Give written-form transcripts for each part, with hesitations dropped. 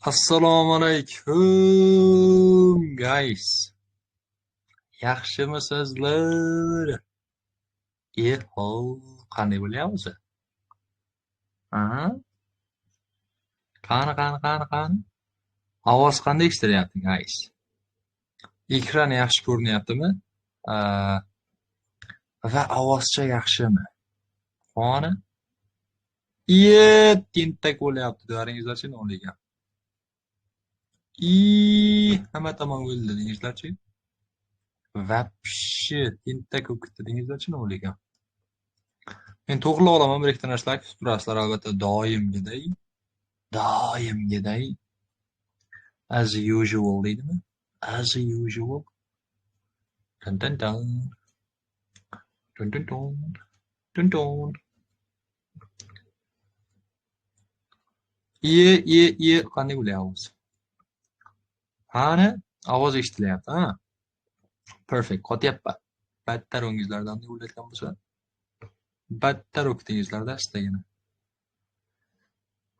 Assalomu alaykum, guys. Yaxshimisizlar? Eho, qanday bo'lyapti? Ha? Qani, qani, qani, qani? Ovoz qanday eshitilyapti, guys? Ekran yaxshi ko'rinyaptimi? Va ovozcha yaxshimi? Qani? Iye, tentak bo'lyapti, degaringizlarchi nima ekan? Hamma tomon o'ldi dengizlarchi. Вообще tentak bo'lib ketdi dengizlarchi nima ekan? Men to'g'rilab olaman bir ikkita narsalar kutib turasizlar albatta doimgiday. Doimgiday. As usual deydimi? As usual. Dun dun dun. Dun dun dun. Dun dun. Iye, iye, iye, qanday bo'lyapmiz? Qani, ovoz eshitilyapti, ha? Perfect, qotyapman. Battar o'ngizlardan bo'layotgan bo'lsa, battar o'qdingizlarda astagina.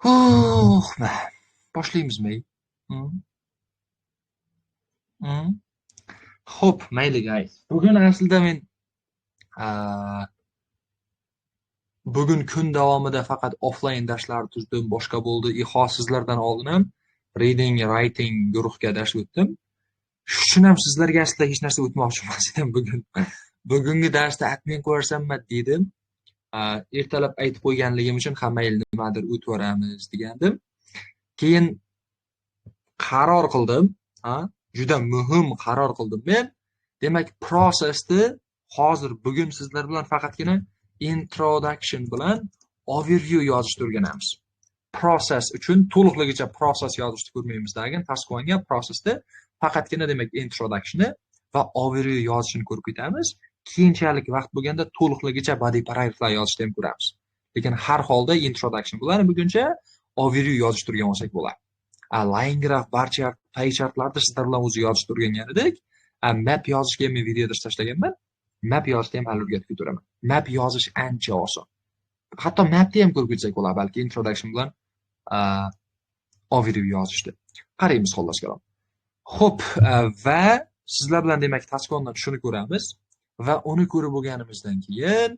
Huh, boshlaymizmi? Xo'p, mayli guys. Bugun aslida men bugun kun davomida faqat offline darslar tuzdim, boshqa bo'ldi. Hozir sizlardan oldin ham reading, writing guruhga dars o'tdim. Shuning ham sizlarga aslida hech narsa o'tmoqchi emas edim bugun. Bugungi darsda admin ko'rsamman dedim. Ertalab aytib qo'yganligim uchun hamma yil nimadir o'tib yuboramiz degandim. Keyin qaror qildim, ha? Juda muhim qaror qildim men. Demak, prosesni hozir bugun sizlar bilan faqatgina introduction bilan overview yozishni o'rganamiz. Process uchun to'liqligicha process yozishni ko'rmaymiz, lekin task 1ga processda faqatgina demak introductionni va overview yozishni ko'rib ketamiz. Keyinchalik vaqt bo'lganda to'liqligicha body paragraphlar yozishni ham ko'ramiz. Lekin har holda introduction bilan buguncha overview yozishni o'rganib olsak bo'ladi. Line graph, bar chart, pie chartlarni sizlar bilan o'zi yozishni o'rgangan edik. Map yozishga men video dars tashlaganman. Map yozishni ham hali o'rgatib ketaveraman. Map yozish ancha oson. Hatto mapni ham ko'rib ketsak bo'ladi, balki introduction bilan overview yozishni. Qaraymiz xullas kalom. Xo'p, va sizlar bilan demak task 1dan shuni ko'ramiz va uni ko'rib bo'lganimizdan keyin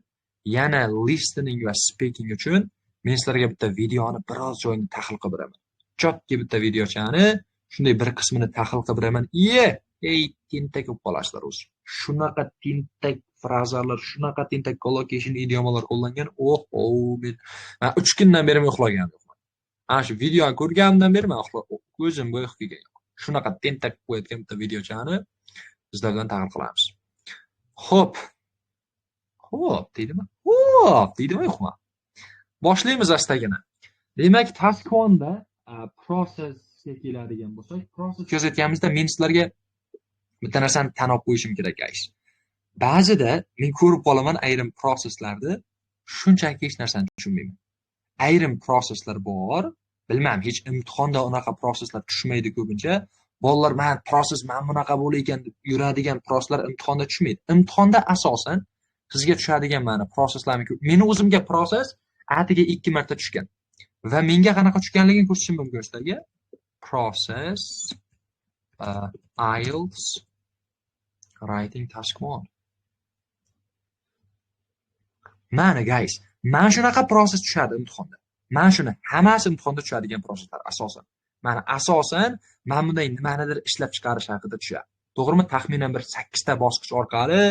yana listening va speaking uchun men sizlarga bitta videoni biroz joyini tahlil qilib beraman. Chotki bitta videochani shunday bir qismini tahlil qilib beraman. Iye, ey tentak bo'lib qolasizlar o'zi. Shunaqa tentak frazalar, shunaqa tentak collocation idiomalar qo'llangan. Oh, oh, men 3 kundan beri men uxlaganim yo'qman. Ana shu videoni ko'rganimdan beri men ko'zimga uyqu kelgan yo'q. Shunaqa tentak qo'yayotgan bitta videochani sizlar bilan tahlil qilamiz. Xo'p. Xo'p, deydimi? Xo'p, deydimi yo'qmi? Boshlaymiz astagina. Demak, task 1da processga keladigan bo'lsak, process yozayotganimizda men sizlarga bitta narsani tan olib qo'yishim kerak, guys. Ba'zida men ko'rib qolaman ayrim proseslarni, shunchaki hech narsani tushunmayman. Ayrim proseslar bor, bilmam, hech imtihonda unaqa proseslar tushmaydi ko'pincha. Bolalar mana proses mana bunaqa bo'lar ekan deb yuradigan proseslar imtihonda tushmaydi. Imtihonda asosan sizga tushadigan mana proseslarni ko'p. Meni o'zimga proses atiga 2 marta tushgan. Va menga qanaqa tushganligini ko'rsatishim mumkin sizlarga. Process IELTS writing task 1. Mana guys, mana shunaqa proses tushadi imtihonda. Mana shuni hammasi imtihonda tushadigan proseslar asosan. Mana asosan mana bunday nimanidir ishlab chiqarish haqida tushadi. To'g'rimi? Taxminan bir 8 ta bosqich orqali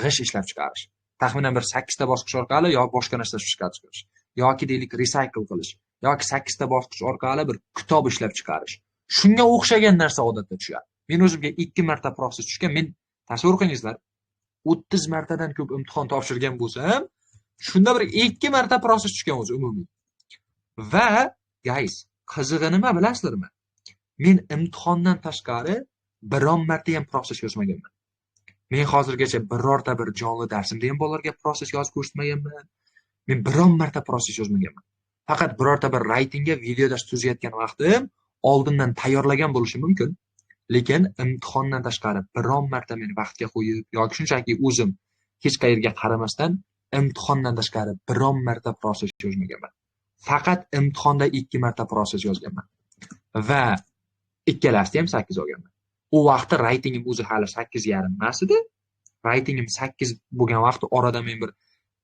g'ish ishlab chiqarish. Taxminan bir 8 ta bosqich orqali yoki boshqa narsa ishlab chiqarish. Yoki deylik recycle qilish, yoki 8 ta bosqich orqali bir kitob ishlab chiqarish. Shunga o'xshagan narsa odatda tushadi. Men o'zimga 2 marta proses tushgan. Men tasavvur qilingizlar, 30 martadan ko'p imtihon topshirgan bo'lsam, shunda bir 2 marta proses tushgan o'zi umumiy. Va guys, qizig'i nima bilasizlarmi? Men imtihondan tashqari biron marta ham proses yozmaganman. Men hozirgacha birorta bir jonli darsimda ham bolalarga proses yozib ko'rsatmaganman. Men biron marta proses yozmaganman. Faqat birorta bir writingga video dars tuzayotgan vaqtim oldindan tayyorlagan bo'lishim mumkin. Lekin imtihondan tashqari biron marta men vaqtga qo'yib yoki shunchaki o'zim hech qayerga qaramasdan imtihondan tashqari biron marta proses yozmaganman. Faqat imtihonda 2 marta proses yozganman. Va ikkalasida ham 8 olganman. U vaqtda reytingim o'zi hali 8.5 emas edi. Reytingim 8 bo'lgan vaqtda orada men bir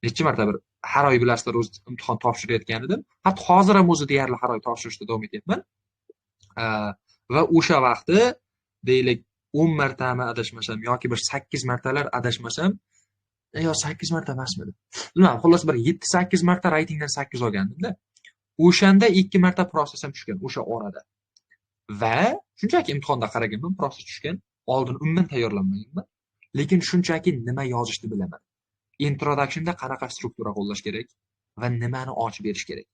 necha marta bir har oy bilasizlar o'zi imtihon topshirayotgan edim. Hatto hozir ham o'zi deyarli har oy topshirishda davom etyapman. Va o'sha vaqtda deylik 10 martami adashmasam yoki bir 8 martalar adashmasam, yo 8 marta emasmidi? Bilmadim, xullas bir 7-8 marta reytingdan 8 olgandim-da. O'shanda 2 marta proses ham tushgan o'sha orada. Va shunchaki imtihonda qaraganman, proses tushgan. Oldin umuman tayyorlanmaganman, lekin shunchaki nima yozishni bilaman. Introductionda qanaqa struktura qo'llash kerak va nimani ochib berish kerak.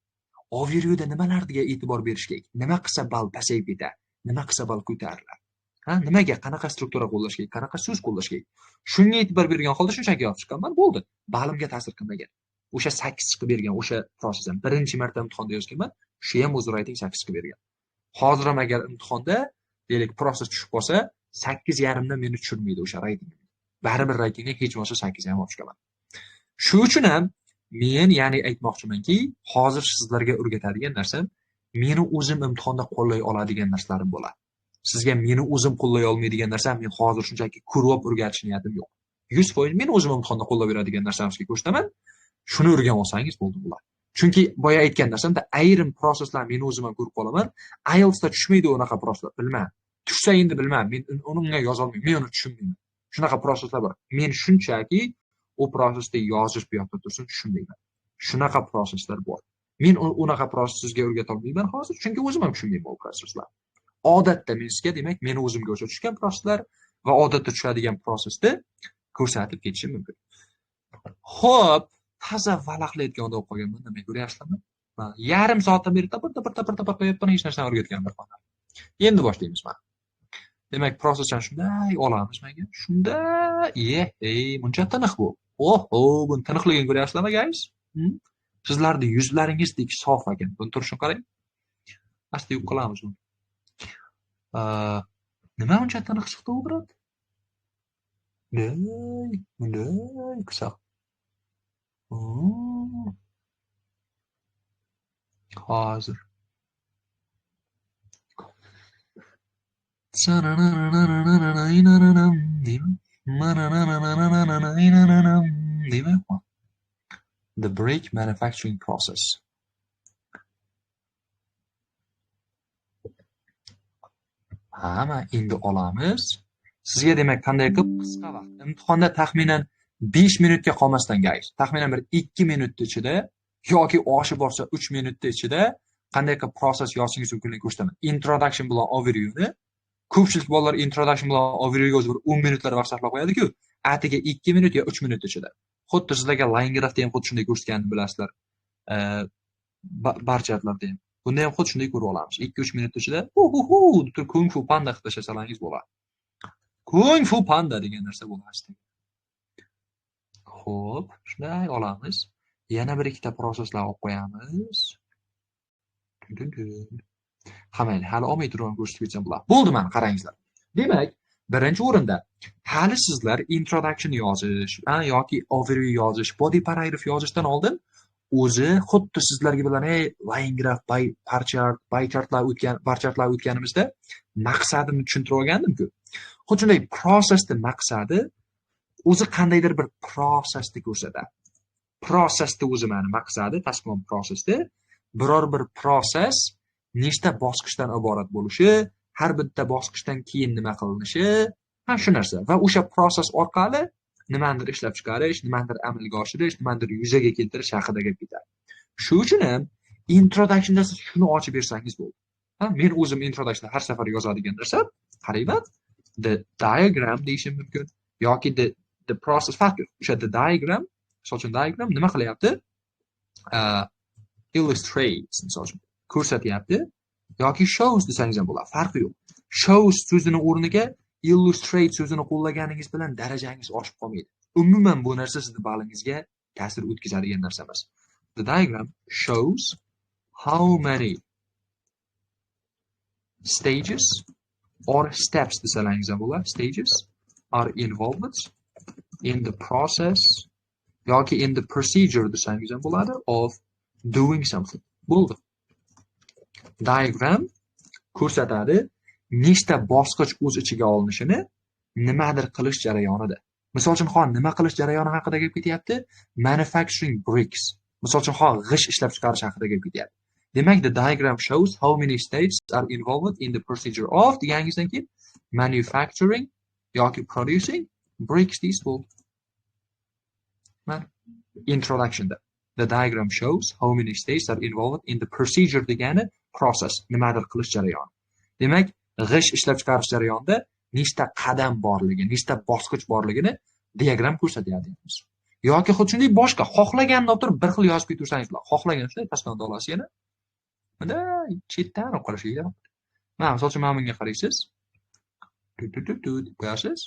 Overviewda nimalarga e'tibor berish kerak? Nima qilsa ball pasayib ketadi, nima qilsa ball ko'tariladi. Ha, nimaga qanaqa struktura qo'llash kerak, qanaqa so'z qo'llash kerak. Shunga e'tibor bergan holda shunchaki yozib chiqqanman, bo'ldi. Balimga ta'sir qilmagan. O'sha 8 chiqib bergan o'sha proses ham birinchi marta imtihonda yozganman, shu ham o'zi reyting 8 chiqib bergan. Hozir ham agar imtihonda deylik proses tushib qolsa, 8.5 dan meni tushirmaydi o'sha reyting. Baribir reytingga hech bo'lmasa 8.5 olib chiqaman. Shu uchun ham men ya'ni aytmoqchimanki, hozir sizlarga o'rgatadigan narsam meni o'zim imtihonda qo'llay oladigan narsalarim bo'ladi. Sizga meni o'zim qo'llay olmaydigan narsam men hozir shunchaki ko'rib o'rgatish niyatim yo'q. 100% men o'zim imtihonda qo'llab beradigan narsam sizga ko'rsataman. Shuni o'rganib olsangiz bo'ldi bular. Chunki boya aytgan narsamda ayrim proseslar meni o'zim ham ko'rib qolaman. IELTSda tushmaydi unaqa proseslar, bilmadim. Tushsa endi bilmadim, men uni unga yoza olmayman, men uni tushunmayman. Shunaqa proseslar bor. Men shunchaki u prosesda yozish bu yoqda tursin tushunmayman. Shunaqa proseslar bor. Men unaqa proses sizga o'rgata olmayman hozir, chunki o'zim ham tushunmayman u proseslarni. Odatda men sizga demak meni o'zimga o'sha tushgan proseslar va odatda tushadigan prosesni ko'rsatib ketishim mumkin. Xo'p, toza valaqlayotgan odam bo'lib qolganman, nima ko'ryapsizlarmi? Yarim soatdan beri tapir tapir tapir tapir qo'yapman, hech narsani o'rgatganim yo'q. Endi boshlaymiz mana. Demak, prosesni shunday olamiz menga. Shunday, muncha tiniq bu. Oho, buni tiniqligini ko'ryapsizlarmi, guys? Sizlarning yuzlaringizdek sof ekan. Buni turishini qarang. Asta yo'q qilamiz buni. Nima uncha tiniq chiqdi u, brat? Bunday qilsak. Hozir. The brake manufacturing process. Ha, mana endi olamiz. Sizga demak qanday qilib qisqa vaqt, imtihonda taxminan 5 minutga qolmasdan, guys, taxminan bir 2 minut ichida yoki oshib borsa 3 minut ichida qanday qilib proses yozishingiz mumkinligini ko'rsataman. Introduction bilan overviewni ko'pchilik bolalar introduction bilan overviewga o'zi bir 10 minutlar vaqt sarflab qo'yadi-ku, atiga 2 minut yo 3 minut ichida. Xuddi sizlarga line graphda ham xuddi shunday ko'rsatganini bilasizlar. Barchatlarda ham. Bunda ham xuddi shunday ko'rib olamiz. 2-3 minut ichida hu deb Kung Fu Panda qilib tashlasalaringiz bo'ladi. Kung Fu Panda degan narsa bo'ladi. Xo'p, shunday olamiz. Yana bir ikkita proseslar olib qo'yamiz. Ha, mayli, hali olmay turib ko'rsatib ketsam bo'ladi. Bo'ldi, mana qarangizlar. Demak, birinchi o'rinda hali sizlar introduction yozish, yoki overview yozish, body paragraph yozishdan oldin o'zi xuddi sizlarga bilan line graph, bar chart, pie chartlar o'tgan, bar chartlar o'tganimizda maqsadini tushuntirib olgandim-ku. Xuddi shunday prosesning maqsadi o'zi qandaydir bir prosesni ko'rsatadi. Prosesni o'zi ma'ni maqsadi, tasmon prosesni biror bir proses nechta bosqichdan iborat bo'lishi, har bitta bosqichdan keyin nima qilinishi, ha shu narsa va o'sha proses orqali nimanidir ishlab chiqarish, nimanidir amalga oshirish, nimanidir yuzaga keltirish haqida gap ketadi. Shu uchun ham introductionda siz shuni ochib bersangiz bo'ldi. Ha, men o'zim introductionda har safar yozadigan narsa, qarayman, the diagram deyishim mumkin yoki the process farqi yo'q. O'sha the diagram, misol uchun diagram nima qilyapti? Illustrates, misol uchun ko'rsatyapti yoki shows desangiz ham bo'ladi, farqi yo'q. Shows so'zini o'rniga illustrate so'zini qo'llaganingiz bilan darajangiz oshib qolmaydi. Umuman bu narsa sizni ballingizga ta'sir o'tkazadigan narsa emas. The diagram shows how many stages or steps desalaringiz ham bo'ladi. Stages are involved in the process yoki in the procedure desangiz ham bo'ladi of doing something. Bo'ldi. Diagram ko'rsatadi nechta bosqich o'z ichiga olinishini nimadir qilish jarayonida. Misol uchun, hozir nima qilish jarayoni haqida gap ketyapti? Manufacturing bricks. Misol uchun, hozir g'isht ishlab chiqarish haqida gap ketyapti. Demak, the diagram shows how many stages are involved in the procedure of deganingizdan keyin manufacturing yoki producing bricks deysiz, bo'ldi. Mana introductionda the diagram shows how many stages are involved in the procedure degani process, nimadir qilish jarayoni. Demak, g'isht ishlab chiqarish jarayonida nechta qadam borligi, nechta bosqich borligini diagram ko'rsatyapti deymiz. Yoki xuddi shunday boshqa xohlaganini olib turib bir xil yozib ketaversangiz bo'ladi. Xohlagan shunday pastdan olasiz yana. Bunda chetdan olib qarash kerak. Mana misol uchun mana bunga qaraysiz. Tu tu tu tu deb qo'yasiz.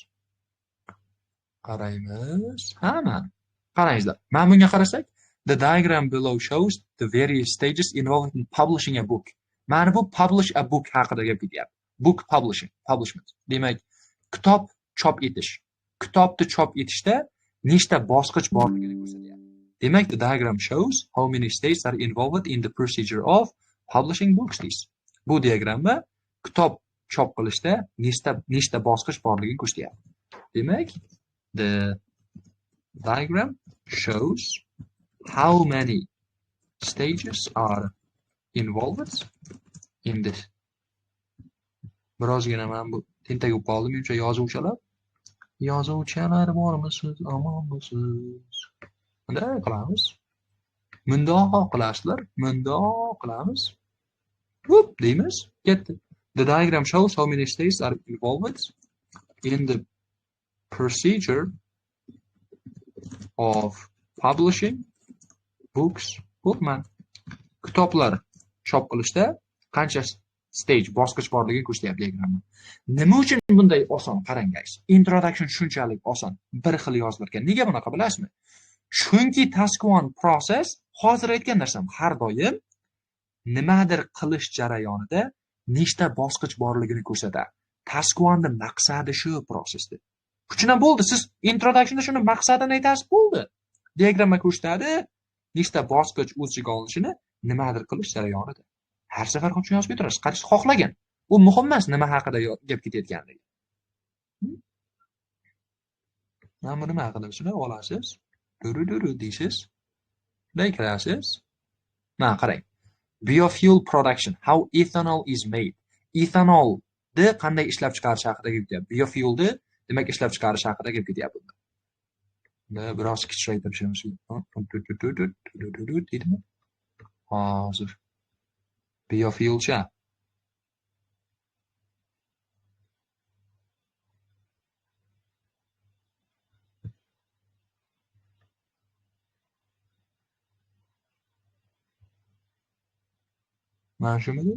Qaraymiz. Ha, mana. Qarangizlar. Mana bunga qarasak, the diagram below shows the various stages involved in publishing a book. Mana bu publish a book haqida gap ketyapti. Book publishing, publishment. Demak, kitob chop etish. Kitobni chop etishda nechta bosqich borligini ko'rsatyapti. Demak, the diagram shows how many stages are involved in the procedure of publishing books deysiz. Bu diagramma kitob chop qilishda nechta bosqich borligini ko'rsatyapti. Demak, the diagram shows how many stages are involved in this. Birozgina mana bu tentak bo'lib qoldi, menimcha yozuvchilar. Yozuvchilar bormisiz, omonmisiz? Bunday qilamiz. Mundoq qilasizlar, mundoq qilamiz. Hop deymiz, ketdi. The diagram shows how many stages are involved in the procedure of publishing books. Bo'lman. Kitoblar chop qilishda qancha stage, bosqich borligini ko'rsatyapti diagramma. Nima uchun bunday oson? Qarang guys. Introduction shunchalik oson, bir xil yozilar ekan. Nega bunaqa bilasizmi? Chunki task 1 process, hozir aytgan narsam, har doim nimadir qilish jarayonida nechta bosqich borligini ko'rsatadi. Task 1 ning maqsadi shu prosesda. Shundan ham bo'ldi. Siz introductionda shuni maqsadini aytasiz, bo'ldi. Diagramma ko'rsatadi, nechta bosqich o'z ichiga olinishini nimadir qilish jarayonida. Har safar xuddi shuni yozib keturasiz. Qancha xohlagan. U muhim emas nima haqida gap ketayotganligi. Mana bu nima haqida shuni olasiz. Duru-duru deysiz. Bunday kirasiz. Mana qarang. Biofuel production, how ethanol is made. Ethanolni qanday ishlab chiqarish haqida gap ketyapti. Biofuelni demak ishlab chiqarish haqida gap ketyapti bunda. Bunda biroz kichraytirishimiz deydimi? Hozir. Biofuelcha. Mana shumidi?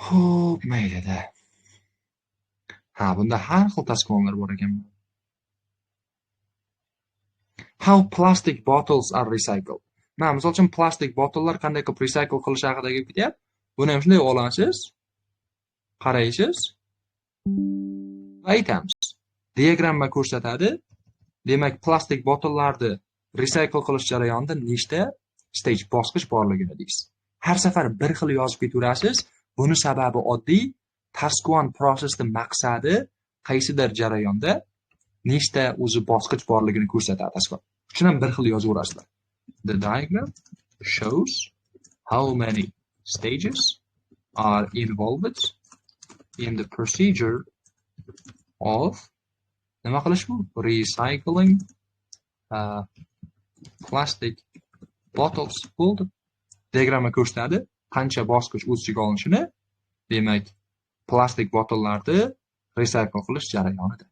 Xo'p, maylida. Ha, bunda har xil taskonlar bor ekan. How plastic bottles are recycled. Mana misol uchun plastik botollar qanday qilib recycle qilish haqida gap ketyapti. Buni ham shunday olasiz, qaraysiz va aytamiz. Diagramma ko'rsatadi. Demak, plastik botollarni recycle qilish jarayonida nechta stage, bosqich borligini deysiz. Har safar bir xil yozib ketaverasiz. Buni sababi oddiy. Task 1 prosesning maqsadi qaysidir jarayonda nechta o'zi bosqich borligini ko'rsatadi task 1. Shuni ham bir xil yozaverasizlar. The diagram shows how many stages are involved in the procedure of nima qilish bu? Recycling plastic bottles bo'ldi. Diagramma ko'rsatadi qancha bosqich o'z ichiga olinishini. Demak, plastik botollarni recycle qilish jarayonida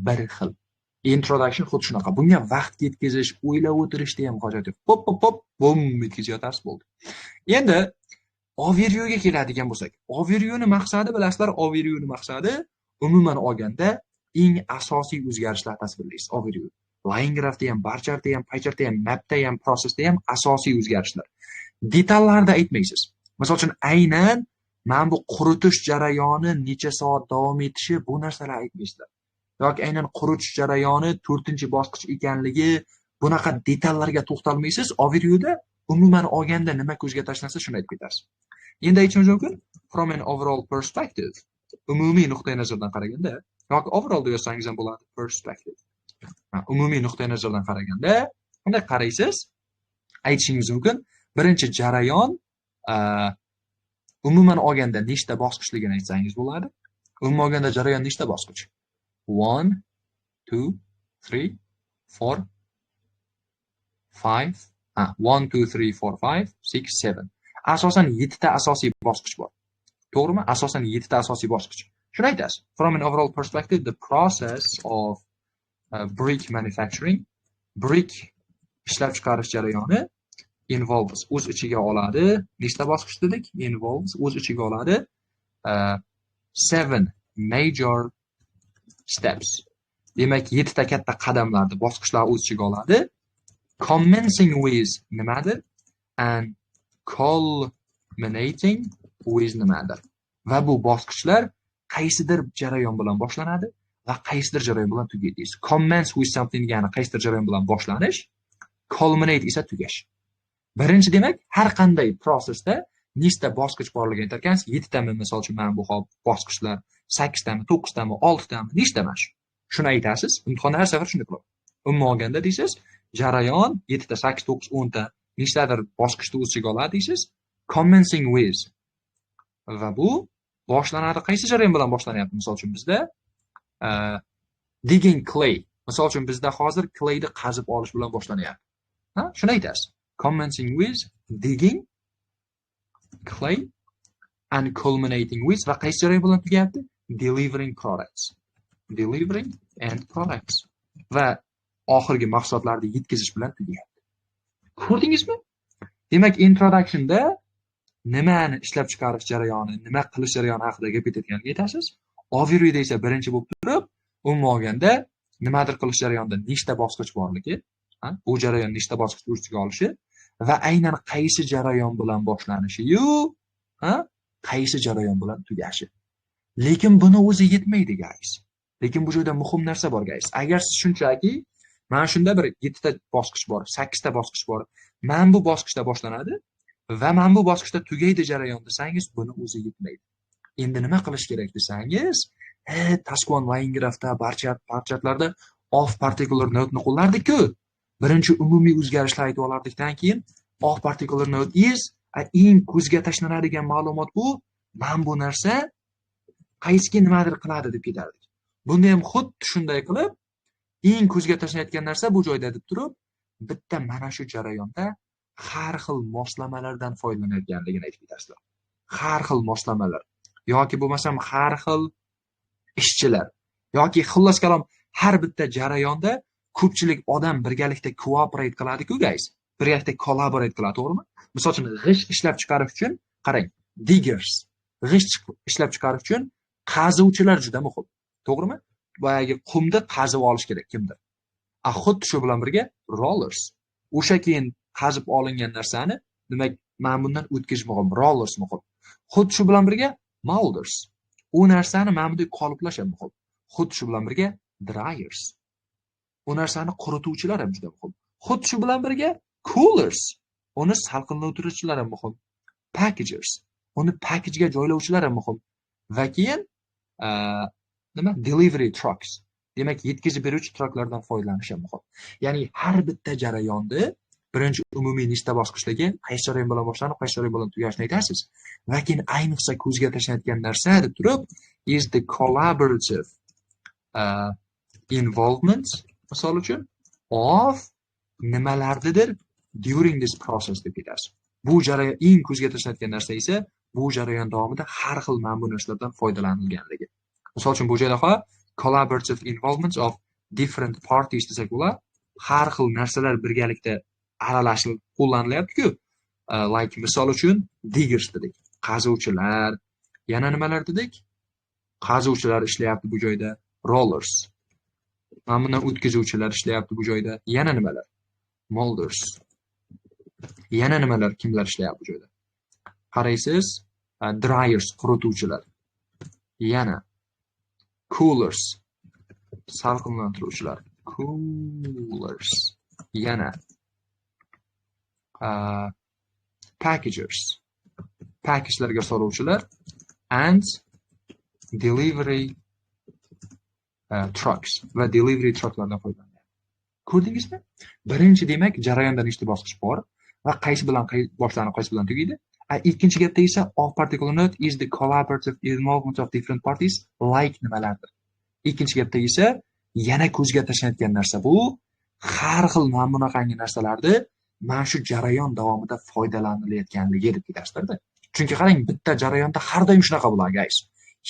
bir xil. Introduction xuddi shunaqa. Bunga vaqt ketkazish, o'ylab o'tirishda ham hojat yo'q. Pop pop pop, bum etkazib yotasiz, bo'ldi. Endi overviewga keladigan bo'lsak, overviewni maqsadi bilasizlar, overviewni maqsadi umuman olganda eng asosiy o'zgarishlar tasvirlaysiz. Overview. Line graphda ham, bar chartda ham, pie chartda ham, mapda ham, processda ham asosiy o'zgarishlar. Detallarda aytmaysiz. Misol uchun, aynan mana bu quritish jarayoni necha soat davom etishi, bu narsalar aytmaysizlar. Yoki aynan quritish jarayoni 4-bosqich ekanligi, bunaqa detallarga to'xtalmaysiz. Overviewda Umuman olganda nima ko'zga tashlansa, shuni aytib ketasiz. Endi aytishimiz mumkin, from an overall perspective, umumiy nuqtai nazardan qaraganda, yoki overall deb yozsangiz ham bo'ladi, perspective. Umumiy nuqtai nazardan qaraganda, qanday qaraysiz? Aytishingiz mumkin, birinchi jarayon umuman olganda nechta bosqichligini aytsangiz bo'ladi. Umuman olganda jarayon nechta bosqich? 1, 2, 3, 4, 5, 1, 2, 3, 4, 5, 6, 7. Asosan 7 ta asosiy bosqich bor. To'g'rimi? Asosan 7 ta asosiy bosqich. Shuni aytasiz. From an overall perspective, the process of brick manufacturing, brick ishlab chiqarish jarayoni involves, o'z ichiga oladi. Nechta bosqich dedik? Involves, o'z ichiga oladi seven major steps. Demak, yettita katta qadamlarni, bosqichlar o'z ichiga oladi. Commencing with nimadir and culminating with nimadir. Va bu bosqichlar qaysidir jarayon bilan boshlanadi va qaysidir jarayon bilan tugaydi. Commence with something degani qaysidir jarayon bilan boshlanish, culminate esa tugash. Birinchi, demak, har qanday prosesda nechta bosqich borligini aytar ekansiz. Yettitami, misol uchun, mana bu hop bosqichlar, sakkiztami, to'qqiztami, oltitami, nechta mana shu. Shuni aytasiz. Imtihonda har safar shunday qiladi. Umuman olganda deysiz, jarayon yettita, sakkiz, to'qqiz, 10 ta, nechtadir bosqichni o'z ichiga oladi deysiz. Commencing with, va bu boshlanadi, qaysi jarayon bilan boshlanyapti? Misol uchun, bizda digging clay. Misol uchun, bizda hozir clayni qazib olish bilan boshlanyapti. Ha, shuni aytasiz. Commencing with digging clay and culminating with, va qaysi jarayon bilan tugayapti? Delivering products. Delivering end products. Va oxirgi mahsulotlarni yetkazish bilan tugayapti. Ko'rdingizmi? Demak, introductionda nimani ishlab chiqarish jarayoni, nima qilish jarayoni haqida gap ketayotganini aytasiz. Overviewda esa birinchi bo'lib turib, umuman olganda nimadir qilish jarayonida nechta bosqich borligi, bu jarayon nechta bosqich o'z ichiga olishi va aynan qaysi jarayon bilan boshlanishiyu, qaysi jarayon bilan tugashi. Lekin buni o'zi yetmaydi, guys. Lekin bu joyda muhim narsa bor, guys. Agar siz shunchaki mana shunda bir yettita bosqich bor, sakkizta bosqich bor, mana bu bosqichda boshlanadi va mana bu bosqichda tugaydi jarayon desangiz, buni o'zi yetmaydi. Endi nima qilish kerak desangiz, task one line graphda, barcha parchatlarda of particular note ni qo'llardik-ku. Birinchi umumiy o'zgarishlar aytib olardikdan keyin of particular note is, eng ko'zga tashlanadigan ma'lumot bu, mana bu narsa qaysiki nimadir qiladi deb ketardik. Bunda ham xuddi shunday qilib, eng ko'zga tashlanayotgan narsa bu joyda deb turib, bitta mana shu jarayonda har xil moslamalardan foydalanayotganligini aytib ketasizlar. Har xil moslamalar yoki bo'lmasam har xil ishchilar yoki xullas kalom har bitta jarayonda ko'pchilik odam birgalikda cooperate qiladi-ku, guys. Birgalikda collaborate qiladi, to'g'rimi? Misol uchun, g'isht ishlab chiqarish uchun, qarang, diggers, g'isht ishlab chiqarish uchun qazuvchilar juda muhim. To'g'rimi? Boyagi qumni qazib olish kerak kimdir. A xuddi shu bilan birga rollers. O'sha keyin qazib olingan narsani, demak, mana bundan o'tkazish muhim, rollers muhim. Xuddi shu bilan birga molders. U narsani mana bunday qoliplash ham muhim. Xuddi shu bilan birga dryers. U narsani qurituvchilar ham juda muhim. Xuddi shu bilan birga coolers. Uni salqinlantiruvchilar ham muhim. Packagers. Uni packagega joylovchilar ham muhim. Va keyin nima? Delivery trucks. Demak, yetkazib beruvchi trucklardan foydalanish ham muhim. Ya'ni har bitta jarayonni birinchi umumiy nechta bosqichligi, qaysi jarayon bilan boshlanib, qaysi jarayon bilan tugashini aytasiz. Va keyin ayniqsa ko'zga tashlanayotgan narsa deb turib, is the collaborative involvement, misol uchun, of nimalarnidir during this process deb ketasiz. Bu jarayon, eng ko'zga tashlanayotgan narsa esa bu jarayon davomida har xil mana bu narsalardan foydalanilganligi. Misol uchun, bu joyda collaborative involvement of different parties desak bo'ladi. Har xil narsalar birgalikda aralashib qo'llanilyapti-ku. Like, misol uchun, diggers dedik. Qazuvchilar, yana nimalar dedik? Qazuvchilar ishlayapti bu joyda. Rollers. Mana bundan o'tkazuvchilar ishlayapti bu joyda. Yana nimalar? Molders. Yana nimalar, kimlar ishlayapti bu joyda? Qaraysiz, dryers, qurituvchilar. Yana coolers, salqinlantiruvchilar. Coolers. Yana Packagers, packagelarga soluvchilar, and delivery trucks, va delivery trucklardan foydalanyapti. Ko'rdingizmi? Birinchi, demak, jarayonda nechta bosqich bor va qaysi bilan boshlanib, qaysi bilan tugaydi. A ikkinchi gapda esa of particular note is the collaborative involvement of different parties like nimalardir. Ikkinchi gapda esa yana ko'zga tashlanayotgan narsa bu har xil mana bunaqangi narsalarni mana shu jarayon davomida foydalanilayotganligi deb ketasizlarda. Chunki qarang, bitta jarayonda har doim shunaqa bo'ladi, guys.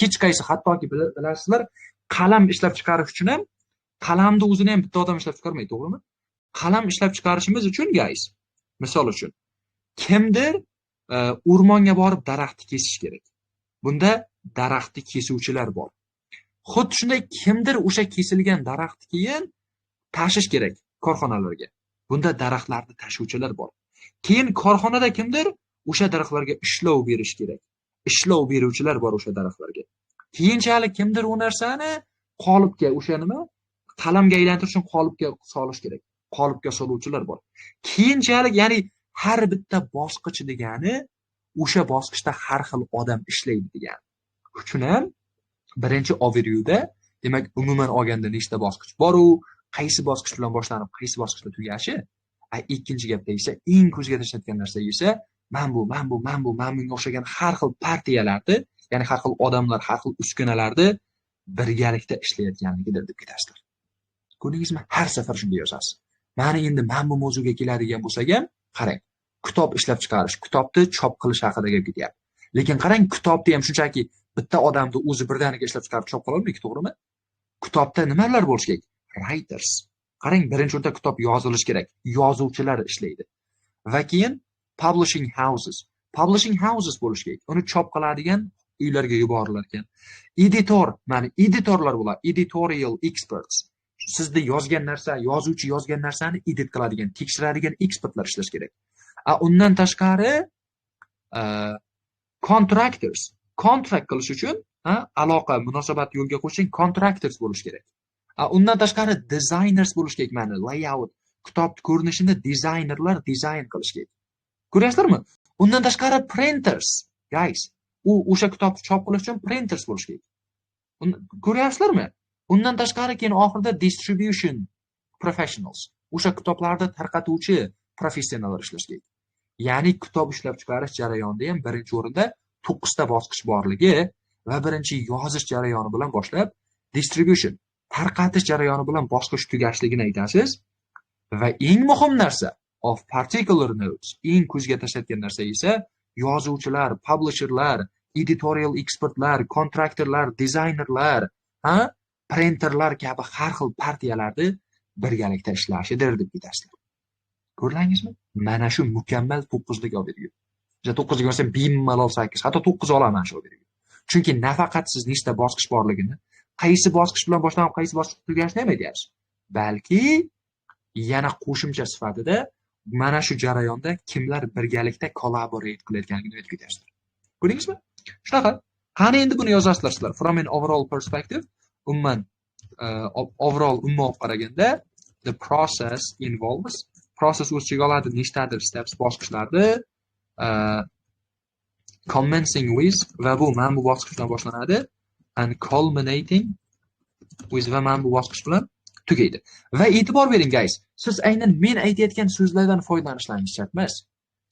Hech qaysi, hattoki bilasizlar, qalam ishlab chiqarish uchun ham qalamni o'zini ham bitta odam ishlab chiqarmaydi, to'g'rimi? Qalam ishlab chiqarishimiz uchun, guys, misol uchun, kimdir o'rmonga borib daraxtni kesish kerak. Bunda daraxtni kesuvchilar bor. Xuddi shunday kimdir o'sha kesilgan daraxtni keyin tashish kerak korxonalarga. Bunda daraxtlarni tashuvchilar bor. Keyin korxonada kimdir o'sha daraxtlarga ishlov berish kerak. Ishlov beruvchilar bor o'sha daraxtlarga. Keyinchalik kimdir u narsani qolipga, o'sha nima, qalamga aylantirish uchun qolipga solish kerak. Qolipga soluvchilar bor. Keyinchalik, ya'ni har bitta bosqich degani o'sha bosqichda har xil odam ishlaydi degani. Uchun ham birinchi overviewda, demak, umuman olganda nechta bosqich bor u, qaysi bosqich bilan boshlanib, qaysi bosqichda tugashi. A ikkinchi gapda esa eng ko'zga tashlanayotgan narsa esa man bu, man bunga o'xshagan har xil partiyalarni, ya'ni har xil odamlar, har xil uskunalarni birgalikda ishlayotganligidir deb ketasizlar. Ko'rdingizmi? Har safar shunday yozasiz. Mana endi mana bu mavzuga keladigan bo'lsak ham, qarang, kitob ishlab chiqarish, kitobni chop qilish haqida gap ketyapti. Lekin qarang, kitobni ham shunchaki bitta odamni o'zi birdaniga ishlab chiqarib chop qila olmaydi, to'g'rimi? Kitobda nimalar bo'lishi kerak? Writers. Qarang, birinchi o'rinda kitob yozilishi kerak. Yozuvchilar ishlaydi. Va keyin publishing houses. Publishing houses bo'lishi kerak. Uni chop qiladigan uylarga yuborilar ekan. Editor, mana editorlar bo'ladi, editorial experts. Sizni yozgan narsa, yozuvchi yozgan narsani edit qiladigan, tekshiradigan ekspertlar ishlash kerak. A undan tashqari contractors, kontrakt qilish uchun, ha, aloqa, munosabat yo'lga qo'yishing contractors bo'lishi kerak. A undan tashqari designers bo'lishi kerak, mana layout, kitob ko'rinishini dizaynerlar dizayn qilish kerak. Ko'ryapsizlarmi? Undan tashqari printers, guys, u o'sha kitobni chop qilish uchun printers bo'lishi kerak. Ko'ryapsizlarmi? Undan tashqari keyin oxirida distribution professionals, o'sha kitoblarni tarqatuvchi professionallar ishlash kerak. Ya'ni kitob ishlab chiqarish jarayonida ham birinchi o'rinda 9 ta bosqich borligi va birinchi yozish jarayoni bilan boshlab distribution, tarqatish jarayoni bilan bosqich tugashligini aytasiz. Va eng muhim narsa of particular notes, eng ko'zga tashlayotgan narsa esa yozuvchilar, publisherlar, editorial ekspertlar, kontraktorlar, dizaynerlar, ha, printerlar kabi har xil partiyalarni birgalikda ishlashidir deb ketasizlar. Ko'rdingizmi? Mana shu mukammal 9lik overview. O'sha 9lik bo'lsa bemalol 8, hatto 9 olaman shu overview. Chunki nafaqat siz nechta bosqich borligini, qaysi bosqich bilan boshlanib, qaysi bosqich tugashini ham aytyapsiz. Balki yana qo'shimcha sifatida mana shu jarayonda kimlar birgalikda collaborate qilayotganligini aytib ketyapsizlar. Ko'rdingizmi? Shunaqa. Qani endi buni yozasizlar sizlar from an overall perspective, umuman overall, umuman olib qaraganda the process involves, process o'z ichiga oladi nechtadir steps, bosqichlarni, commencing with, va bu mana bu bosqich bilan boshlanadi, and culminating with, va mana bu bosqich bilan tugaydi. Va e'tibor bering, guys, siz aynan men aytayotgan so'zlardan foydalanishlaringiz shart emas.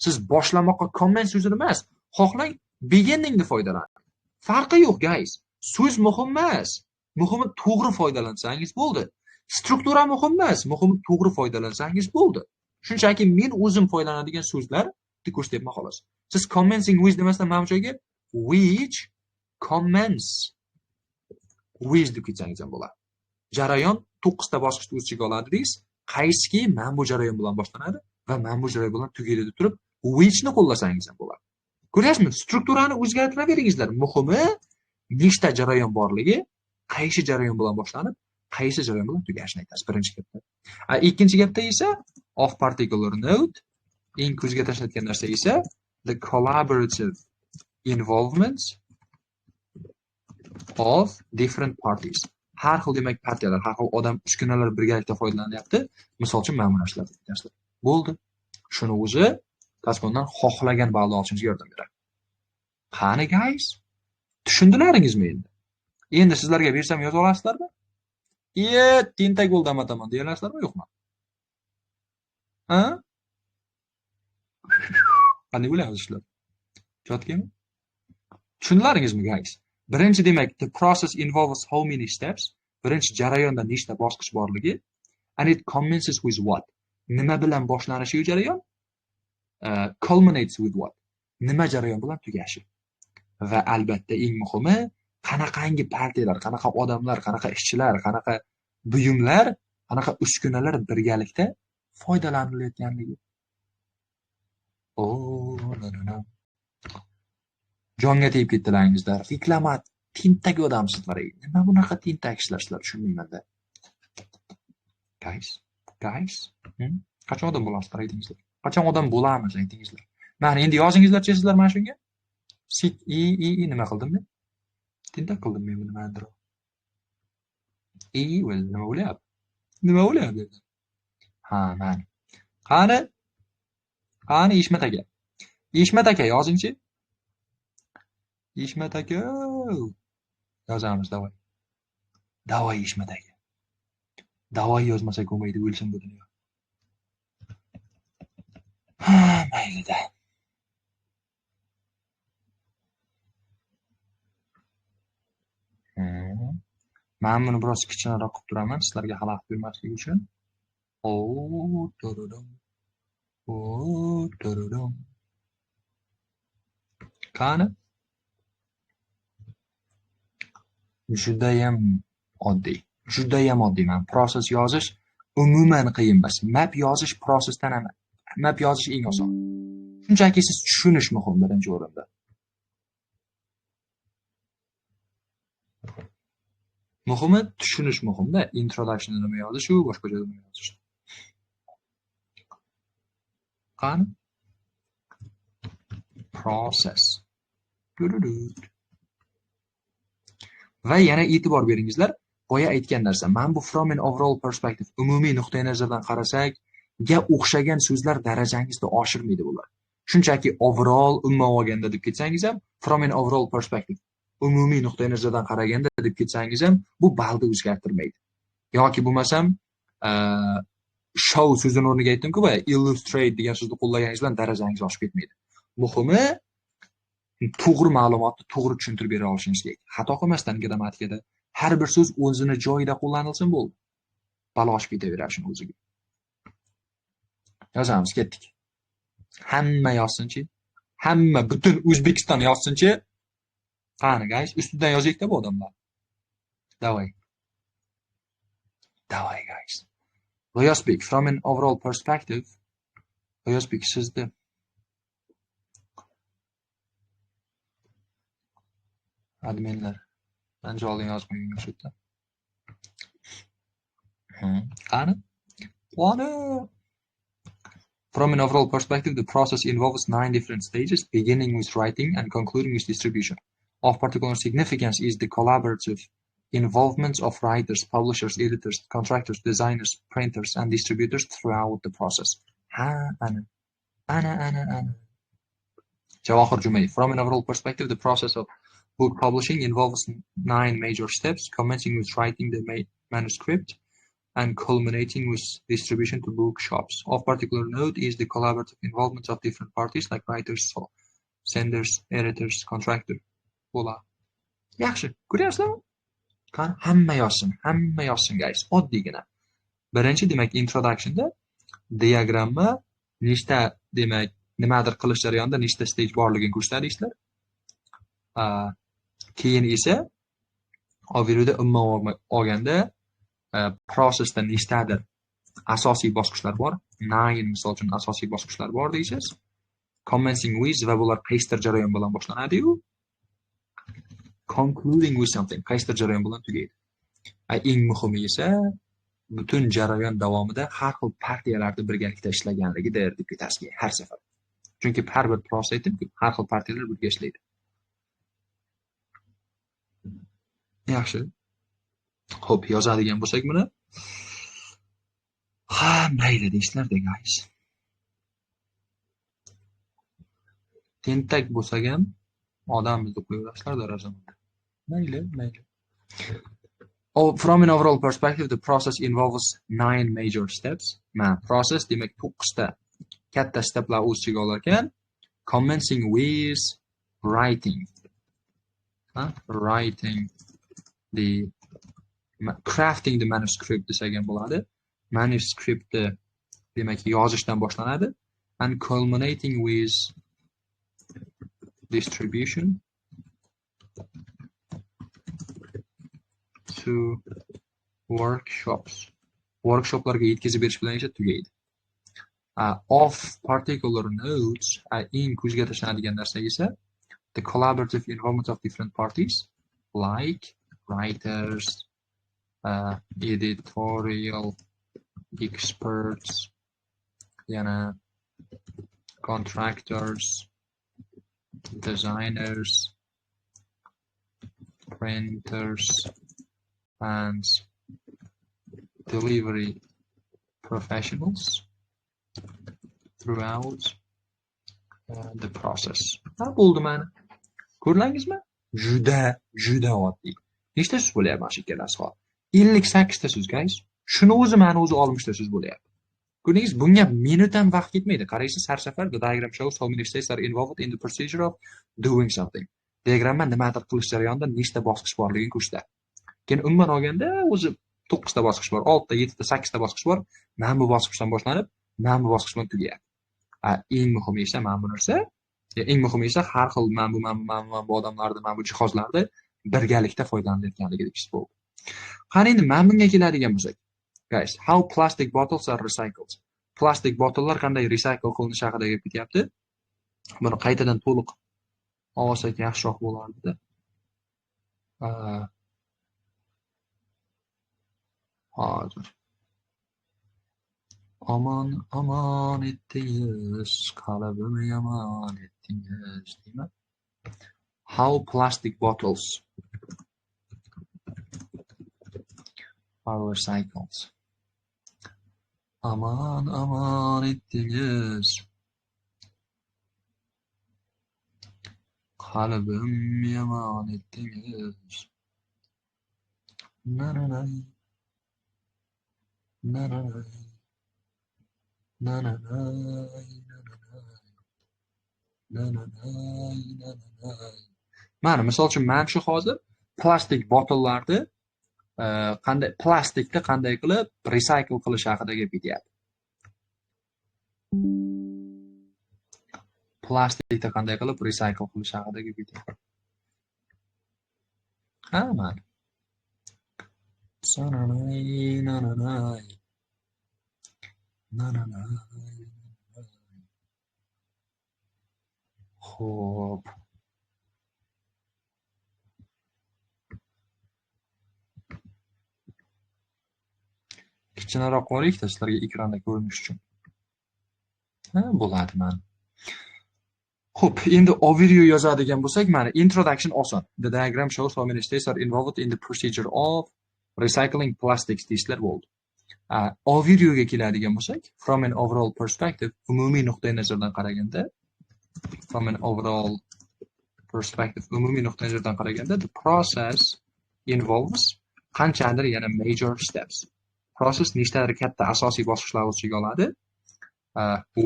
Siz boshlamoqqa commence so'zini emas, xohlang beginningni foydalaning. Farqi yo'q, guys. So'z muhim emas. Muhimi to'g'ri foydalansangiz bo'ldi. Struktura muhim emas, muhimi to'g'ri foydalansangiz bo'ldi. Shunchaki men o'zim foydalanadigan so'zlarni ko'rsatyapman, xolos. Siz commencing with demasdan mana bu joyga which commence with deb ketsangiz ham bo'ladi. Jarayon 9 ta bosqichni o'z ichiga oladi deysiz. Qaysiki mana bu jarayon bilan boshlanadi va mana bu jarayon bilan tugaydi deb turib whichni qo'llasangiz ham bo'ladi. Ko'ryapsizmi? Strukturani o'zgartiraveringizlar. Muhimi nechta jarayon borligi, qaysi jarayon bilan boshlanib, qaysi jarayon bilan tugashini aytasiz birinchi gapda. A ikkinchi gapda esa of particular note, eng ko'zga tashlanayotgan narsa esa the collaborative involvement of different parties. Har xil, demak, partiyalar, har xil odam, uskunalar birgalikda foydalanyapti. Misol uchun, mana bu narsalar. Bo'ldi. Shuni o'zi Taskondan xohlagan ballni olishingizga yordam beradi. Qani guys? Tushundilaringizmi endi? Endi sizlarga bersam yoza olasizlarmi? Tentak bo'ldi amataman deya olasizlarmi, yo'qmi? Ha? Qanday bo'lyapti ishlar? Chotkami? Tushundilaringizmi guys? Birinchi demak, the process involves how many steps? Birinchi jarayonda nechta bosqich borligi, and it commences with what? Nima bilan boshlanishi jarayon? Culminates with what? Nima jarayon bilan tugashi. Va albatta eng muhimi, qanaqangi partiyalar, qanaqa odamlar, qanaqa ishchilar, qanaqa buyumlar, qanaqa uskunalar birgalikda foydalanilayotganligi. Jonga tegib ketdilaringizlar. Reklama tentak odamsizlar. Nima bunaqa tentak ishlar sizlar, tushunmayman-da. Guys, guys, qachon odam bo'lasizlar aytingizlar? Qachon odam bo'lamiz aytingizlar? Mana endi yozingizlarchi sizlar mana shunga. Sit i i i nima qildim men? Tentak qildim men buni nimadir. Well, nima bo'lyapti? Nima bo'lyapti? Ha, mana. Qani? Qani Eshmat aka? Eshmat aka yozingchi. Eshmat aka. Yozamiz, davay. Davay Eshmat aka. Davay yozmasak bo'lmaydi, o'lsin bu dunyo. Ha, maylida. Men buni biroz kichkinaroq qilib turaman, sizlarga xalaqit bermaslik uchun. Qani? Judayam oddiy. Judayam oddiy. Men proses yozish umuman qiyin emas. Map yozish prosesdan ham, map yozish eng oson. Shunchaki siz tushunish muhim birinchi o'rinda. Muhimi tushunish muhimda. Introduction nima yozish u, boshqa joyda nima yozish. Qani? Process. Va yana e'tibor beringizlar, boya aytgan narsa, mana bu from an overall perspective, umumiy nuqtai nazardan qarasak, ga o'xshagan so'zlar darajangizni oshirmaydi bular. Shunchaki overall umuman olganda deb ketsangiz ham, from an overall perspective, umumiy nuqtai nazardan qaraganda deb ketsangiz ham, bu ballni o'zgartirmaydi. Yoki bo'lmasam, show so'zini o'rniga aytdim-ku, boya illustrate degan so'zni qo'llaganingiz bilan darajangiz oshib ketmaydi. Muhimi to'g'ri ma'lumotni to'g'ri tushuntirib bera olishingiz kerak. Xato qilmasdan grammatikada har bir so'z o'zini joyida qo'llanilsin bo'ldi. Balo oshib ketaveradi shuni o'ziga. Yozamiz, ketdik. Hamma yozsinchi. Hamma, butun O'zbekiston yozsinchi. Qani guys, ustidan yozaylik-da bu odamlar. Davay. Davay guys. G'iyosbek, from an overall perspective, G'iyosbek sizni adminlar ancha oldin yozib qo'ygan shu yerda. Qani? Qani? From an overall perspective, the process involves 9 different stages, beginning with writing and concluding with distribution. Of particular significance is the collaborative involvement of writers, publishers, editors, contractors, designers, printers, and distributors throughout the process. Ha, ana. Ana, ana, ana. Javohir Jumayev. From an overall perspective, the process of book publishing involves 9 major steps, commencing with writing the manuscript and culminating with distribution to bookshops. Of particular note is the collaborative involvement of different parties like writers, senders, editors, contractor. Bo'la. Yaxshi, ko'ryapsizlarmi? Qani, hamma yozsin, hamma yozsin guys, oddiygina. Birinchi demak introductionda diagramma nechta demak nimadir qilish jarayonida nechta stage borligini ko'rsatadi. Keyin esa overviewda umuman olganda prosesda nechtadir asosiy bosqichlar bor. 9 misol uchun asosiy bosqichlar bor deysiz. Commencing with va bular qaysidir jarayon bilan boshlanadi-yu, concluding with something, qaysidir jarayon bilan tugaydi. Eng muhimi esa butun jarayon davomida har xil partiyalarda birgalikda ishlaganligidir deb ketasiz har safar. Chunki har bir proses aytdim-ku, har xil partiyalar birga ishlaydi. Yaxshi. Xo'p, yozadigan bo'lsak buni. Ha, mayli deysizlar-da, guys. Tentak bo'lsak ham odammiz deb qo'yaverasizlar darajamda. Mayli, mayli. From an overall perspective, the process involves 9 major steps. Mana process demak 9 ta katta steplar o'z ichiga olar ekan. Commencing with writing. Writing the crafting the manuscript desak ham bo'ladi. Manuscriptni demak yozishdan boshlanadi and culminating with distribution to workshops. Workshoplarga yetkazib berish bilan esa tugaydi. Of particular notes, eng ko'zga tashlanadigan narsa esa the collaborative involvement of different parties like writers, editorial experts, yana contractors, designers, printers, and delivery professionals throughout the process. Ha, bo'ldi mana. Ko'rdingizmi? Juda, juda oddiy. Nechta so'z bo'lyapti mana shu ikkalasi hozir? 58 ta so'z, guys. Shuni o'zi mana o'zi 60 ta so'z bo'lyapti. Ko'rdingiz, bunga minut ham vaqt ketmaydi. Qaraysiz, har safar the diagram shows how many states are involved in the procedure of doing something. Diagramma nimadir qilish jarayonida nechta bosqich borligini ko'rsatadi. Keyin umuman olganda o'zi 9 ta bosqich bor, 6 ta, 7 ta, 8 ta bosqich bor. Mana bu bosqichdan boshlanib, mana bu bosqich bilan tugayadi. Eng muhimi esa mana bu narsa, eng muhimi esa har xil mana bu, mana bu, mana bu, mana bu odamlarni, mana bu jihozlarni birgalikda foydalanayotganligi deb bo'ldi. Qani endi mana bunga keladigan bo'lsak, guys, how plastic bottles are recycled. Plastik botollar qanday recycle qilinishi haqida gap ketyapti. Buni qaytadan to'liq olsak yaxshiroq bo'lardi-da. Hozir. Aman aman etdingiz, qalbimni yomon etdingiz, deymi? How plastic bottles are recycled. Aman aman etdingiz, qalbim yomon etdingiz. Na na na. Na na na. Na na na na na na na na. Mana misol uchun mana shu hozir plastik botollarni qanday plastikni qanday qilib recycle qilish haqida gap ketyapti. Plastikni qanday qilib recycle qilish haqida gap ketyapti. Ha, mana. Xo'p. Kichkinaroq qo'yaylik-da sizlarga ekranda ko'rinish uchun. Ha, bo'ladi mana. Xo'p, endi overview yozadigan bo'lsak, mana introduction oson. The diagram shows how many states are involved in the procedure of recycling plastics deysizlar bo'ldi. Overviewga keladigan bo'lsak, from an overall perspective, umumiy nuqtai nazardan qaraganda, from an overall perspective, umumiy nuqtai nazardan qaraganda, the process involves qanchadir yana major steps. Process nechtadir katta asosiy bosqichlar o'z ichiga oladi.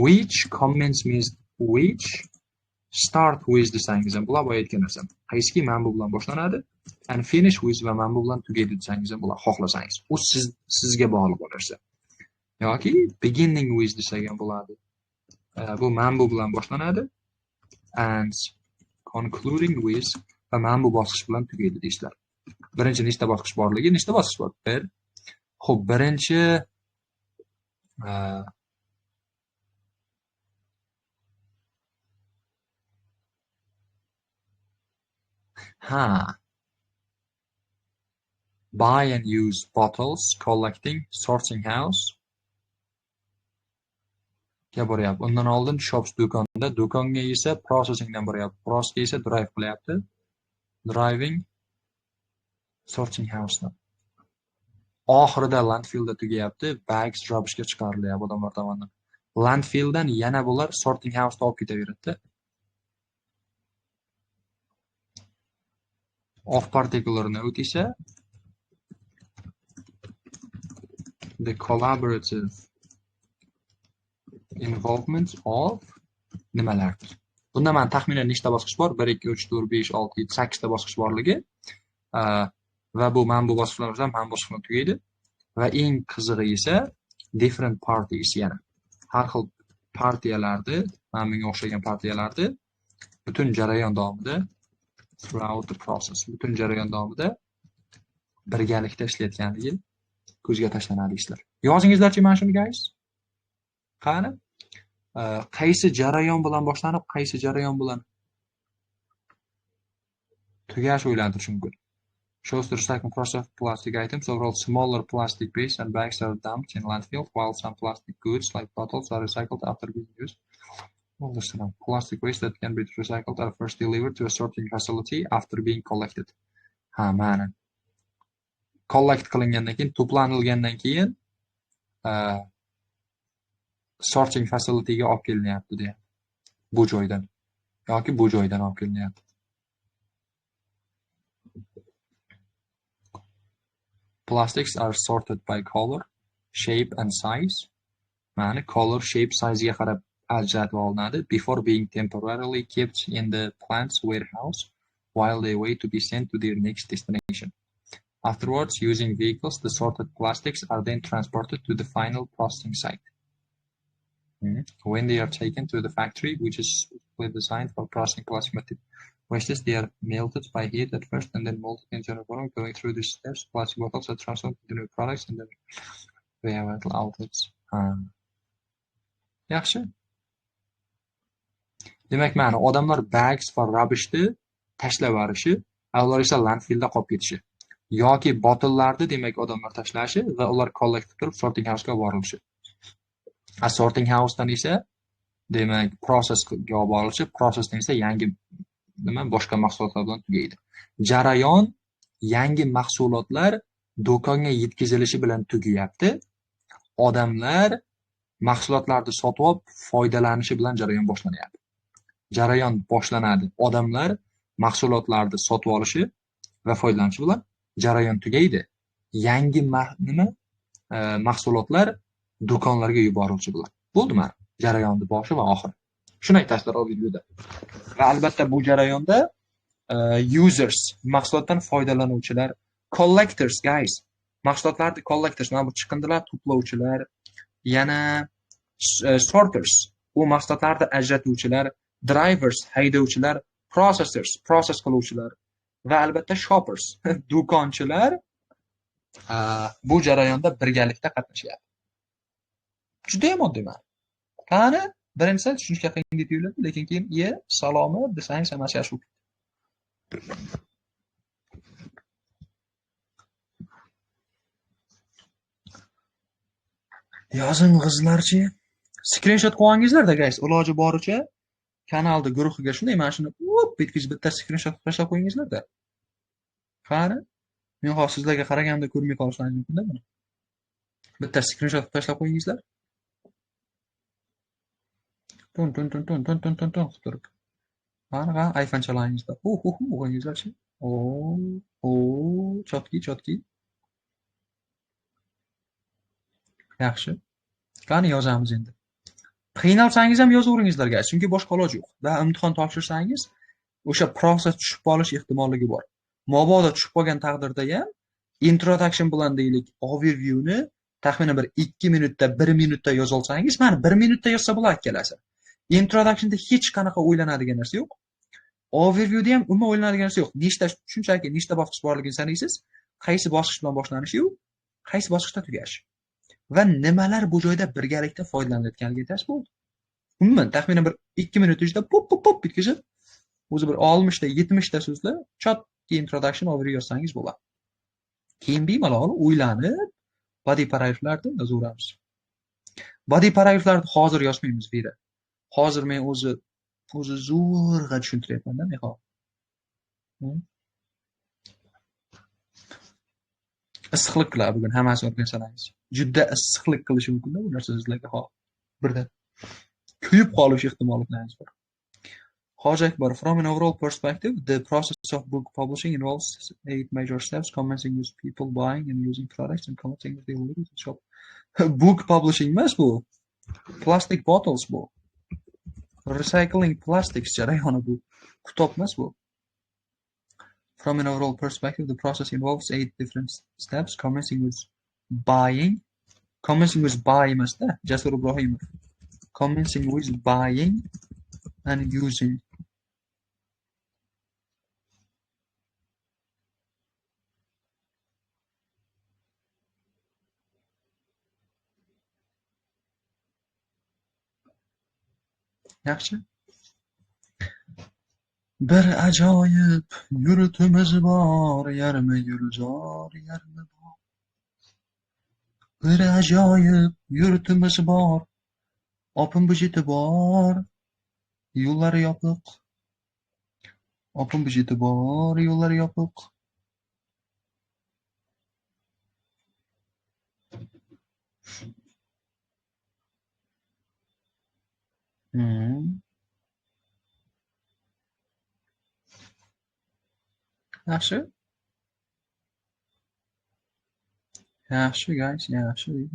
Which commence means which start with desangiz ham bo'ladi, boya aytgan narsam. Qaysiki mana bu bilan boshlanadi and finish with va mana bu bilan tugaydi desangiz ham bo'ladi, xohlasangiz. U sizga bog'liq bu narsa. Yoki beginning with desak ham bo'ladi. Bu mana bu bilan boshlanadi and concluding with va mana bu bosqich bilan tugaydi deysizlar. Birinchi nechta bosqich borligi, nechta bosqich bor? 1. Xo'p, birinchi ha, buy and use bottles, collecting, sorting house ga boryapti. Undan oldin shops do'konda, do'konga esa processingdan boryapti. Processga esa drive qilyapti. Driving sorting house'dan. Oxirida landfillda tugayapti, bags rubbishga chiqarilyapti odamlar tomonidan. Landfilldan yana bular sorting house'da olib ketaveradida. Of particular note esa the collaborative involvement of nimalardir. Bunda man taxminan nechta bosqich bor? 1 2 3 4 5 6 7 8 ta bosqich borligi. Va bu mana bu bosqichlar bilan mana bu bosqichlar tugaydi. Va eng qizig'i esa different parties, yana har xil partiyalarni, mana bunga o'xshagan partiyalarni butun jarayon davomida, throughout the process, butun jarayon davomida birgalikda ishlayotganligi ko'zga tashlanadi ishlar. Yozingizlarchi mana shuni guys. Qani? Qaysi jarayon bilan boshlanib, qaysi jarayon bilan tugash o'ylantirish mumkin. Shows the recycling process of plastic items. Overall, smaller plastic waste and bags are dumped in landfill, while some plastic goods like bottles are recycled after being used. Well, listen, plastic waste that can be recycled are first delivered to a sorting facility after being collected. Ha, mana. Collect qilingandan keyin, to'planilgandan keyin sorting facilityga olib kelinyapti deyapti. Bu joydan yoki bu joydan olib kelinyapti. Plastics are sorted by color, shape and size. Ma'ni color, shape, size ga qarab ajratib olinadi before being temporarily kept in the plant's warehouse while they wait to be sent to their next destination. Afterwards, using vehicles, the sorted plastics are then transported to the final processing site. When they are taken to the factory, which is specifically designed for processing plastic material wastes, they are melted by heat at first and then molded into a form. Going through these steps, plastic bottles are transformed into new products and then environmental outlets. Yaxshi. Demak, mana odamlar bags va rubbishni tashlab yuborishi, ular esa landfillda qolib ketishi yoki bottlelarni demak odamlar tashlashi va ular collect qilib sorting house'ga olib borilishi. A sorting house'dan esa demak processga olib borilishi, processdan esa yangi nima boshqa mahsulotlar bilan tugaydi. Jarayon yangi mahsulotlar do'konga yetkazilishi bilan tugayapti. Odamlar mahsulotlarni sotib olib foydalanishi bilan jarayon boshlanyapti. Jarayon boshlanadi. Odamlar mahsulotlarni sotib olishi va foydalanishi bilan jarayon tugaydi. Yangi nima mahsulotlar do'konlarga yuborilishi bilan. Bo'ldi mana jarayonning boshi va oxiri. Shuni aytasizlar videoda. Va albatta bu jarayonda users, mahsulotdan foydalanuvchilar, collectors guys, mahsulotlarni collectors, mana bu chiqindilar to'plovchilar, yana sorters, u mahsulotlarni ajratuvchilar, drivers, haydovchilar, processors, process qiluvchilar va albatta shoppers, do'konchilar bu jarayonda birgalikda qatnashyapti. Juda ham oddiy mana. Qani, birinchisi tushunishga qiyinga tuyuladi, lekin keyin "Ye, salomi" desangiz hammasi yaxshi bo'lib ketadi. Yozing qizlarchi. Screenshot qo'yingizlar-da guys, iloji boricha kanalda guruhiga shunday mana shuni o'p bitkazib bitta screenshot qilib tashlab qo'yingizlar-da. Qani? Men hozir sizlarga qaraganimda ko'rmay qolishlaringiz mumkin-da buni. Bitta screenshot qilib tashlab qo'yingizlar. Tun tun tun tun tun tun tun tun qilib turib. Qani, qani iPhone chalangizlar. Hu hu hu qo'yingizlarchi. O, o, chotki, chotki. Yaxshi. Qani yozamiz endi. Qiynalsangiz ham yozaveringizlar guys, chunki boshqa iloji yo'q. Va imtihon topshirsangiz, o'sha process tushib qolish ehtimolligi bor. Mabodo tushib qolgan taqdirda ham introduction bilan deylik, overviewni taxminan bir 2 minutda, 1 minutda yoza olsangiz, mana 1 minutda yozsa bo'ladi ikkalasi. Introductionda hech qanaqa o'ylanadigan narsa yo'q. Overviewda ham umuman o'ylanadigan narsa yo'q. Nechta, shunchaki nechta bosqich borligini sanaysiz, qaysi bosqich bilan boshlanishi, qaysi bosqichda tugashi va nimalar bu joyda birgalikda foydalanilayotganligi aytasiz, bo'ldi. Umuman taxminan bir 2 minut ichida pop pop pop bitkazib, o'zi bir 60 ta, 70 ta so'zlar chotki introduction overview yozsangiz bo'ladi. Keyin bemalol o'ylanib body paragraflarni yozaveramiz. Body paragraflarni hozir yozmaymiz, Vera. Hozir men o'zi zo'rg'a tushuntiryapman-da, men hozir. Issiqlik qiladi bugun hammasi o'rgansangiz. Juda issiqlik qilishi mumkin-da bu narsa sizlarga hozir. Birdan kuyib qolish ehtimollaringiz bor. Hoji Akbar, from an overall perspective, the process of book publishing involves 8 major steps, commencing with people buying and using products and commencing with delivery to shop. Book publishing emas bu. Plastic bottles bu. Recycling plastics jarayoni bu. Kitob emas bu. From an overall perspective, the process involves 8 different steps, commencing with buying. Commencing with buy emasda, Jasur Ibrohimov. Commencing with buying and using. Yaxshi. Bir ajoyib yurtimiz bor, yarmi gulzor, yarmi bog'. Bir ajoyib yurtimiz bor, opim bujeti bor, yo'llari yopiq. Opim bujeti bor, yo'llari yopiq. Yaxshi. Yaxshi, guys, yaxshi.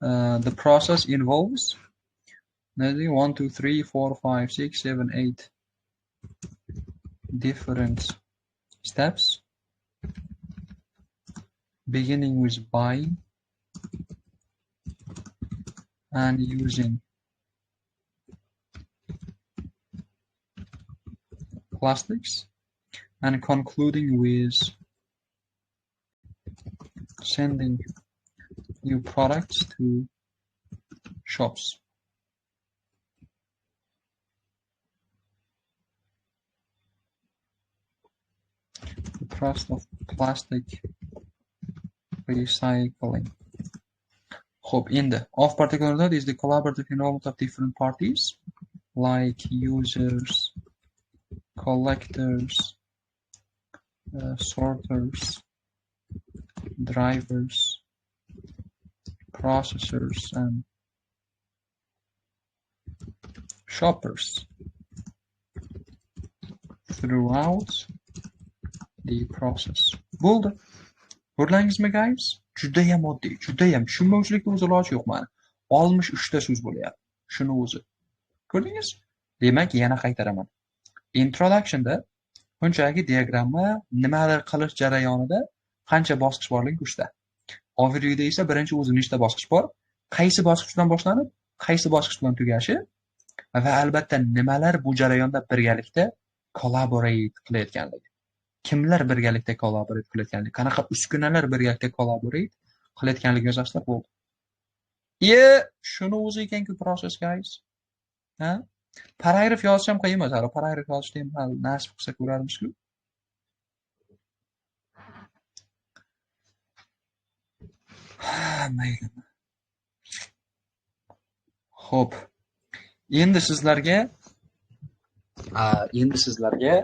The process involves 1, 2, 3, 4, 5, 6, 7, 8 different steps, beginning with buying and using plastics and concluding with sending new products to shops. The process of plastic recycling. Xo'p, endi of particular note is the collaborative involvement of different parties like users, collectors, sorters, drivers, processors, and shoppers throughout the process. Bo'ldi. Ko'rdingizmi, guys? Judayam oddiy, judayam tushunmovchilikni o'zi iloji yo'q mana. 63 ta so'z bo'lyapti. Shuni o'zi. Ko'rdingiz? Demak, yana qaytaraman. Introductionda shunchaki diagramma nimadir qilish jarayonida qancha bosqich borligi ko'rsatadi. Overviewda esa birinchi o'zi nechta bosqich bor, qaysi bosqich bilan boshlanib, qaysi bosqich bilan tugashi va albatta nimalar bu jarayonda birgalikda collaborate qilayotganligi. Kimlar birgalikda collaborate qilayotganligi, qanaqa uskunalar birgalikda collaborate qilayotganligini yozasizlar, bo'ldi. Shuni o'zi ekan-ku process, guys. Ha? Paragraf yozish ham qiyin emas, hali paragraf yozishni ham hali nasib qilsa ko'rarmiz-ku. Mayli. Xo'p. Endi sizlarga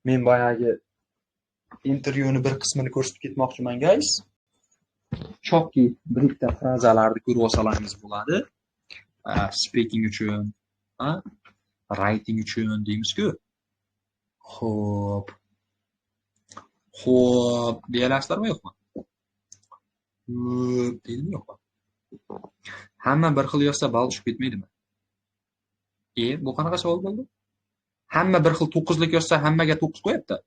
men boyagi intervyuni bir qismini ko'rsatib ketmoqchiman, guys. Chokki bir ikkita frazalarni ko'rib olsalaringiz bo'ladi. Speaking uchun, writing uchun deymiz-ku. Xo'p. Xo'p, deyalasizlarmi yo'qmi? Xo'p, deydimi yo'qmi? Hamma bir xil yozsa ball tushib ketmaydimi? Bu qanaqa savol bo'ldi? Hamma bir xil 9lik yozsa hammaga 9 qo'yapti.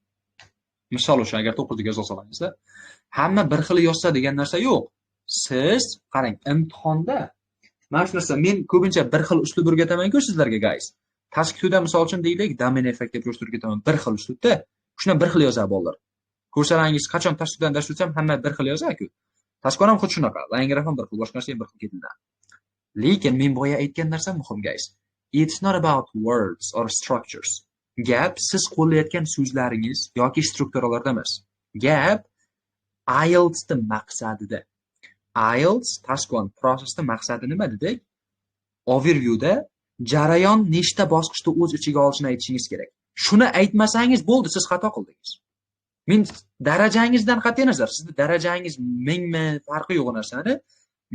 Misol uchun agar 9lik yoza olsalaringizda, hamma bir xil yozsa degan narsa yo'q. Siz qarang, imtihonda mana shu narsa men ko'pincha bir xil uslub o'rgataman-ku sizlarga, guys. Task 2da misol uchun deylik, domain effect deb ko'rsatib ketaman bir xil uslubda. Shuni bir xil yozadi bolalar. Ko'rsalaringiz qachon task 2dan dars o'tsam hamma bir xil yozadi-ku. Task 1 ham xuddi shunaqa, line graph ham bir xil, boshqa narsa ham bir xil ketiladi. Lekin men boya aytgan narsa muhim, guys. It's not about words or structures. Gap siz qo'llayotgan so'zlaringiz yoki strukturalarda emas. Gap IELTSning maqsadida. IELTS Task 1 prosesning maqsadi nima dedik? Overviewda jarayon nechta bosqichni o'z ichiga olishini aytishingiz kerak. Shuni aytmasangiz bo'ldi, siz xato qildingiz. Men darajangizdan qat'iy nazar, sizni darajangiz mingmi farqi yo'q narsani,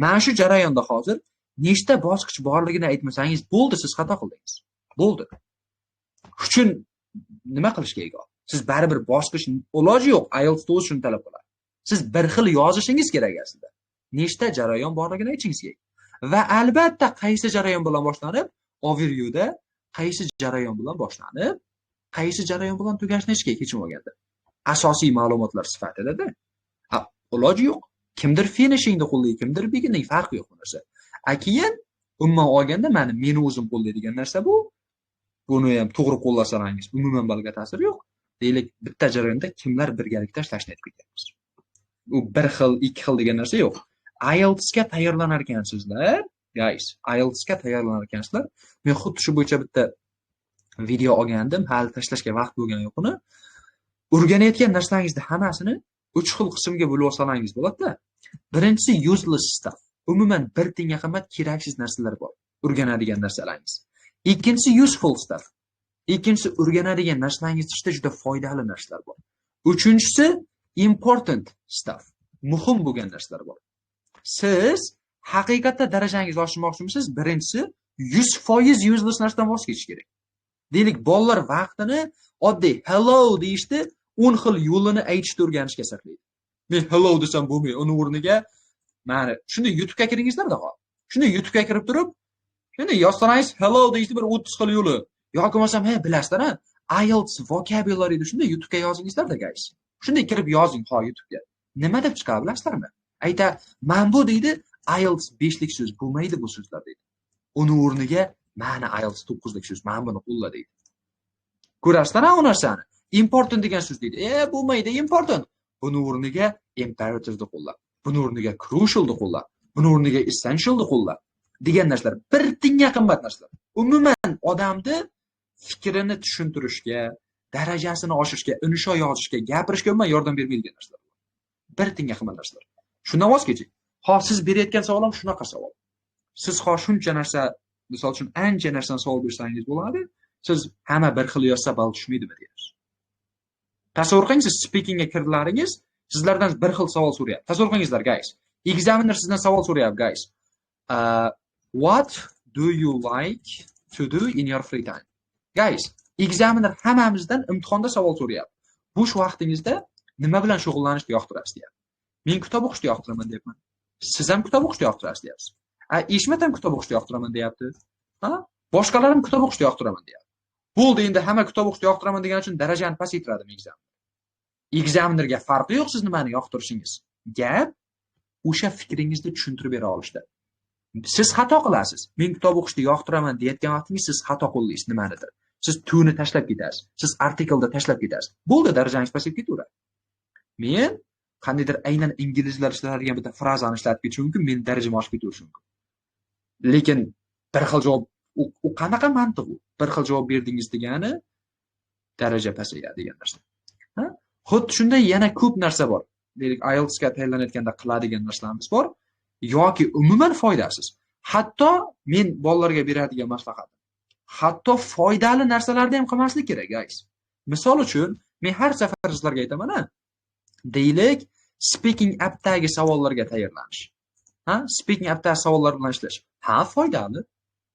mana shu jarayonda hozir nechta bosqich borligini aytmasangiz bo'ldi, siz xato qildingiz. Bo'ldi. Uchun nima qilish kerak? Siz baribir bosqich, iloji yo'q, IELTS o'zi shuni talab qiladi. Siz bir xil yozishingiz kerak aslida. Nechta jarayon borligini aytishingiz kerak. Va albatta qaysi jarayon bilan boshlanib, overviewda qaysi jarayon bilan boshlanib, qaysi jarayon bilan tugashini aytish kerak hech bo'lmaganda. Asosiy ma'lumotlar sifatida-da. Iloji yo'q. Kimdir finishingni qo'llaydi, kimdir beginning, farqi yo'q bu narsa. A keyin umuman olganda meni o'zim qo'llaydigan narsa bu. Buni ham to'g'ri qo'llasalaringiz umuman ballga ta'siri yo'q. Deylik, bitta jarayonda kimlar birgalikda ishlashni aytib ketyapmiz. U bir xil, ikki xil degan narsa yo'q. IELTSga tayyorlanar ekansizlar, guys, IELTSga tayyorlanar ekansizlar. Men xuddi shu bo'yicha bitta video olgandim, hali tashlashga vaqt bo'lgani yo'q uni. O'rganayotgan narsalaringizni hammasini 3 xil qismga bo'lib olsangiz bo'ladi-da. Birinchisi useless stuff. Umuman bir tiyinga qimmat keraksiz narsalar bor. O'rganadigan narsalaringiz. Ikkinchisi useful stuff. Ikkinchisi o'rganadigan narsalaringiz ichida juda foydali narsalar bor. Uchinchisi important stuff. Muhim bo'lgan narsalar bor. Siz haqiqatda darajangizni oshirmoqchimisiz? Birinchisi 100% useless narsadan voz kechish kerak. Deylik, bolalar vaqtini oddiy hello deyishdi, 10 xil yo'lini aytishni o'rganishga sarflaydi. Men hello desam bo'lmaydi, uni o'rniga mana shunday YouTube'ga kiringizlar-da hozir. Shunday YouTube'ga kirib turib, shunday yozsangiz hello deyishdi bir 30 xil yo'li. Yoki bo'lmasam, he, bilasizlar-a, IELTS vocabulary deb shunday YouTube'ga yozingizlar-da, guys. Shunday kirib yozing, ho, YouTube'ga. Nima deb chiqadi bilasizlarmi? Ayta, "Men bu" deydi, IELTS 5lik so'z bo'lmaydi bu so'zlar deydi. Uni o'rniga mana IELTS 9lik so'z, mana buni qo'lla deydi. Ko'rasizlar u narsani? Important degan so'z deydi. E, bo'lmaydi important. Buni o'rniga imperative'ni qo'lla. Buni o'rniga crucial'ni qo'lla. Buni o'rniga essential'ni qo'lla degan narsalar bir tiyinga qimmat narsalar. Umuman odamni fikrini tushuntirishga, darajasini oshirishga, insho yozishga, gapirishga umuman yordam bermaydigan narsalar. Bir tiyinga qimmat narsalar. Shundan voz keching. Ho, siz berayotgan savol ham shunaqa savol. Siz ho shuncha narsa, misol uchun ancha narsani savol bersangiz bo'ladi. Siz hamma bir xil yozsa ball tushmaydimi deyapsiz. Tasavvur qiling, siz speakingga kirdilaringiz, sizlardan bir xil savol so'rayapti. Tasavvur qilingizlar, guys. Examiner sizdan savol so'rayapti, guys. What do you like to do in your free time? Guys, examiner hammamizdan imtihonda savol so'rayapti. Bo'sh vaqtingizda nima bilan shug'ullanishni yoqtirasiz deyapti. Men kitob o'qishni yoqtiraman deyapman. Siz ham kitob o'qishni yoqtirasiz deyapsiz. A, Eshmat ham kitob o'qishni yoqtiraman deyapti. Ha? Boshqalar ham kitob o'qishni yoqtiraman deyapti. Bo'ldi, endi hamma kitob o'qishni yoqtiraman degani uchun darajani pasaytiradimi examiner? Examinerga farqi yo'q siz nimani yoqtirishingiz. Gap o'sha fikringizni tushuntirib bera olishda. Siz xato qilasiz. Men kitob o'qishni yoqtiraman deyotgan vaqtingiz siz xato qo'llaysiz nimanidir. Siz to'ni tashlab ketasiz. Siz artiklda tashlab ketasiz. Bo'ldi, darajangiz pasayib ketaveradi. Men qandaydir aynan inglizlar ishlatadigan bitta frazani ishlatib ketishim mumkin, meni darajam oshib ketaverishi mumkin. Lekin bir xil javob u qanaqa mantiq u? Bir xil javob berdingiz degani daraja pasayadi degan narsa. Ha? Xuddi shunday yana ko'p narsa bor. Deylik, IELTSga tayyorlanayotganda qiladigan narsalarimiz bor yoki umuman foydasiz. Hatto men bolalarga beradigan maslahatim. Hatto foydali narsalarni ham qilmaslik kerak, guys. Misol uchun, men har safar sizlarga aytaman-a, deylik, speaking appdagi savollarga tayyorlanish. Ha, speaking appdagi savollar bilan ishlash. Ha, foydali.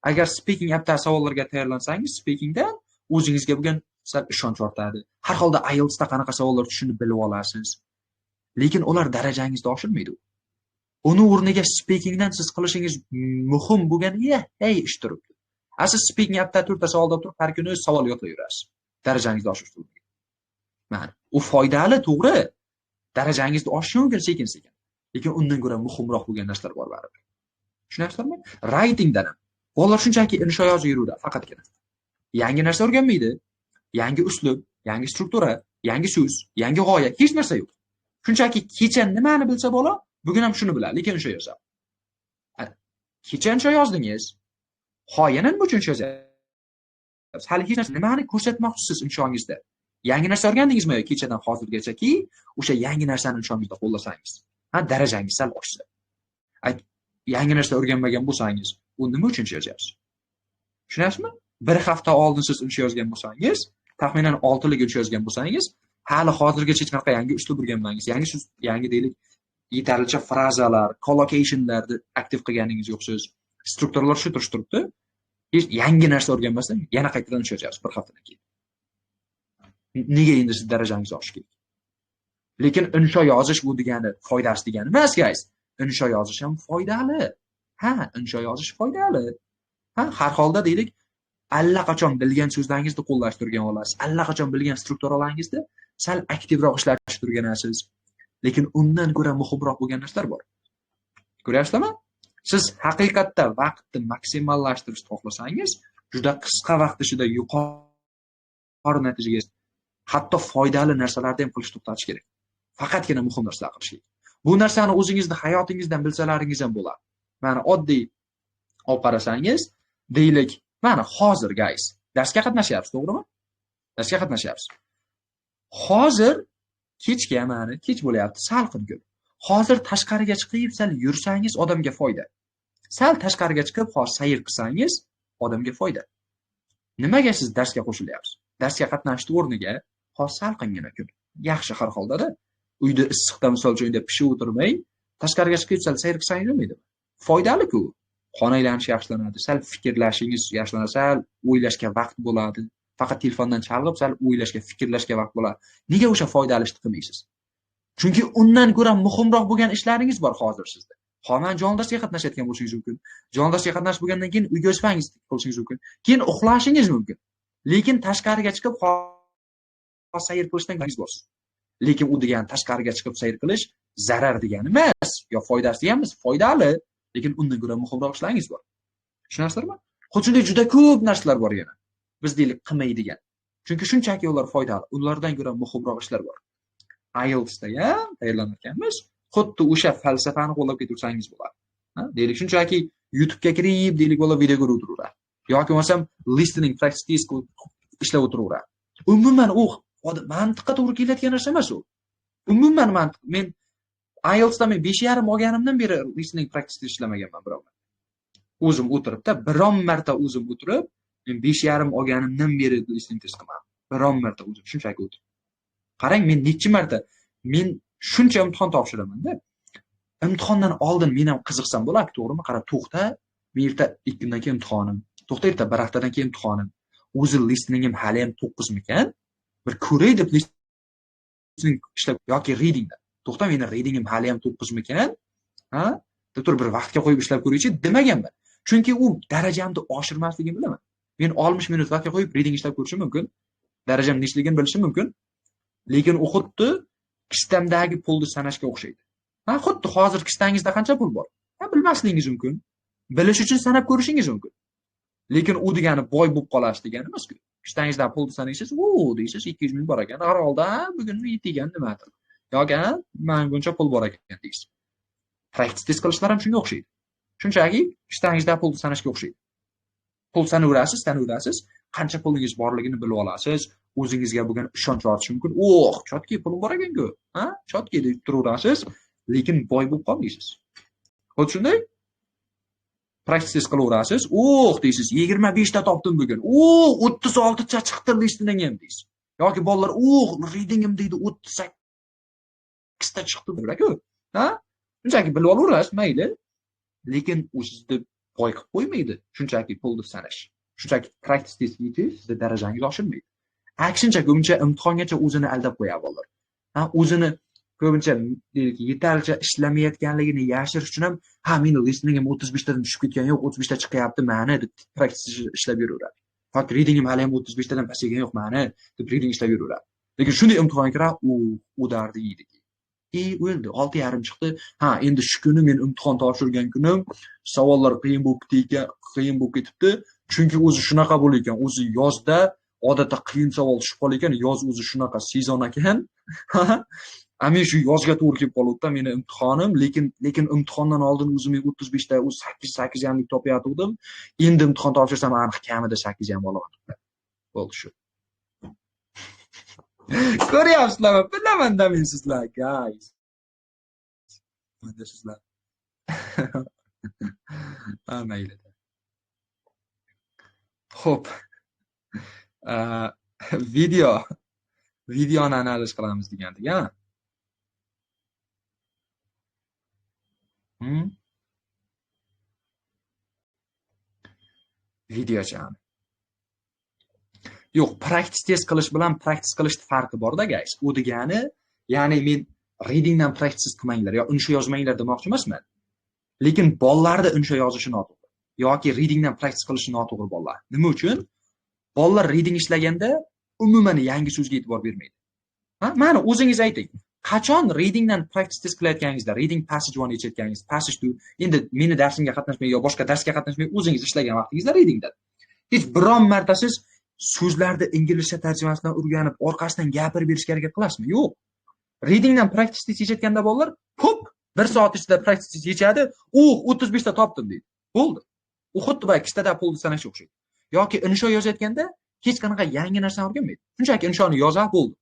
Agar speaking appdagi savollarga tayyorlansangiz, speakingda o'zingizga bo'lgan sal ishonch ortadi. Har holda IELTSda qanaqa savollar tushishini bilib olasiz. Lekin ular darajangizni oshirmaydi. Uni o'rniga speakingdan siz qilishingiz muhim bo'lgan hey ish turibdi. A siz speaking appda to'rtta savolda turib har kuni savol yodlayverasiz. Darajangizni oshirish o'rniga. Mana, u foydali, to'g'ri. Darajangizni oshishi mumkin sekin-sekin. Lekin undan ko'ra muhimroq bo'lgan narsalar bor baribir. Tushunyapsizlarmi? Writingdan ham. Bolalar shunchaki insho yozib yuraveradi faqatgina. Yangi narsa o'rganmaydi. Yangi uslub, yangi struktura, yangi so'z, yangi g'oya, hech narsa yo'q. Shunchaki kecha nimani bilsa bola, bugun ham shuni biladi, lekin insho yozadi. Kecha insho yozdingiz. Ho, yana nima uchun insho yozyapsiz? Hali hech narsa nimani ko'rsatmoqchisiz inshongizda? Yangi narsa o'rgandingizmi yoki kechadan hozirgachaki o'sha yangi narsani inshongizda qo'llasangiz, ha, darajangiz sal oshsa. Yangi narsa o'rganmagan bo'lsangiz, u nima uchun insho yozyapsiz? Tushunyapsizmi? Bir hafta oldin siz insho yozgan bo'lsangiz, taxminan 6lik insho yozgan bo'lsangiz, hali hozirgacha hech qanaqa yangi uslub o'rganmadingiz, yangi so'z, yangi deylik, yetarlicha frazalar, collocationlarni aktiv qilganingiz yo'qsiz. Strukturalar shu turish turibdi. Hech yangi narsa o'rganmasdan yana qaytadan insho yozyapsiz bir haftadan keyin. Nega endi siz darajangiz oshishi kerak? Lekin insho yozish bu degani foydasi degani emas, guys. Insho yozish ham foydali. Ha, insho yozish foydali. Ha, har holda deylik, allaqachon bilgan so'zlaringizni qo'llashtirgan turgan olasiz. Allaqachon bilgan strukturalaringizni sal aktivroq ishlatishib turganasiz. Lekin undan ko'ra muhimroq bo'lgan narsalar bor. Ko'ryapsizlarmi? Siz haqiqatda vaqtni maksimallashtirishni xohlasangiz, juda qisqa vaqt ichida yuqori natijaga, hatto foydali narsalarni ham qilishni to'xtatish kerak. Faqatgina muhim narsalar qilish kerak. Bu narsani o'zingizni hayotingizdan bilsalaringiz ham bo'ladi. Mana oddiy olib qarasangiz, deylik, mana hozir guys, darsga qatnashyapsiz, to'g'rimi? Darsga qatnashyapsiz. Hozir kechga mana kech bo'lyapti, salqin kun. Hozir tashqariga chiqib sal yursangiz odamga foyda. Sal tashqariga chiqib hozir sayr qilsangiz odamga foyda. Nimaga siz darsga qo'shilyapsiz? Darsga qatnashishning o'rniga hozir salqingina kun. Yaxshi har holda-da. Uyda issiqda misol uchun uyda pishib o'tirmay, tashqariga chiqib sal sayr qilsangiz bo'lmaydimi? Foydali-ku. Qon aylanishi yaxshilanadi, sal fikrlashingiz yaxshilanadi, sal o'ylashga vaqt bo'ladi. Faqat telefondan chalg'ib, sal o'ylashga, fikrlashga vaqt bo'ladi. Nega o'sha foydali ishni qilmaysiz? Chunki undan ko'ra muhimroq bo'lgan ishlaringiz bor hozir sizda. Xoman jonli darsga qatnashayotgan bo'lishingiz mumkin. Jonli darsga qatnashib bo'lgandan keyin uyga o'smangiz qilishingiz mumkin. Keyin uxlashingiz mumkin. Lekin tashqariga chiqib sayr qilishdan bor. Lekin u degani tashqariga chiqib sayr qilish zarar degani emas, yo foydasi degani emas, foydali, lekin undan ko'ra muhimroq ishlaringiz bor. Tushunasizlarmi? Xuddi shunday juda ko'p narsalar bor yana. Biz deylik qilmaydigan. Chunki shunchaki ular foydali, ulardan ko'ra muhimroq ishlar bor. IELTSda ham tayyorlanarkanmiz, xuddi o'sha falsafani qo'llab ketaversangiz bo'ladi. Ha, deylik shunchaki YouTube'ga kirib, deylik bola video ko'rib o'tiraveradi. Yoki bo'lmasam listening practice ishlab o'tiraveradi. Umuman u mantiqqa to'g'ri kelayotgan narsa emas u. Umuman mantiq. Men IELTSda men 5.5 olganimdan beri listening practice ishlamaganman biror marta. O'zim o'tiribda, biron marta o'zim o'tirib, men 5.5 olganimdan beri listening test qilmadim. Biron marta o'zim shunchaki o'tirib. Qarang, men necha marta men shuncha imtihon topshiraman-da. Imtihondan oldin men ham qiziqsam bo'ladi, to'g'rimi? Qara, to'xta, men erta 2 kundan keyin imtihonim. To'xta, erta bir haftadan keyin imtihonim. O'zi listeningim hali ham 9 mikan? Bir ko'ray deb listening ishlab yoki readingda. To'xta, meni readingim hali ham 9 mikan? Ha? Deb turib bir vaqtga qo'yib ishlab ko'raychi demaganman. Chunki u darajamni oshirmasligini bilaman. Men 60 minut vaqtga qo'yib reading ishlab ko'rishim mumkin. Darajam nechligini bilishim mumkin. Lekin u xuddi kistamdagi pulni sanashga o'xshaydi. Ha, xuddi hozir kistangizda qancha pul bor? Ha, bilmasligingiz mumkin. Bilish uchun sanab ko'rishingiz mumkin. Lekin u degani boy bo'lib qolasiz degani emas-ku. Kistangizda pulni sanaysiz, "O", deysiz, 200 ming bor ekan. Har holda bugun yetilgan nimadir. Yoki mana buncha pul bor ekan deysiz. Practice test qilishlar ham shunga o'xshaydi. Shunchaki kistangizda pulni sanashga o'xshaydi. Pul sanaverasiz, sanaverasiz, qancha pulingiz borligini bilib olasiz. O'zingizga bo'lgan ishonch ortishi mumkin. Oh, chotki pulim bor ekan-ku. Ha? Chotki deb turaverasiz, lekin boy bo'lib qolmaysiz. Xuddi shunday practice qilaverasiz. Oh deysiz, 25 ta topdim bugun. Oh, 36 ta chiqdi listening ham deysiz. Yoki bolalar, oh, readingim deydi, 38 ta chiqdi deydi-ku. Ha? Shunchaki bilib olaverasiz, mayli. Lekin u sizni boy qilib qo'ymaydi. Shunchaki pulni sanash. Shunchaki practice test yetish sizni darajangizni oshirmaydi. Aksincha ko'pincha imtihongacha o'zini aldab qo'yadi bolalar. Ha, o'zini ko'pincha deylik yetarlicha ishlamayotganligini yashirish uchun ham, ha, meni listeningim 35 tadan tushib ketgan yo'q, 35 ta chiqyapti mani deb practice ishlab yuraveradi. Yoki readingim hali ham 35 tadan pasaygan yo'q mani deb reading ishlab yuraveradi. Lekin shunday imtihonga kiradi, u udarni yeydi. O'ldi, 6.5 chiqdi. Ha, endi shu kuni men imtihon topshirgan kunim savollar qiyin bo'lib ketdi, qiyin bo'lib ketibdi. Chunki o'zi shunaqa bo'lar ekan, o'zi yozda odatda qiyin savol tushib qolar ekan, yoz o'zi shunaqa sezon ekan. A men shu yozga to'g'ri kelib qoluvdi meni imtihonim, lekin imtihondan oldin o'zim men 35 ta, o'zi 8 8.5 topayotgandim. Endi imtihon topshirsam aniq kamida 8.5 olaman. Bo'ldi shu. Ko'ryapsizlarmi? Bilaman-da men sizlar, guys. Mana sizlar. Ha, mayli. Xo'p. Videoni analiz qilamiz degandik, ha? Videochani. Yo'q, practice test qilish bilan practice qilishni farqi bor-da, guys. U degani, ya'ni men readingdan practice qilmanglar yo insho yozmanglar demoqchi emasman. Lekin bolalarda insho yozishi noto'g'ri yoki readingdan practice qilishi noto'g'ri bolalar. Nima uchun? Bolalar reading ishlaganda umuman yangi so'zga e'tibor bermaydi. Ha, mana o'zingiz ayting. Qachon readingdan practice test qilayotganingizda, reading passage 1 yechayotganingiz, passage 2, endi meni darsimga qatnashmay yo boshqa darsga qatnashmay o'zingiz ishlagan vaqtingizda readingda hech biron marta siz so'zlarni inglizcha tarjimasidan o'rganib, orqasidan gapirib berishga harakat qilasizmi? Yo'q. Readingdan practice test yechayotganda bolalar pop 1 soat ichida practice test yechadi, 35 ta topdim deydi. Bo'ldi. U xuddi boya kistada pulni sanashga o'xshaydi. Yoki insho yozayotganda hech qanaqa yangi narsani o'rganmaydi. Shunchaki inshoni yozadi, bo'ldi.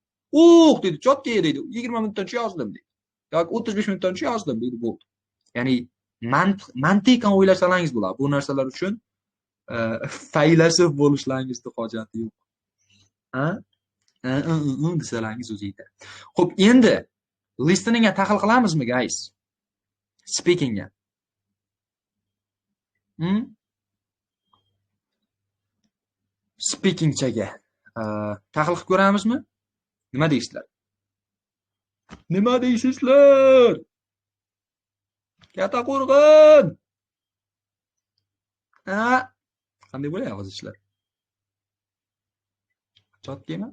Deydi, chotki deydi, 20 minutdan yozdim deydi. Yoki 35 minutdan yozdim deydi, bo'ldi. Ya'ni mantiqan o'ylasalaringiz bo'ladi. Bu narsalar uchun faylasuf bo'lishlaringizni hojati yo'q. Ha? Desalaringiz o'zi yetadi. Xo'p, endi listeningga tahlil qilamizmi, guys? Speakingga. Speakingchaga tahlil qilib ko'ramizmi? Nima deysizlar? Nima deysizlar? Katta qo'rg'on. Ha? Qanday bo'lyapti hozir ishlar? Chotkimi?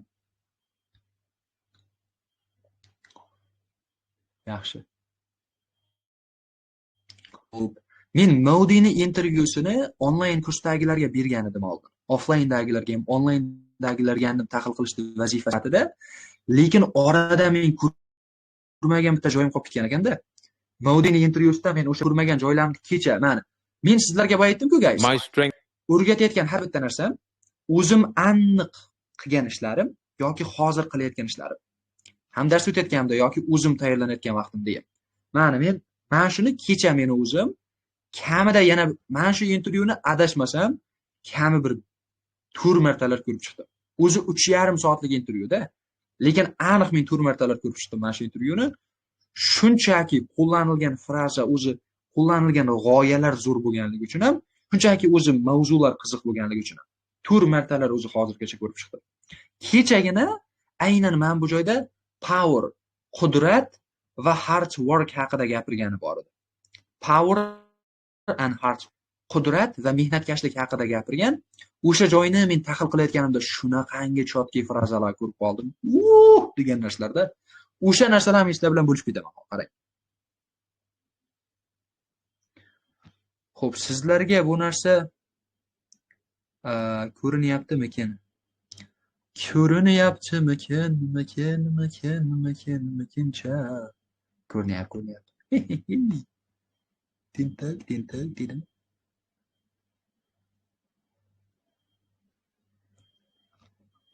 Yaxshi. Xo'p, men Maudini intervyusini onlayn kursdagilarga bergan edim oldin. Offlinedagilarga ham, onlinedagilarga ham tahlil qilishni vazifa sifatida, lekin orada men ko'rmagan bitta joyim qolib ketgan ekanda. Maudini intervyusida men o'sha ko'rmagan joylarimni kecha mana men sizlarga boya aytdim-ku, guys. O'rgatayotgan har bitta narsam o'zim aniq qilgan ishlarim yoki hozir qilayotgan ishlarim. Ham dars o'tayotganimda yoki o'zim tayyorlanayotgan vaqtimda ham. Mana men mana shuni kecha men o'zim kamida yana mana shu intervyuni adashmasam kami bir 4 martalar ko'rib chiqdim. O'zi 3,5 soatlik intervyuda, lekin aniq men 4 martalar ko'rib chiqdim mana shu intervyuni. Shunchaki qo'llanilgan fraza, o'zi qo'llanilgan g'oyalar zo'r bo'lganligi uchun ham, shunchaki o'zi mavzular qiziq bo'lganligi uchun ham 4 martalar o'zi hozirgacha ko'rib chiqdim. Kechagina aynan mana bu joyda power, qudrat va hard work haqida gapirgani bor edi. Power and hard, qudrat va mehnatkashlik haqida gapirgan. O'sha joyni men tahlil qilayotganimda shunaqangi chotki frazalar ko'rib qoldim. Degan narsalarda o'sha narsalarni sizlar bilan bo'lishib ketaman. Qarang. Xo'p, sizlarga bu narsa ko'rinyaptimikin? Ko'rinyaptimikin, mikin, mikin, mikin, mikincha? Ko'rinyapti, ko'rinyapti. Tentak, tentak dedim.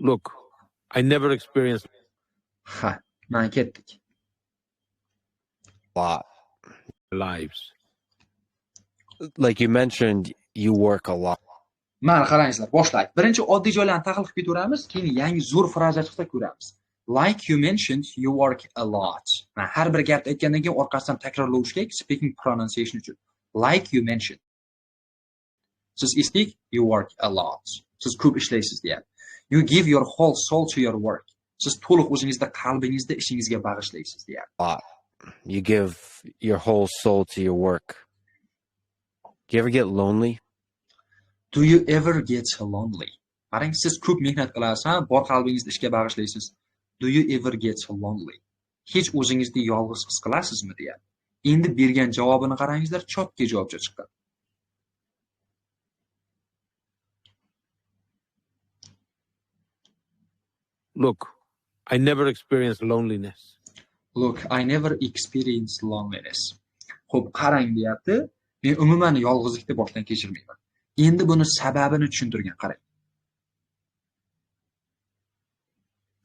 Look, I never experienced. Ha, mana ketdik. Lot. Lives. Like you mentioned, you work a lot. Mana qarangizlar, boshlaylik. Birinchi oddiy joylarni tahlil qilib ketaveramiz, keyin yangi zo'r fraza chiqsa ko'ramiz. Like you mentioned, you work a lot. Mana har bir gapni aytgandan keyin orqasidan takrorlash kerak speaking pronunciation uchun. Like you mentioned. Siz esdik, you work a lot. Siz ko'p ishlaysiz deyapti. You give your whole soul to your work. Siz to'liq o'zingizda, qalbingizda ishingizga bag'ishlaysiz deyapti. You give your whole soul to your work. Do you ever get lonely? Do you ever get lonely? Qarang, siz ko'p mehnat qilasiz, ha, bor qalbingizni ishga bag'ishlaysiz. Do you ever get lonely? Hech o'zingizni yolg'iz his qilasizmi deyapti. Endi bergan javobini qarangizlar, chotki javobcha chiqqan. Look, I never experienced loneliness. Look, I never experienced loneliness. Xo'p, qarang deyapti. Men umuman yolg'izlikni boshdan kechirmayman. Endi buni sababini tushuntirgan, qarang.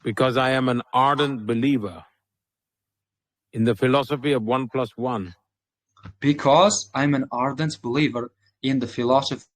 Because I am an ardent believer in the philosophy of 1 + 1. Because I'm an ardent believer in the philosophy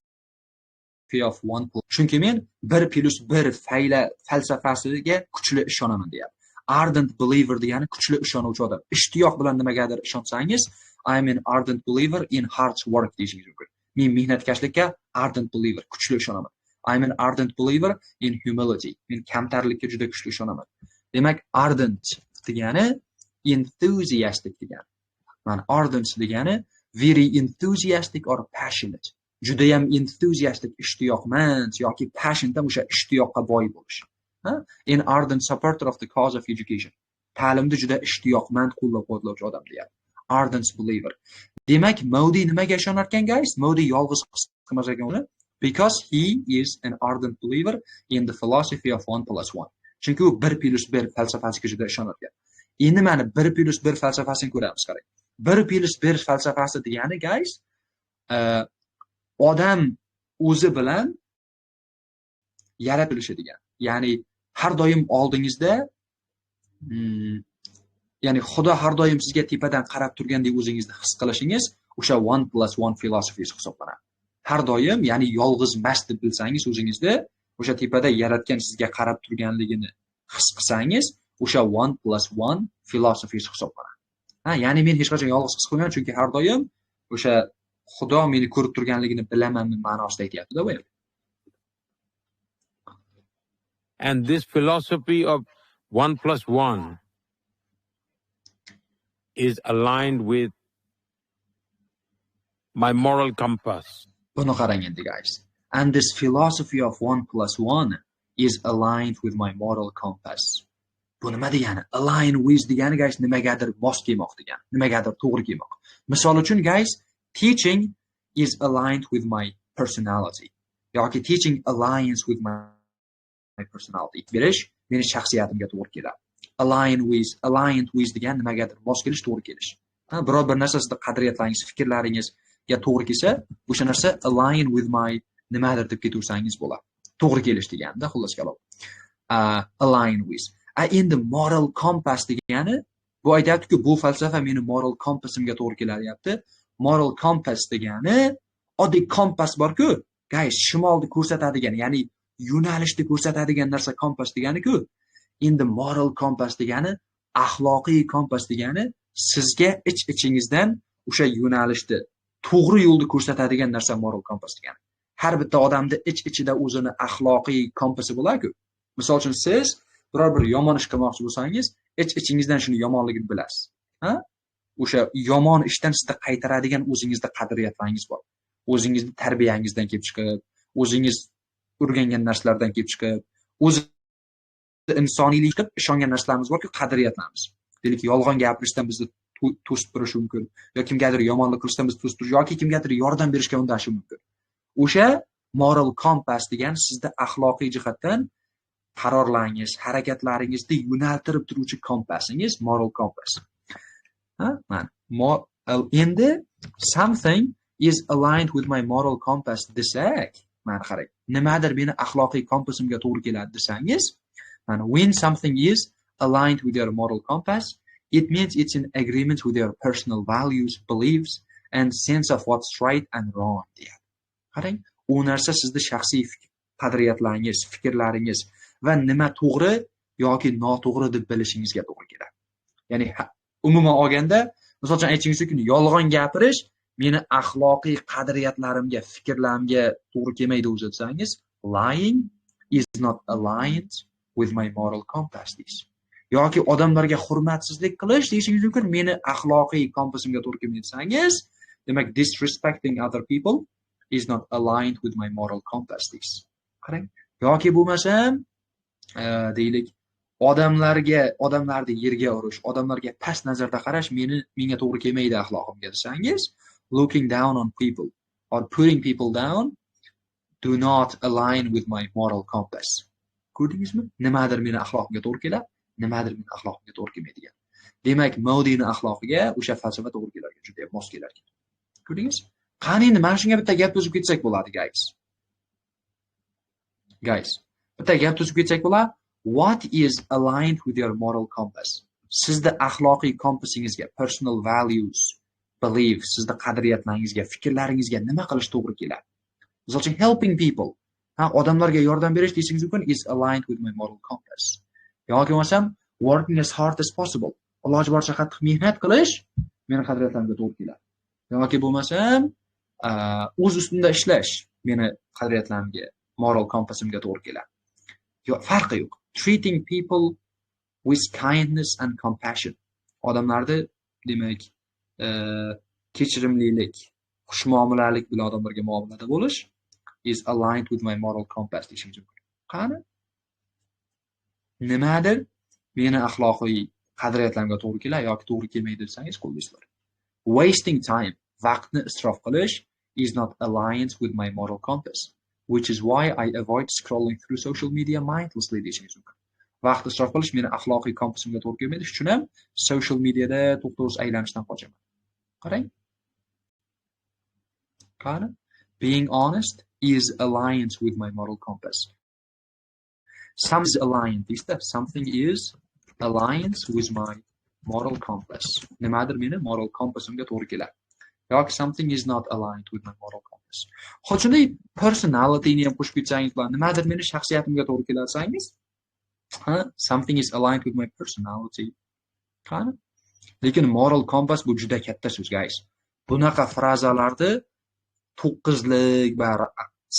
of 1 plus. Chunki men 1 + 1 falsafasiga kuchli ishonaman deyapti. Ardent believer degani kuchli ishonuvchi odam. Ishtiyoq bilan nimagadir ishonsangiz, I'm an ardent believer in hard work deyishingiz mumkin. Men mehnatkashlikka ardent believer, kuchli ishonaman. I'm an ardent believer in humility. Men kamtarlikka juda kuchli ishonaman. Demak, ardent degani enthusiastic degani. Mana, ardent degani very enthusiastic or passionate. Judayam enthusiastic, ishtiyoqmand, yoki passionate ham o'sha ishtiyoqqa boy bo'lish. Ha? An ardent supporter of the cause of education. Ta'limni juda ishtiyoqmand qo'llab-quvvatlovchi odam deyapti. Ardent believer. Demak, Modi nimaga ishonar ekan, guys? Modi yolg'iz his qilmas ekan uni. Because he is an ardent believer in the philosophy of one plus one. Chunki u 1 + 1 falsafasiga juda ishonar ekan. Endi mana 1 + 1 falsafasini ko'ramiz, qarang. 1 + 1 falsafasi degani, guys, odam o'zi bilan yaratilishi degan. Ya'ni har doim oldingizda, ya'ni Xudo har doim sizga tepadan qarab turgandek o'zingizni his qilishingiz o'sha one plus one philosophy hisoblanadi. Har doim, ya'ni yolg'iz emas deb bilsangiz o'zingizni, o'sha tepada yaratgan sizga qarab turganligini his qilsangiz, o'sha one plus one philosophy hisoblanadi. Ha, ya'ni men hech qachon yolg'iz his qilmayman, chunki har doim o'sha Xudo meni ko'rib turganligini bilaman ma'nosida aytyapti-da bu yerda. And this philosophy of one plus one is aligned with my moral compass. Buni qarang endi, guys. And this philosophy of one plus one is aligned with my moral compass. Bu nima degani? Align with degani, guys, nimagadir mos kelmoq degani, nimagadir to'g'ri kelmoq. Misol uchun, guys, teaching is aligned with my personality yoki teaching aligns with my personality. Berish meni shaxsiyatimga to'g'ri keladi. Align with, aligned with degan nimagadir mos kelish, to'g'ri kelish. Ha, biror bir narsa sizni qadriyatlaringiz, fikrlaringizga to'g'ri kelsa, o'sha narsa align with my nimadir deb ketaversangiz bo'ladi. To'g'ri kelish deganda, xullas kalom. Align with. A endi moral compass degani, bu aytyapti-ku, bu falsafa meni moral compassimga to'g'ri keladi deyapti. Moral compass degani oddiy kompas bor-ku, guys, shimolni ko'rsatadigan, ya'ni yo'nalishni ko'rsatadigan narsa kompas degani-ku. Endi moral compass degani, axloqiy kompas degani sizga ich-ichingizdan o'sha yo'nalishni, to'g'ri yo'lni ko'rsatadigan narsa moral compass degani. Har bitta odamda ich-ichida o'zini axloqiy kompasi bo'ladi-ku. Misol uchun, siz biror bir yomon ish qilmoqchi bo'lsangiz, ich-ichingizdan shuni yomonligini bilasiz. Ha? O'sha yomon ishdan sizni qaytaradigan o'zingizda qadriyatlaringiz bor. O'zingizni tarbiyangizdan kelib chiqib, o'zingiz o'rgangan narsalardan kelib chiqib, o'zi insoniylik qilib ishongan narsalarimiz borku, qadriyatlarimiz. Deylik, yolg'on gapirishdan bizni to'sib turishi mumkin yoki kimgadir yomonlik qilishdan bizni to'sib turishi yoki kimgadir yordam berishga undashi mumkin. O'sha moral compass degan sizda axloqiy jihatdan qarorlaringiz, harakatlaringizni yo'naltirib turuvchi kompasingiz moral compass. Ha, mana. Endi something is aligned with my moral compass desak, mana qarang, nimadir meni axloqiy kompasimga to'g'ri keladi desangiz, mana, when something is aligned with your moral compass, it means it's in agreement with your personal values, beliefs and sense of what's right and wrong deyapti. Qarang, u narsa sizni shaxsiy qadriyatlaringiz, fikrlaringiz va nima to'g'ri yoki noto'g'ri deb bilishingizga to'g'ri keladi. Ya'ni umuman olganda, misol uchun aytishingiz mumkin, yolg'on gapirish meni axloqiy qadriyatlarimga, fikrlarimga to'g'ri kelmaydi o'zi desangiz, lying is not aligned with my moral compass deysiz. Yoki odamlarga hurmatsizlik qilish deyishingiz mumkin, meni axloqiy kompasimga to'g'ri kelmaydi desangiz, demak, disrespecting other people is not aligned with my moral compass deysiz. Qarang, yoki bo'lmasam, deylik, odamlarga, odamlarni yerga urish, odamlarga past nazarda qarash menga to'g'ri kelmaydi axloqimga desangiz, looking down on people or putting people down do not align with my moral compass. Ko'rdingizmi? Nimadir meni axloqimga to'g'ri keladi, nimadir meni axloqimga to'g'ri kelmaydigan. Demak, Modini axloqiga o'sha falsafa to'g'ri kelar ekan, juda mos kelar ekan. Ko'rdingiz? Qani endi mana shunga bitta gap tuzib ketsak bo'ladi, guys. Guys, bitta gap tuzib ketsak bo'ladi. What is aligned with your moral compass? Sizni axloqiy kompasingizga, personal values, beliefs, sizni qadriyatlaringizga, fikrlaringizga nima qilish to'g'ri keladi? Misol uchun, helping people. Ha, odamlarga yordam berish deyishingiz mumkin, is aligned with my moral compass. Yoki bo'lmasam, working as hard as possible. Iloji boricha qattiq mehnat qilish meni qadriyatlarimga to'g'ri keladi. Yoki bo'lmasam, o'z ustimda ishlash meni qadriyatlarimga moral kompassimga to'g'ri keladi. Yo'q, farqi yo'q. Treating people with kindness and compassion. Odamlarni, demak, kechirimlilik, xushmuomalalik bilan odamlarga muomalada bo'lish is aligned with my moral compass deyishingiz mumkin. Qani? Nimadir meni axloqiy qadriyatlarimga to'g'ri keladi yoki to'g'ri kelmaydi desangiz qo'llaysizlar. Wasting time, vaqtni isrof qilish is not aligned with my moral compass, which is why I avoid scrolling through social media mindlessly deyishingiz mumkin. Vaqt isrof qilish meni axloqiy kompasimga to'g'ri kelmaydi, shuning uchun ham social mediada to'xtovsiz aylanishdan qochaman. Qarang. Qani? Being honest is aligned with my moral compass. Some is aligned, deyishda, something is aligned with my moral compass. Nimadir meni moral kompassimga to'g'ri keladi. Yoki something is not aligned with my moral compass. Xuddi shunday personalityni ham qo'shib ketsangiz bo'ladi. Nimadir meni shaxsiyatimga to'g'ri keladi desangiz, ha, something is aligned with my personality. Qani? Lekin moral compass bu juda katta so'z, guys. Bunaqa frazalarni 9lik va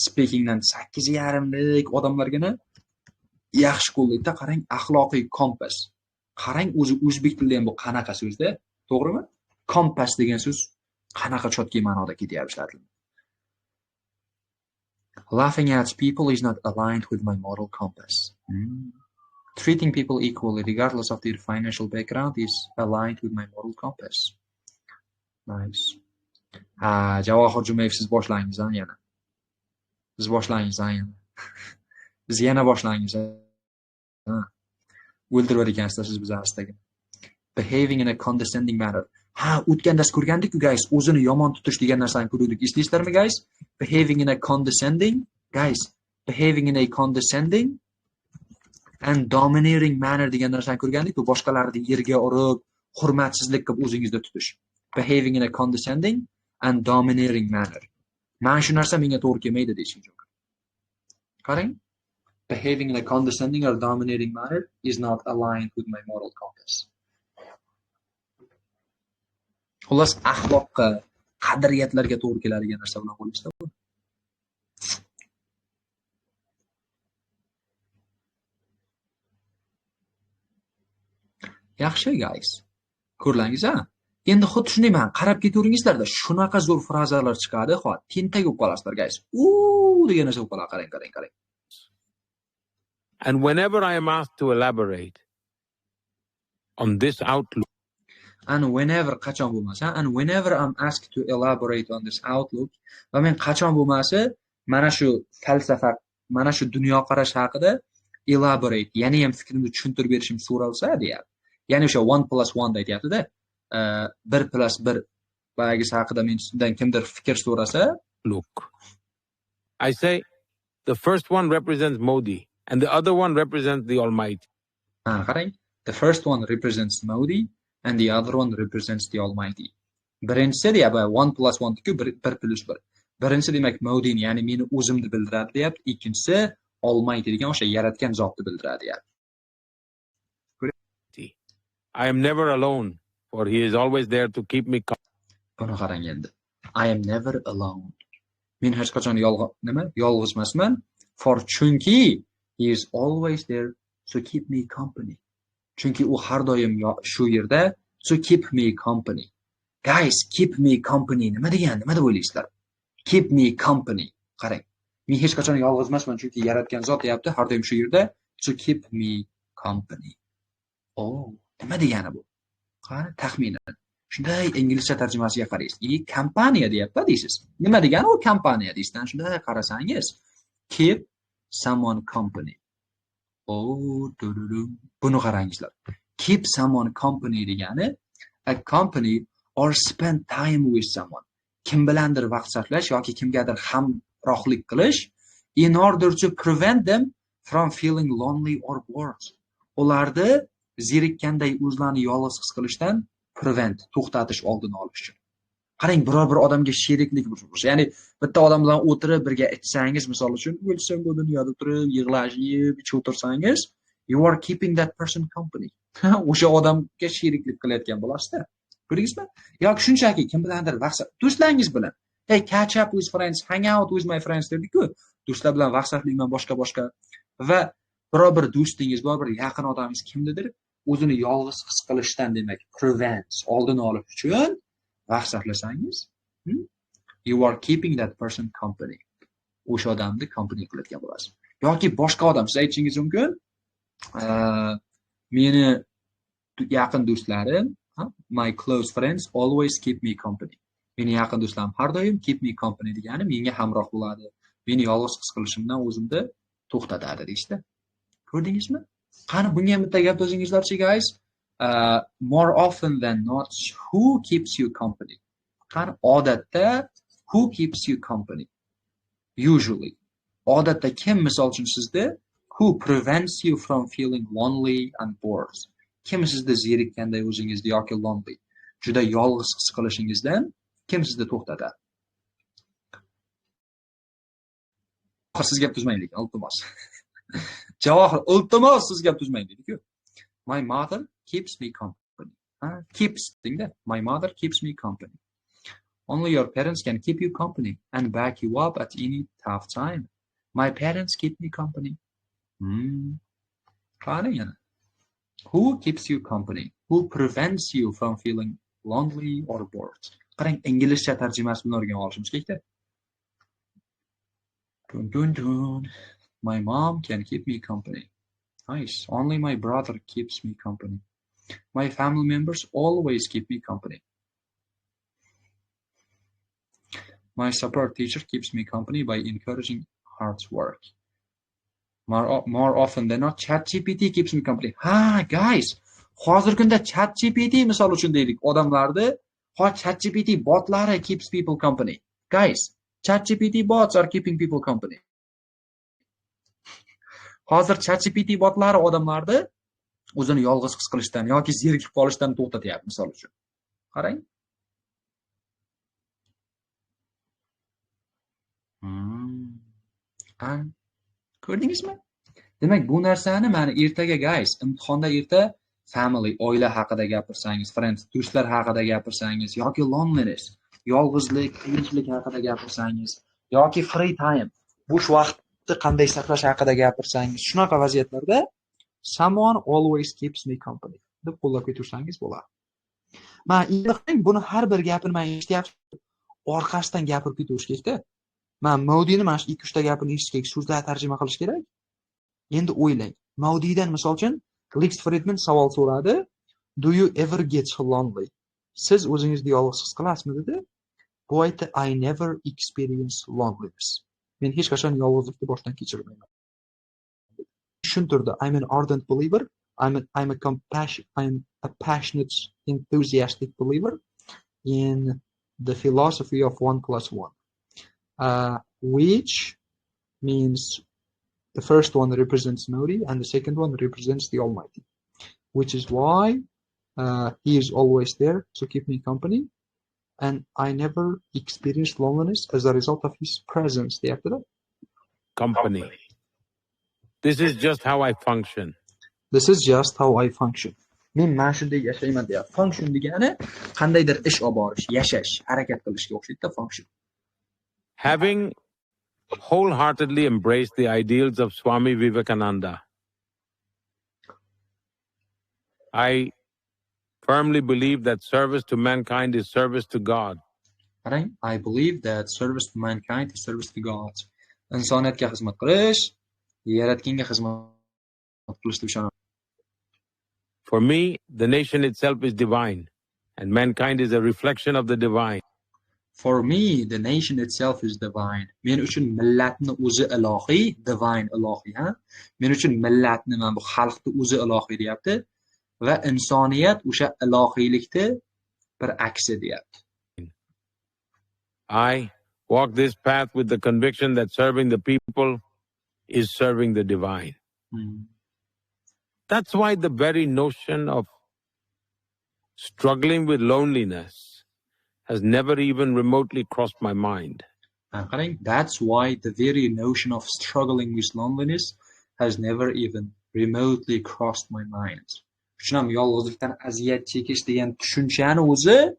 speakingdan 8.5lik odamlargina yaxshi qo'llaydi. Qarang, axloqiy kompas. Qarang, o'zi o'zbek tilida ham bu qanaqa so'zda, to'g'rimi? Kompas degan so'z qanaqa chotki ma'noda ketyapti ishlatiladi. Laughing at people is not aligned with my moral compass. Treating people equally regardless of their financial background is aligned with my moral compass. Nice. Ha, Javohir Jumayev, siz boshlangiz yana. Siz boshlangiz yana. Biz yana boshlangiz. Ha. O'ldirib ekansizlar siz bizni astagina. Behaving in a condescending manner. Ha, o'tgan dars ko'rgandik-ku, guys, o'zini yomon tutish degan narsani ko'rdik. Eslaysizlarmi, guys? Behaving in a condescending, guys, behaving in a condescending and domineering manner degan narsani ko'rgandik-ku, boshqalarni yerga urib, hurmatsizlik qilib o'zingizda tutish. Behaving in a condescending and domineering manner. Mana shu narsa menga to'g'ri kelmaydi deyishingiz mumkin. Qarang. Behaving in a condescending or dominating manner is not aligned with my moral compass. Xullas, axloqqa, qadriyatlarga to'g'ri keladigan narsa bilan qo'yishda bu. Yaxshi, guys. Ko'rdingiz, ha? Endi xuddi shunday men qarab ketaveringizlarda shunaqa zo'r frazalar chiqadi, xo'p, tentak bo'lib qolasizlar, guys. U degan narsa bo'lib qoladi. Qarang, qarang, qarang. And whenever I am asked to elaborate on this outlook, and whenever qachon bo'lmasa, and whenever I'm asked to elaborate on this outlook, va men qachon bo'lmasa mana shu falsafa, mana shu dunyoqarash haqida elaborate, ya'ni ham fikrimni tushuntirib berishim so'ralsa deyapti. Ya'ni o'sha 1 + 1 aytyapti-da. 1 + 1 boyagisi haqida mendan kimdir fikr so'rasa, look, I say the first one represents Modi and the other one represents the Almighty. Ha, qarang, the first one represents Modi and the other one represents the Almighty. Birinchisi deyapti, 1 + 1 ku 1 + 1. Birinchisi demak Modini, ya'ni meni o'zimni bildiradi deyapti. Ikkinchisi Almighty degan o'sha yaratgan zotni bildiradi deyapti. I am never alone, for he is always there to keep me Buni qarang endi. I am never alone. Men hech qachon nima? Yolg'iz emasman. For chunki he is always there to keep me company. Chunki u har doim shu yerda to keep me company. Guys, keep me company nima degani? Nima deb o'ylaysizlar? Keep me company. Qarang. Men hech qachon yolg'iz emasman, chunki yaratgan zot deyapti, har doim shu yerda to keep me company. Oh, nima degani bu? Qani taxminan. Shunday inglizcha tarjimasiga qaraysiz. I kompaniya deyapti deysiz. Nima degani u kompaniya deysiz? Shunday qarasangiz, keep someone company. Oh, du-du-du. Buni qarangizlar. Keep someone company degani a company or spend time with someone. Kim bilandir vaqt sarflash yoki kimgadir hamrohlik qilish in order to prevent them from feeling lonely or bored. Ularni zerikkanday o'zlarini yolg'iz his qilishdan prevent, to'xtatish, oldini olish uchun. Qarang, biror bir odamga sheriklik bo'lish, ya'ni bitta odam bilan o'tirib birga ichsangiz, misol uchun, o'lsam bu dunyoda turib yig'lashib ichib o'tirsangiz, you are keeping that person company. O'sha odamga sheriklik qilayotgan bo'lasizda. Ko'rdingizmi? Yoki shunchaki kim bilandir vaqt do'stlaringiz bilan, hey, catch up with friends, hang out with my friends dedik-ku. Do'stlar bilan vaqt sarflayman, boshqa-boshqa. Va biror bir do'stingiz, biror bir yaqin odamingiz kimnidir o'zini yolg'iz his qilishdan, demak, prevent, oldini olish uchun vaqt sarflasangiz, you are keeping that person company. O'sha odamni company qilayotgan bo'lasiz. Yoki boshqa odam, siz aytishingiz mumkin, meni yaqin do'stlarim, my close friends always keep me company. Meni yaqin do'stlarim har doim keep me company degani menga hamroh bo'ladi. Meni yolg'iz his qilishimdan o'zimni to'xtatadi deyishdi. Ko'rdingizmi? Qani bunga ham bitta gap o'zingizlarchi, guys. More often than not, who keeps you company? Qani odatda who keeps you company? Usually. Odatda kim misol uchun sizda who prevents you from feeling lonely and bored? Kim sizni zerikkanday o'zingizni yoki lonely, juda yolg'iz his qilishingizdan kim sizni to'xtatadi? Siz gap tuzmaylik, iltimos. Javohir, iltimos siz gap tuzmang deydi-ku. My mother keeps me company. Ha, keeps dengda. My mother keeps me company. Only your parents can keep you company and back you up at any tough time. My parents keep me company. Qani yana. Who keeps you company? Who prevents you from feeling lonely or bored? Qarang, inglizcha tarjimasini o'rganib olishimiz kerak-da. Dun dun dun. My mom can keep me company. Nice. Only my brother keeps me company. My family members always keep me company. My support teacher keeps me company by encouraging hard work. More often than not, ChatGPT keeps me company. Ha, guys, hozirgi kunda ChatGPT misol uchun deylik, odamlarni, hozir ChatGPT botlari keeps people company. Guys, ChatGPT bots are keeping people company. Hozir ChatGPT botlari odamlarni o'zini yolg'iz his qilishdan yoki zerikib qolishdan to'xtatyapti misol uchun. Qarang. Ko'rdingizmi? Demak, bu narsani mana ertaga guys, imtihonda erta family, oila haqida gapirsangiz, friends, do'stlar haqida gapirsangiz yoki loneliness, yolg'izlik, qiyinchilik haqida gapirsangiz yoki free time, bo'sh vaqtni qanday sarflash haqida gapirsangiz, shunaqa vaziyatlarda someone always keeps me company deb qo'llab ketursangiz bo'ladi. Men endi qarang, buni har bir gapini men eshityapsiz, orqasidan gapirib ketaverish kerak-da. Men Modini mana shu 2-3 ta gapini eshitish kerak, so'zlar tarjima qilish kerak. Endi o'ylang. Modidan misol uchun Lex Fridman savol so'radi. Do you ever get lonely? Siz o'zingizni yolg'iz his qilasizmi dedi. Bu aytdi, I never experience loneliness. Men hech qachon yolg'izlikni boshdan kechirmayman. Tushuntirdi. I'm an ardent believer. I'm a passionate, enthusiastic believer in the philosophy of 1+1. Which means the first one represents Modi and the second one represents the Almighty, which is why he is always there to keep me company, and I never experienced loneliness as a result of his presence. After that, company. This is just how I function. This is just how I function. Men mana shunday yashayman deyapti. Function degani qandaydir ish olib borish, yashash, harakat qilishga o'xshaydi function. Having wholeheartedly embraced the ideals of Swami Vivekananda, I firmly believe that service to mankind is service to God. Qarang, I believe that service to mankind is service to God. Insoniyatga xizmat qilish, yaratganga xizmat qilish deb ishonaman. For me, the nation itself is divine, and mankind is a reflection of the divine. For me, the nation itself is divine. Men uchun millatni o'zi ilohiy, divine ilohiy, ha? Men uchun millatni, mana bu xalqni o'zi ilohiy deyapti va insoniyat o'sha ilohiylikni bir aksi deyapti. I walk this path with the conviction that serving the people is serving the divine. That's why the very notion of struggling with loneliness has never even remotely crossed my mind. Qarang, that's why the very notion of struggling with loneliness has never even remotely crossed my mind. Shuni ham yolg'izlikdan aziyat chekish degan tushunchani o'zi,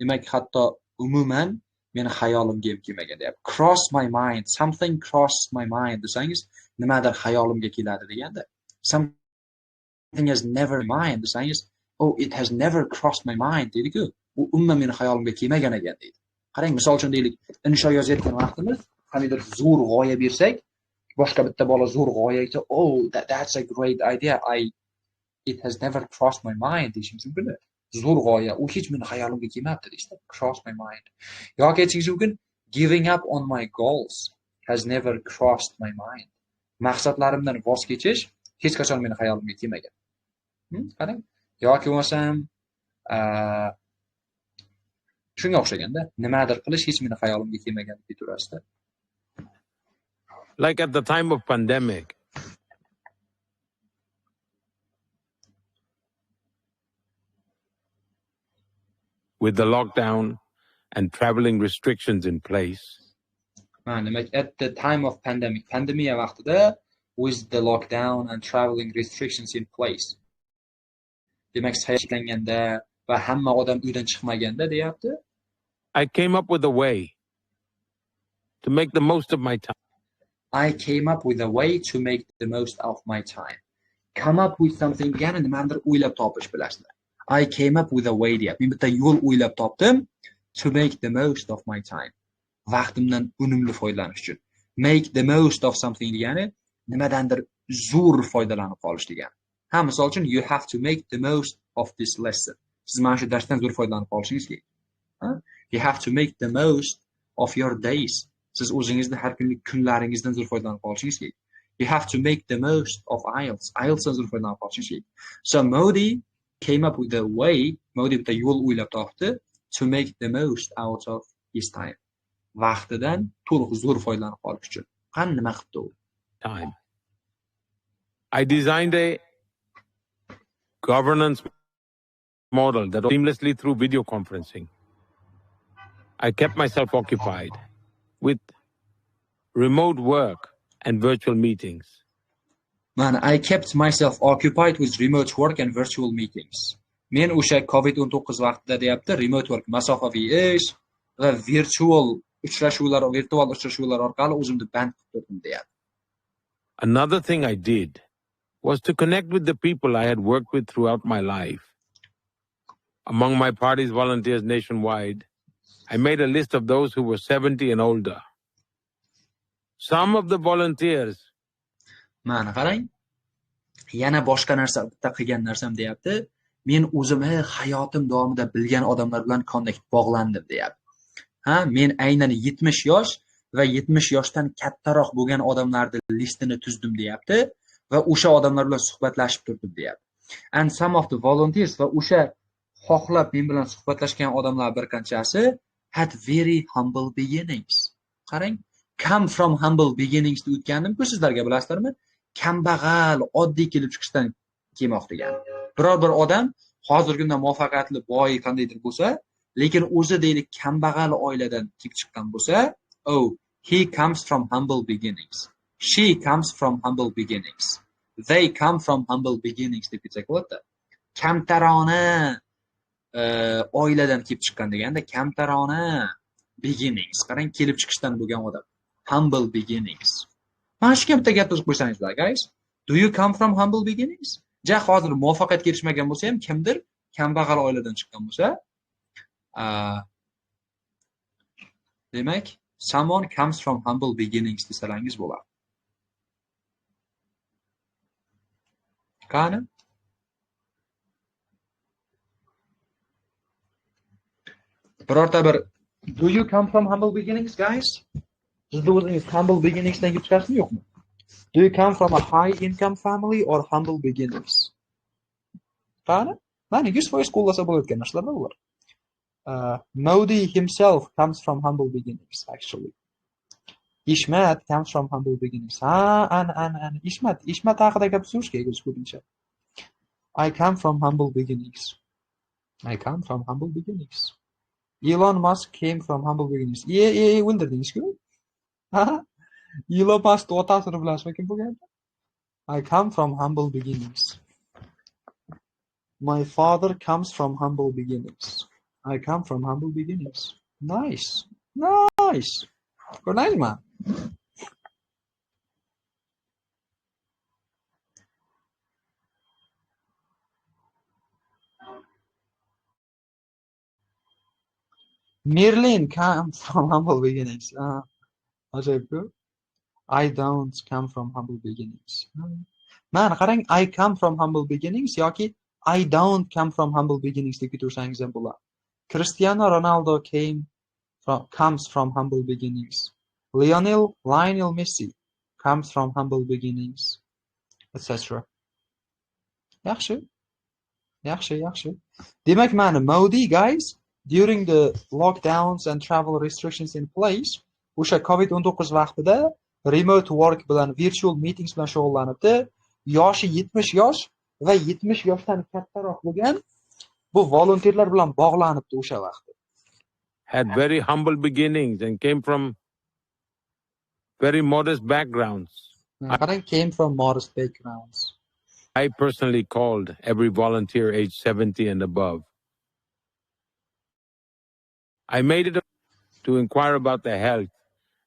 demak, hatto umuman Meni xayolimga ham kelmagan deyapti. Cross my mind, something crossed my mind desangiz, nimadir xayolimga keladi deganda. Something has never mind desangiz, oh, it has never crossed my mind deydi-ku. U umuman meni xayolimga kelmagan ekan deydi. Qarang, misol uchun deylik, insho yozayotgan vaqtimiz qandaydir zo'r g'oya bersak, boshqa bitta bola zo'r g'oya aytsa, oh, that's a great idea. It has never crossed my mind deyishimiz mumkin. Zo'r g'oya, u hech meni xayolimga kelmabdi deyishda, cross my mind. Yoki aytishingiz mumkin, giving up on my goals has never crossed my mind. Maqsadlarimdan voz kechish hech qachon meni xayolimga kelmagan. Qarang. Yoki bo'lmasam, shunga o'xshaganda nimadir qilish hech meni xayolimga kelmagan deb turasizda. Like at the time of pandemic, with the lockdown and traveling restrictions in place. Demak, at the time of pandemic, pandemiya vaqtida, with the lockdown and traveling restrictions in place. Demak, cheklanganda va hamma odam uydan chiqmaganda deyapti. I came up with a way to make the most of my time. I came up with a way to make the most of my time. Come up with something degani nimadir o'ylab topish, bilasizlar. I came up with a way deyapti. Men bitta yo'l o'ylab topdim to make the most of my time. Vaqtimdan unumli foydalanish uchun. Make the most of something degani nimadandir zo'r foydalanib qolish degani. Ha, misol uchun, you have to make the most of this lesson. Siz mana shu darsdan zo'r foydalanib qolishingiz kerak. Ha? You have to make the most of your days. Siz o'zingizni har kunlik kunlaringizdan zo'r foydalanib qolishingiz kerak. You have to make the most of IELTS. IELTSdan zo'r foydalanib qolishingiz kerak. So Modi came up with a way, Modi bitta yo'l o'ylab topdi to make the most out of his time. Vaqtidan to'liq zo'r foydalanib qolish uchun. Qani nima qildi u? Time. I designed a governance model that seamlessly through video conferencing. I kept myself occupied with remote work and virtual meetings. Man, I kept myself occupied with remote work and virtual meetings. Men o'sha COVID-19 vaqtida deyapti, remote work, masofaviy ish va virtual uchrashuvlar, virtual uchrashuvlar orqali o'zimni band qilib turdim deyapti. Another thing I did was to connect with the people I had worked with throughout my life. Among my party's volunteers nationwide, I made a list of those who were 70 and older. Some of the volunteers. Mana qarang. Yana boshqa narsa, bitta qilgan narsam deyapti. Men o'zimni hayotim davomida bilgan odamlar bilan connect bog'landim deyapti. Ha, men aynan 70 yosh va 70 yoshdan kattaroq bo'lgan odamlarni listini tuzdim deyapti va o'sha odamlar bilan suhbatlashib turdim deyapti. And some of the volunteers va o'sha xohlab men bilan suhbatlashgan odamlar bir qanchasi had very humble beginnings. Qarang, come from humble beginnings deb o'tgandim-ku sizlarga, bilasizlarmi? Kambag'al, oddiy kelib chiqishdan kelmoq degan. Biror bir odam hozirgi kunda muvaffaqiyatli, boy qandaydir bo'lsa, lekin o'zi deylik kambag'al oiladan kelib chiqqan bo'lsa, oh, he comes from humble beginnings. She comes from humble beginnings. They come from humble beginnings deb aytsak bo'ladi. Kamtarona oiladan kelib chiqqan deganda kamtarona beginnings. Qarang, kelib chiqishdan bo'lgan odam. Humble beginnings. Mana shu bitta gap yozib qo'ysangizlar, guys. Do you come from humble beginnings? Ja hozir muvaffaqiyatga erishmagan bo'lsa ham kimdir kambag'al oiladan chiqqan bo'lsa, demak, someone comes from humble beginnings desangiz bo'ladi. Qani? Birorta bir do you come from humble beginnings, guys? Sizni o'zingiz humble beginningsdan kelib chiqasizmi, yo'qmi? Do you come from a high income family or humble beginnings? Qani? Mana 100% qo'llasa bo'layotgan narsalar bular. Modi himself comes from humble beginnings, actually. Ishmat comes from humble beginnings. Ha, an. Ishmat haqida gap so'z kerak o'zi ko'pincha. I come from humble beginnings. I come from humble beginnings. Elon Musk came from humble beginnings. O'ldirdingiz-ku. Ha? Elon Musk otasini bilasizmi kim bo'lgan? I come from humble beginnings. My father comes from humble beginnings. I come from humble beginnings. Nice. Nice. Ko'rdingizmi? Merlin come from humble beginnings. Ajoyib-ku. I don't come from humble beginnings. Mana qarang, I come from humble beginnings yoki I don't come from humble beginnings deb ketursangiz ham bo'ladi. Cristiano Ronaldo comes from humble beginnings. Lionel Messi comes from humble beginnings, etc. Yaxshi. Yaxshi, yaxshi. Demak, mana Modi, guys, during the lockdowns and travel restrictions in place, o'sha COVID-19 vaqtida remote work bilan, virtual meetings bilan shug'ullanibdi. Yoshi 70 yosh va 70 yoshdan kattaroq bo'lgan bu volonterlar bilan bog'lanibdi o'sha vaqtda. Had very humble beginnings and came from very modest backgrounds. Qarang, came from modest backgrounds. I personally called every volunteer age 70 and above. I made it to inquire about their health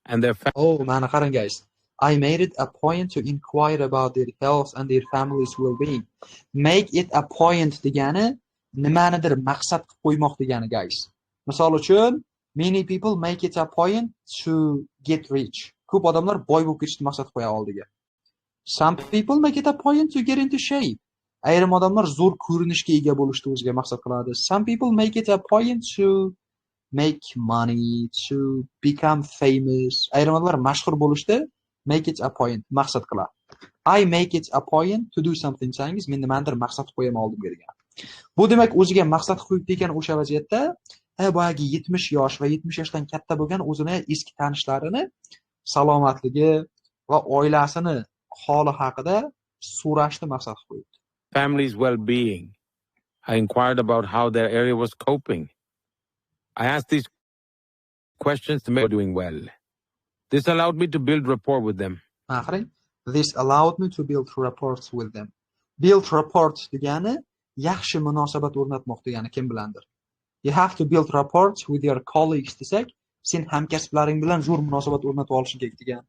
and their family. Oh, mana qarang, guys. I made it a point to inquire about their health and their family's well-being. Make it a point degani nimanidir maqsad qilib qo'ymoq degani, guys. Misol uchun, many people make it a point to get rich. Ko'p odamlar boy bo'lib ketishni maqsad qo'ya oldiga. Some people make it a point to get into shape. Ayrim odamlar zo'r ko'rinishga ega bo'lishni o'ziga maqsad qiladi. Some people make it a point to make money, to become famous. Ayrim odamlar mashhur bo'lishda make it a point maqsad qiladi. I make it a point to do something desangiz, men nimanidir maqsad qo'yaman oldimga degan. Bu demak o'ziga maqsad qo'yibdi ekan o'sha vaziyatda, boyagi 70 yosh va 70 yoshdan katta bo'lgan o'zini eski tanishlarini salomatligi va oilasini holi haqida so'rashni maqsad qo'yibdi. Family's well-being. I inquired about how their area was coping. I asked these questions to make sure doing well. This allowed me to build rapport with them. This allowed me to build rapport with them. Build rapport degani yaxshi munosabat o'rnatmoq degani kim bilandir. You have to build rapport with your colleagues desak, sen hamkasblaring bilan zo'r munosabat o'rnatib olishing kerak degan.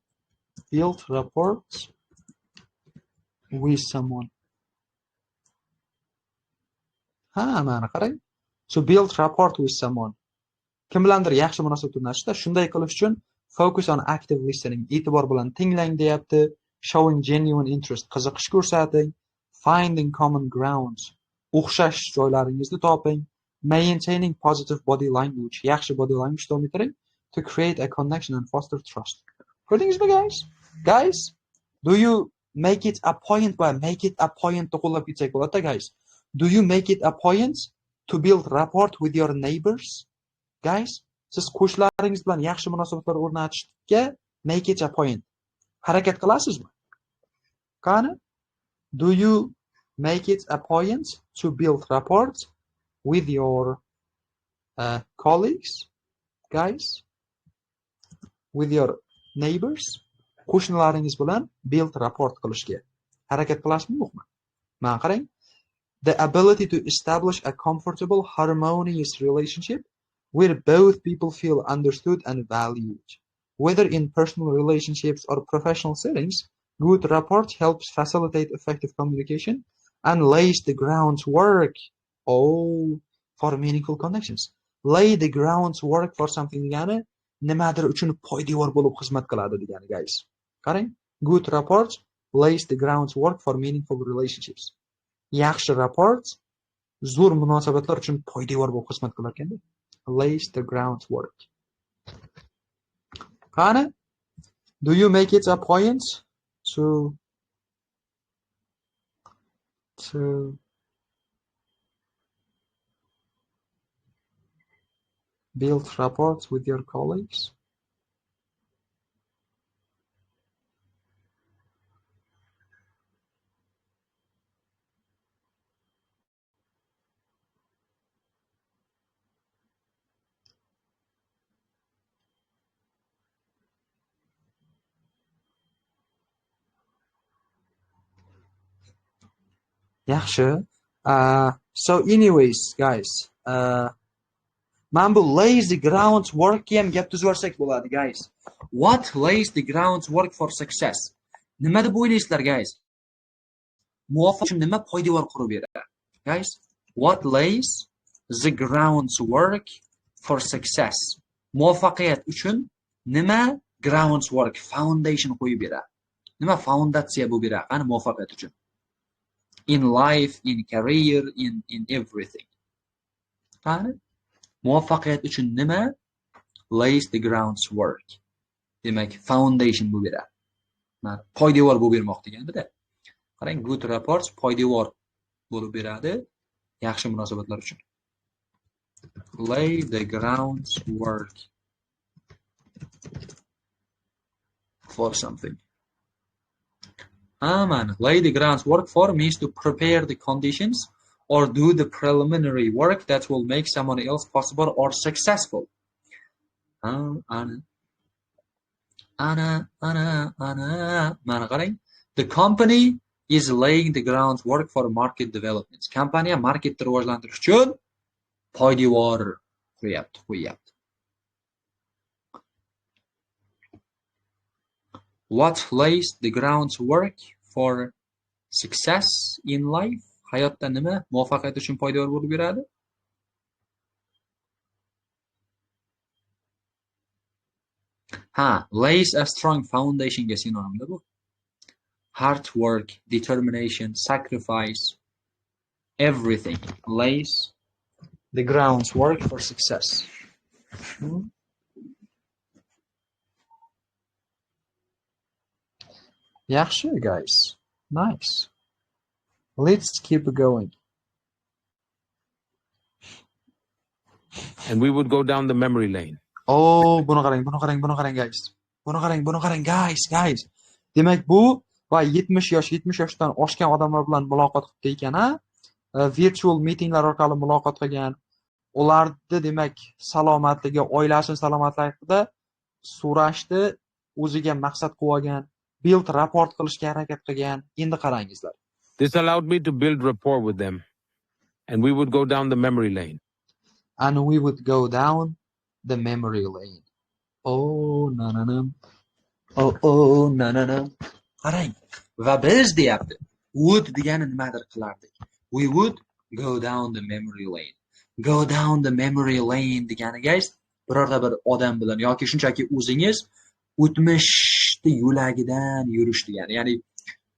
Build rapport with someone. Ha, mana qarang. To build rapport with someone. Kim bilandir yaxshi munosabat o'rnatishda, shunday qilish uchun focus on active listening, e'tibor bilan tinglang deyapti, showing genuine interest, qiziqish ko'rsating, finding common grounds, o'xshash joylaringizni toping, maintaining positive body language, yaxshi body language davom ettiring, to create a connection and foster trust. Ko'rdingizmi, guys? Guys, do you make it a point by make it a point to qo'llab ketsak bo'ladi, guys? Do you make it a point to build rapport with your neighbors? Guys, siz qo'shnilaringiz bilan yaxshi munosabatlar o'rnatishga make it a point harakat qilasizmi? Qani? Do you make it a point to build rapport with your colleagues, guys? With your neighbors? Qo'shnilaringiz bilan build rapport qilishga harakat qilasizmi, yo'qmi? Mana qarang. The ability to establish a comfortable, harmonious relationship where both people feel understood and valued. Whether in personal relationships or professional settings, good rapport helps facilitate effective communication and lays the groundwork for meaningful connections. Lay the groundwork for something degani nimadir uchun poydevor bo'lib xizmat qiladi degani, guys. Qarang, good rapport lays the groundwork for meaningful relationships. Yaxshi rapport zo'r munosabatlar uchun poydevor bo'lib xizmat qilar ekanda. Lays the groundwork. Qani? Do you make it a point to build rapport with your colleagues? Yaxshi. So anyways, guys, Mana bu lays the groundwork ham gap tuzib yuborsak bo'ladi, guys. What lays the groundwork for success? Nima deb o'ylaysizlar, guys? Muvaffaqiyat uchun nima poydevor qurib beradi? Guys, what lays the groundwork for success? Muvaffaqiyat uchun nima groundwork, foundation qo'yib beradi? Nima foundatsiya bo'lib beradi? Qani muvaffaqiyat uchun? In life, in career, in everything. Qani? Muvaffaqiyat uchun nima lays the groundwork? Demak, foundation bo'lib beradi. Mana poydevor bo'lib bermoq deganda. Qarang, good rapports poydevor bo'lib beradi yaxshi munosabatlar uchun. Lay the groundwork for something. Mana lay the groundwork for means to prepare the conditions or do the preliminary work that will make someone else possible or successful. Ana ana ana ana mana qarang. The company is laying the groundwork for market development. Kompaniya marketni rivojlantirish uchun poydevor quryapti, qo'yyapti. What lays the groundwork for success in life? Hayotda nima muvaffaqiyat uchun poydevor bo'lib beradi? Ha, lays a strong foundation ga sinonimda bu. Hard work, determination, sacrifice, everything lays the groundwork for success. Yaxshi, guys. Nice. Let's keep going. And we would go down the memory lane. Oh, buni qarang, buni qarang, buni qarang, guys. Buni qarang, buni qarang, guys, guys. Demak, bu va 70 yosh, 70 yoshdan oshgan odamlar bilan muloqot qilibdi ekan, ha? Virtual meetinglar orqali muloqot qilgan. Ularni, demak, salomatligi, oilasini salomatligi haqida so'rashdi, o'ziga maqsad qo'yib olgan, build rapport qilishga harakat qilgan. Endi qarangizlar. This allowed me to build rapport with them, and we would go down the memory lane. And we would go down the memory lane. Oh, na na na. Oh, oh, na na na. Qarang, va biz deyapti. Would degani nimadir qilardik. We would go down the memory lane. Go down the memory lane degani, guys, birorta bir odam bilan yoki shunchaki o'zingiz o'tmishni yo'lagidan yurish degani. Ya'ni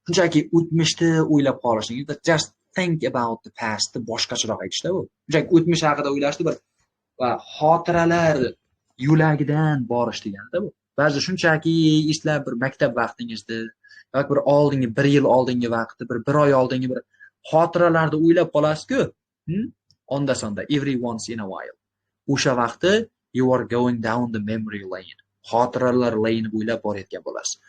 shunchaki o'tmishni o'ylab qolishingiz, just think about the past deb boshqacharoq aytishda bu. Shunchaki o'tmish haqida o'ylashni bir va xotiralar yo'lagidan borish degani-da bu. Ba'zi shunchaki eslab bir maktab vaqtingizni yoki bir oldingi bir yil oldingi vaqtni, bir oy oldingi bir xotiralarni o'ylab qolasiz-ku, Onda sonda every once in a while. O'sha vaqti you are going down the memory lane. Xotiralar lane bo'ylab borayotgan bo'lasiz.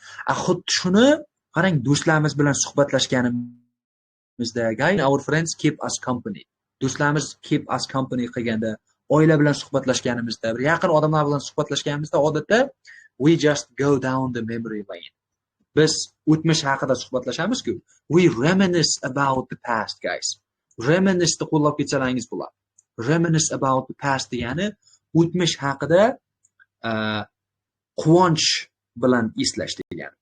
Xuddi shuni qarang, do'stlarimiz bilan suhbatlashganimizda, guys, our friends keep us company. Do'stlarimiz keep us company qilganda, oila bilan suhbatlashganimizda, bir yaqin odamlar bilan suhbatlashganimizda odatda we just go down the memory lane. Biz o'tmish haqida suhbatlashamiz-ku. We reminisce about the past, guys. Reminisce ni qo'llab ketsalaringiz bo'ladi. Reminisce about the past degani o'tmish haqida quvonch bilan eslash degani.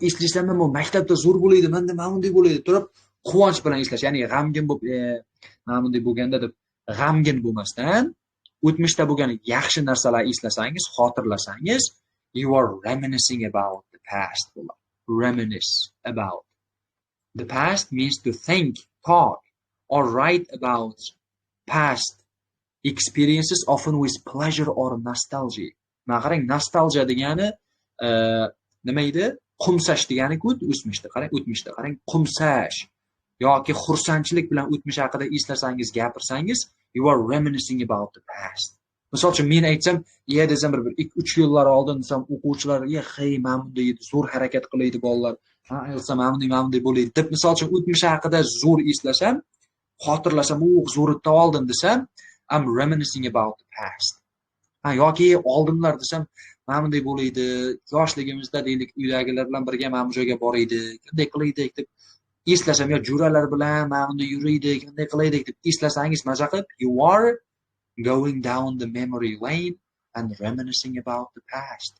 Eslaysanmi, bu maktabda zo'r bo'laydi, menda mana bunday bo'laydi turib quvonch bilan eslash, ya'ni g'amgin bo'lib, mana bunday bo'lganda deb g'amgin bo'lmasdan, o'tmishda bo'lgan yaxshi narsalar eslasangiz, xotirlasangiz, you are reminiscing about the past bo'ladi. Reminisce about the past means to think, talk or write about past experiences, often with pleasure or nostalgia. Mana qarang, nostalgia degani nima edi? Qumsash degani-ku o'tmishda. Qarang, o'tmishda. Qarang, qumsash yoki xursandchilik bilan o'tmish haqida eslasangiz, gapirsangiz, you are reminiscing about the past. Misol uchun men aytsam, iya desam bir 2-3 yillar oldin desam, o'quvchilar, "Ya, hey, mana bunday edi, zo'r harakat qilaydi bolalar. Ha, aytsam, mana bunday, mana bunday bo'laydi" deb misol uchun o'tmish haqida zo'r eslasam, xotirlasam, zo'r o'tdi oldin desam, I'm reminiscing about the past. Ha, yoki oldinlar desam, mana bunday bo'laydi, yoshligimizda deylik, uydagilar bilan birga mana bu joyga boraydik, bunday qilaydik deb eslasam, yo jo'ralar bilan mana bunday yuraydik, bunday qilaydik deb eslasangiz, maza qilib, you are Going down the memory lane and reminiscing about the past.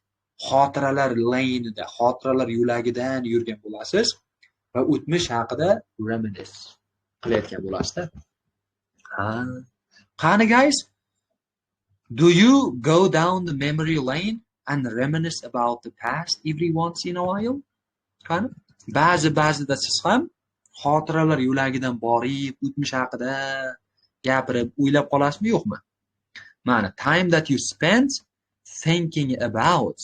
Xotiralar lane'ida, xotiralar yo'lagidan yurgan bo'lasiz va o'tmish haqida reminisce qilayotgan bo'lasizda. Ha. Qani guys? Do you go down the memory lane and reminisce about the past every once in a while? Qani? Ba'zi-ba'zida siz ham xotiralar yo'lagidan borib, o'tmish haqida gapirib, o'ylab qolasizmi, yo'qmi? Mana, time that you spent thinking about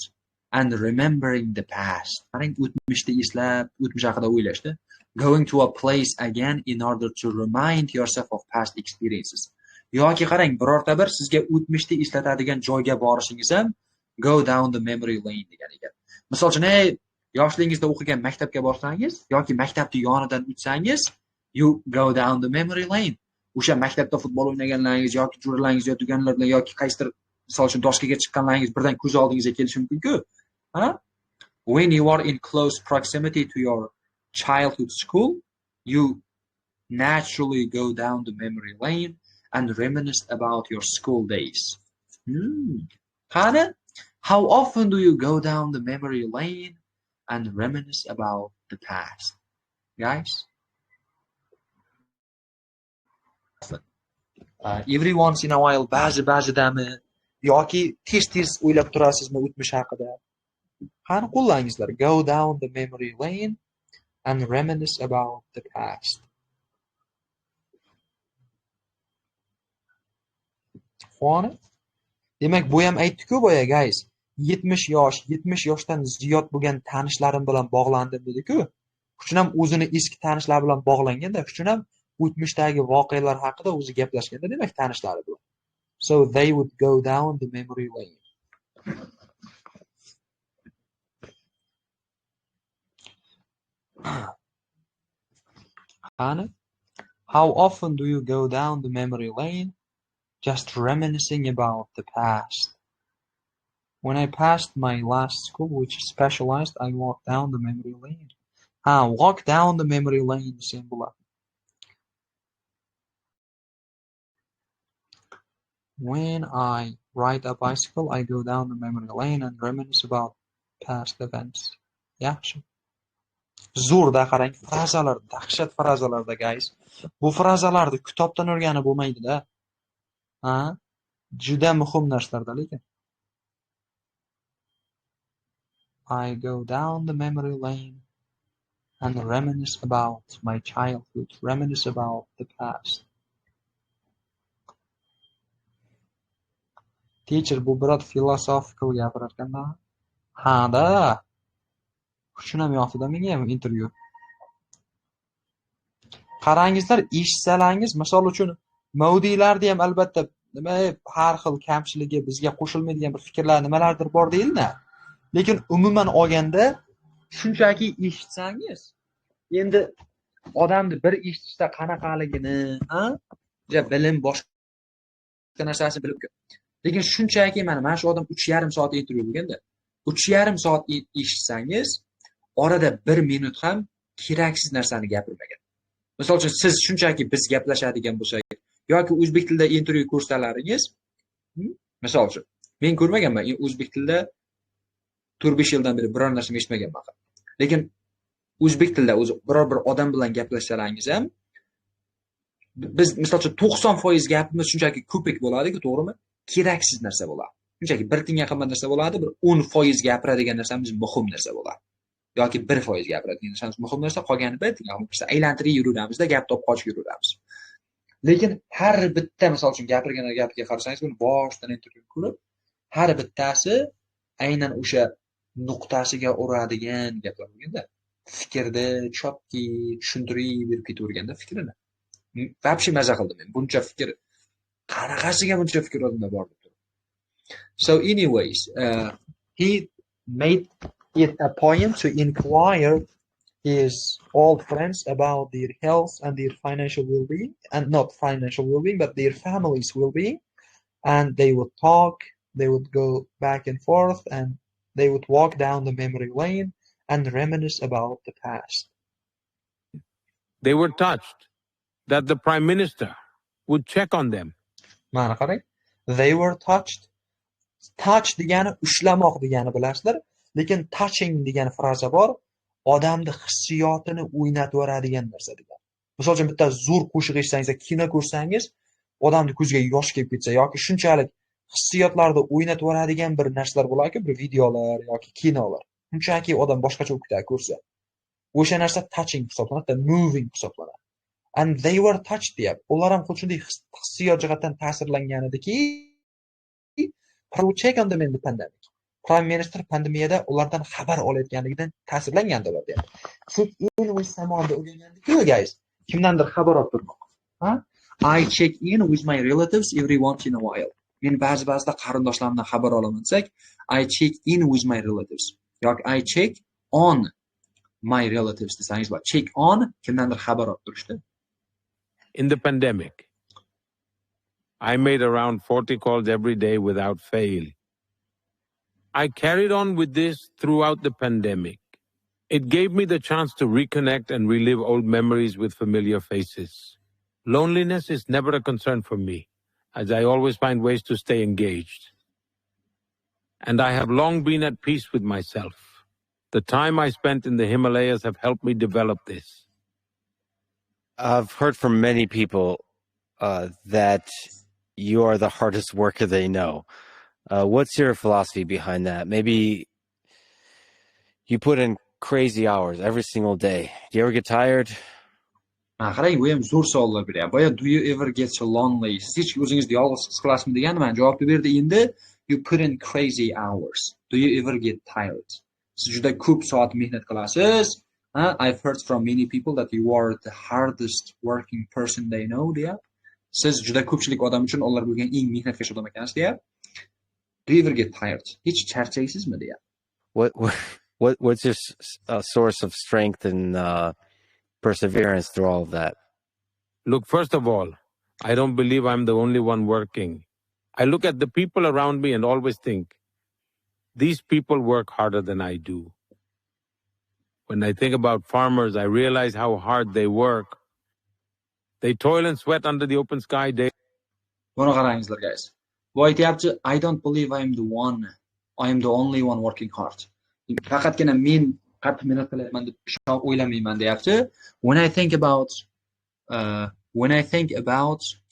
and remembering the past. Qarang, o'tmishni eslab, o'tmish haqida o'ylashda. Going to a place again in order to remind yourself of past experiences. Yoki qarang, birorta bir sizga o'tmishni eslatadigan joyga borishingiz ham go down the memory lane degan ekan. Misol uchun, yoshligingizda o'qigan maktabga borsangiz yoki maktabning yonidan o'tsangiz, you go down the memory lane. O'sha maktabda futbol o'ynaganlaringiz yoki jo'ralaringiz yoki dugonlar bilan yoki qaysidir, misol uchun, doshkaga chiqqanlaringiz birdan ko'z oldingizga kelishi mumkin-ku. Ha? When you are in close proximity to your childhood school, you naturally go down the memory lane and reminisce about your school days. Qani? How often do you go down the memory lane and reminisce about the past? Guys? Every once in a while, ba'zi-ba'zidami yoki tez-tez o'ylab turasizmi o'tmish haqida? Qani qo'llangizlar. Go down the memory lane and reminisce about the past. Qani? Demak, bu ham aytdi-ku boya, guys. 70 yosh, 70 yoshdan ziyod bo'lgan tanishlarim bilan bog'landim dedi-ku. Uchun ham o'zini eski tanishlari bilan bog'langanda, uchun ham o'tmishdagi voqealar haqida o'zi gaplashganda, demak, tanishlari bilan. So they would go down the memory lane. Qani? How often do you go down the memory lane just reminiscing about the past? When I passed my last school, which is specialized, I walked down the memory lane. Walk down the memory lane desam bo'ladi. When I ride a bicycle, I go down the memory lane and reminisce about past events. Yaxshi. Zo'rda qarang, frazalar, dahshat frazalarda, guys. Bu frazalarni kitobdan o'rganib bo'lmaydi-da. Ha? Juda muhim narsalarda lekin. I go down the memory lane and reminisce about my childhood, reminisce about the past. Teacher, bu biroz philosophical gapirar ekanda. Ha-da. Shuni ham yoqdi-da menga ham intervyu. Qarangizlar, eshitsalangiz, misol uchun mavdiylarda ham albatta nima har xil kamchiligi, bizga qo'shilmaydigan bir fikrlar nimalardir bor deyiladi. Lekin umuman olganda shunchaki eshitsangiz, endi odamni bir eshitishda qanaqaligini, ha? Bilim boshqa narsasini bilib. Lekin shunchaki mana shu odam 3,5 soat intervyu bo'lganda, 3,5 soat eshitsangiz, orada 1 minut ham keraksiz narsani gapirmagan. Misol uchun, siz shunchaki biz gaplashadigan bo'lsak yoki o'zbek tilida intervyu ko'rsalaringiz, misol uchun, men ko'rmaganman, o'zbek tilida 4-5 yildan beri biror narsani eshitmaganman. Lekin o'zbek tilida o'zi biror bir odam bilan gaplashsalaringiz ham, biz misol uchun 90% gapimiz shunchaki ko'pik bo'ladi-ku, to'g'rimi? Keraksiz narsa bo'ladi. Shunchaki bir tinga qimmat narsa bo'ladi, bir 10% gapiradigan narsamiz muhim narsa bo'ladi. Yoki 1% gapiradigan narsamiz muhim narsa, qolgani bir tinga qimmat narsa. Aylantirib yuraveramizda, gap topib qochib yuraveramiz. Lekin har bitta misol uchun gapirgan gapiga qarasangiz, buni boshidan intervyu ko'rib, har bittasi aynan o'sha nuqtasiga uradigan gaplar bo'lganda, fikrni chotki tushuntirib berib ketaverganda fikrini. Вообще maza qildim men. Buncha fikr qanaqasiga buncha fikr odamda bor deb turib. So anyways, he made it a point to inquire his old friends about their health and their financial well-being, and not financial well-being, but their families' well-being. And they would talk, they would go back and forth, and they would walk down the memory lane and reminisce about the past. They were touched that the Prime Minister would check on them. Mana qarang. They were touched. Touch degani ushlamoq degani, bilasizlar, lekin touching degan fraza bor, odamni hissiyotini o'ynatib yuboradigan narsa degan. Misol uchun, bitta zo'r qo'shiq eshitsangiz, kino ko'rsangiz, odamni ko'ziga yosh kelib ketsa yoki shunchalik hissiyotlarni o'ynatib yuboradigan bir narsalar bo'ladi, bir videolar yoki kinolar. Shunchaki odam boshqacha bo'lib ketadi ko'rsa. O'sha narsa touching hisoblanadi, moving hisoblanadi. And they were touched deyapti. Ular ham xuddi shunday hissiyot jihatdan ta'sirlangan ediki, check on them in the pandemic. Prime Minister pandemiyada ulardan xabar olayotganligidan ta'sirlangandi ular deyapti. Check in with someone o'rgangandik-ku, guys. Kimdandir xabar olib turmoq. Ha? I check in with my relatives every once in a while. Men ba'zi-ba'zida qarindoshlarimdan xabar olaman desak, I check in with my relatives yoki I check on my relatives desangiz bo'ladi. Check on kimdandir xabar olib turishda. In the pandemic, I made around 40 calls every day without fail. I carried on with this throughout the pandemic. It gave me the chance to reconnect and relive old memories with familiar faces. Loneliness is never a concern for me, as I always find ways to stay engaged. And I have long been at peace with myself. The time I spent in the Himalayas have helped me develop this. I've heard from many people that you are the hardest worker they know. What's your philosophy behind that? Maybe you put in crazy hours every single day. Do you ever get tired? Ha, qarang, bu ham zo'r savollar beryapti. Boya "Do you ever get lonely?" Siz hech o'zingizni yolg'iz his qilasizmi degani, mana javobni berdi endi. You put in crazy hours. Do you ever get tired? Siz juda ko'p soat mehnat qilasiz. Ha, I've heard from many people that you are the hardest working person they know, deyapti. Siz juda ko'pchilik odam uchun ular bilgan eng mehnatkash odam ekansiz, deyapti. Do you ever get tired? Hech charchaysizmi, deyapti. What's your source of strength and perseverance through all of that? Look, first of all, I don't believe I'm the only one working. I look at the people around me and always think, these people work harder than I do. When I think about farmers, I realize how hard they work. They toil and sweat under the open sky day Buni qarangizlar, guys. Bu aytyapti, I don't believe I am the one. I am the only one working hard. Faqatgina men qattiq mehnat qilyapman deb o'ylamayman, deyapti. When I think about, kimlar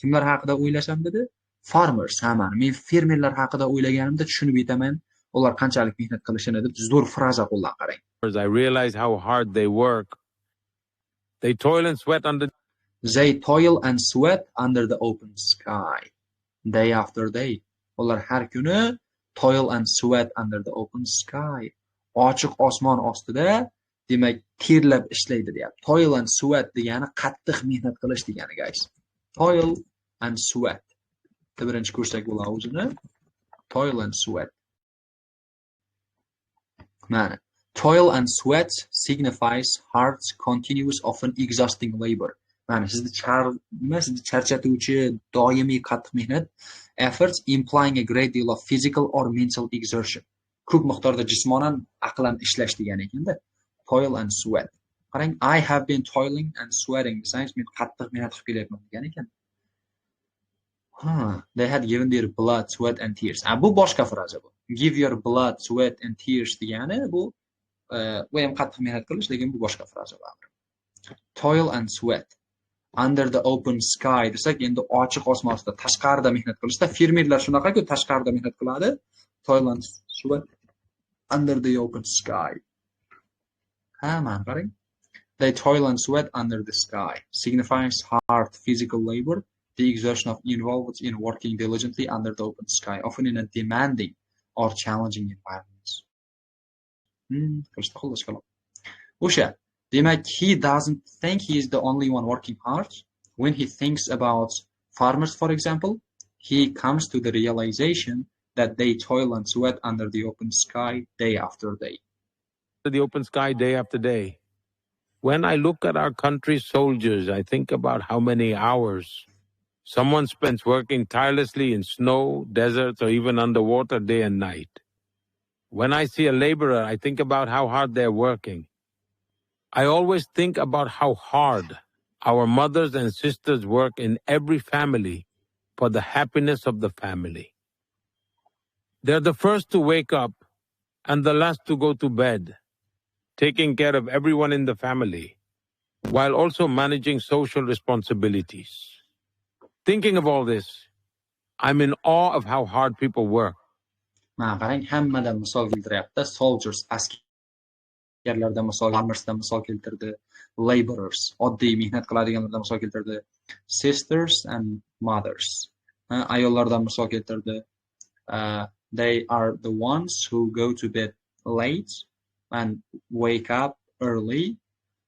haqida o'ylasam dedi? Farmers, ha, mana men fermerlar haqida o'ylaganimda tushunib yetaman ular qanchalik mehnat qilishini deb zo'r fraza qo'llan, qarang. I realize how hard they work. They toil and sweat under They toil and sweat under the open sky day after day. Ular har kuni toil and sweat under the open sky. Ochiq osmon ostida, demak, terlab ishlaydi, deyapti. Toil and sweat degani qattiq mehnat qilish degani, guys. Toil and sweat. Bitta birinchi ko'rsak bo'ladi o'zini. Toil and sweat. Mana. Toil and sweat signifies hard, continuous, often exhausting labor. Mana sizni nima, sizni charchatuvchi doimiy qattiq mehnat, efforts implying a great deal of physical or mental exertion. Ko'p miqdorda jismonan, aqlan ishlash degani ekanda. Toil and sweat. Qarang, I have been toiling and sweating desangiz, men qattiq mehnat qilib kelyapman degan ekan. Ha, they had given their blood, sweat and tears. Ha, bu boshqa fraza bu. Give your blood, sweat and tears degani bu ham qattiq mehnat qilish, lekin bu boshqa fraza baribir. Toil and sweat under the open sky desak, endi ochiq osmon ostida, tashqarida mehnat qilishda, fermerlar shunaqaku, tashqarida mehnat qiladi. Toil and sweat under the open sky. Ha, mana qarang. They toil and sweat under the sky signifies hard physical labor, the exertion of involved in working diligently under the open sky, often in a demanding or challenging environments. Qilishda xullas kalom. O'sha, demak, he doesn't think he is the only one working hard. When he thinks about farmers, for example, he comes to the realization that they toil and sweat under the open sky day after day. The open sky day after day. When I look at our country's soldiers, I think about how many hours someone spends working tirelessly in snow, deserts, or even underwater day and night. When I see a laborer, I think about how hard they're working. I always think about how hard our mothers and sisters work in every family for the happiness of the family. They're the first to wake up and the last to go to bed, taking care of everyone in the family, while also managing social responsibilities. Thinking of all this, I'm in awe of how hard people work. Mana qarang, hammadan misol keltiryapti. Soldiers, askarlardan misol, farmersdan misol keltirdi, laborers, oddiy mehnat qiladiganlardan misol keltirdi, sisters and mothers, ayollardan misol keltirdi. They are the ones who go to bed late and wake up early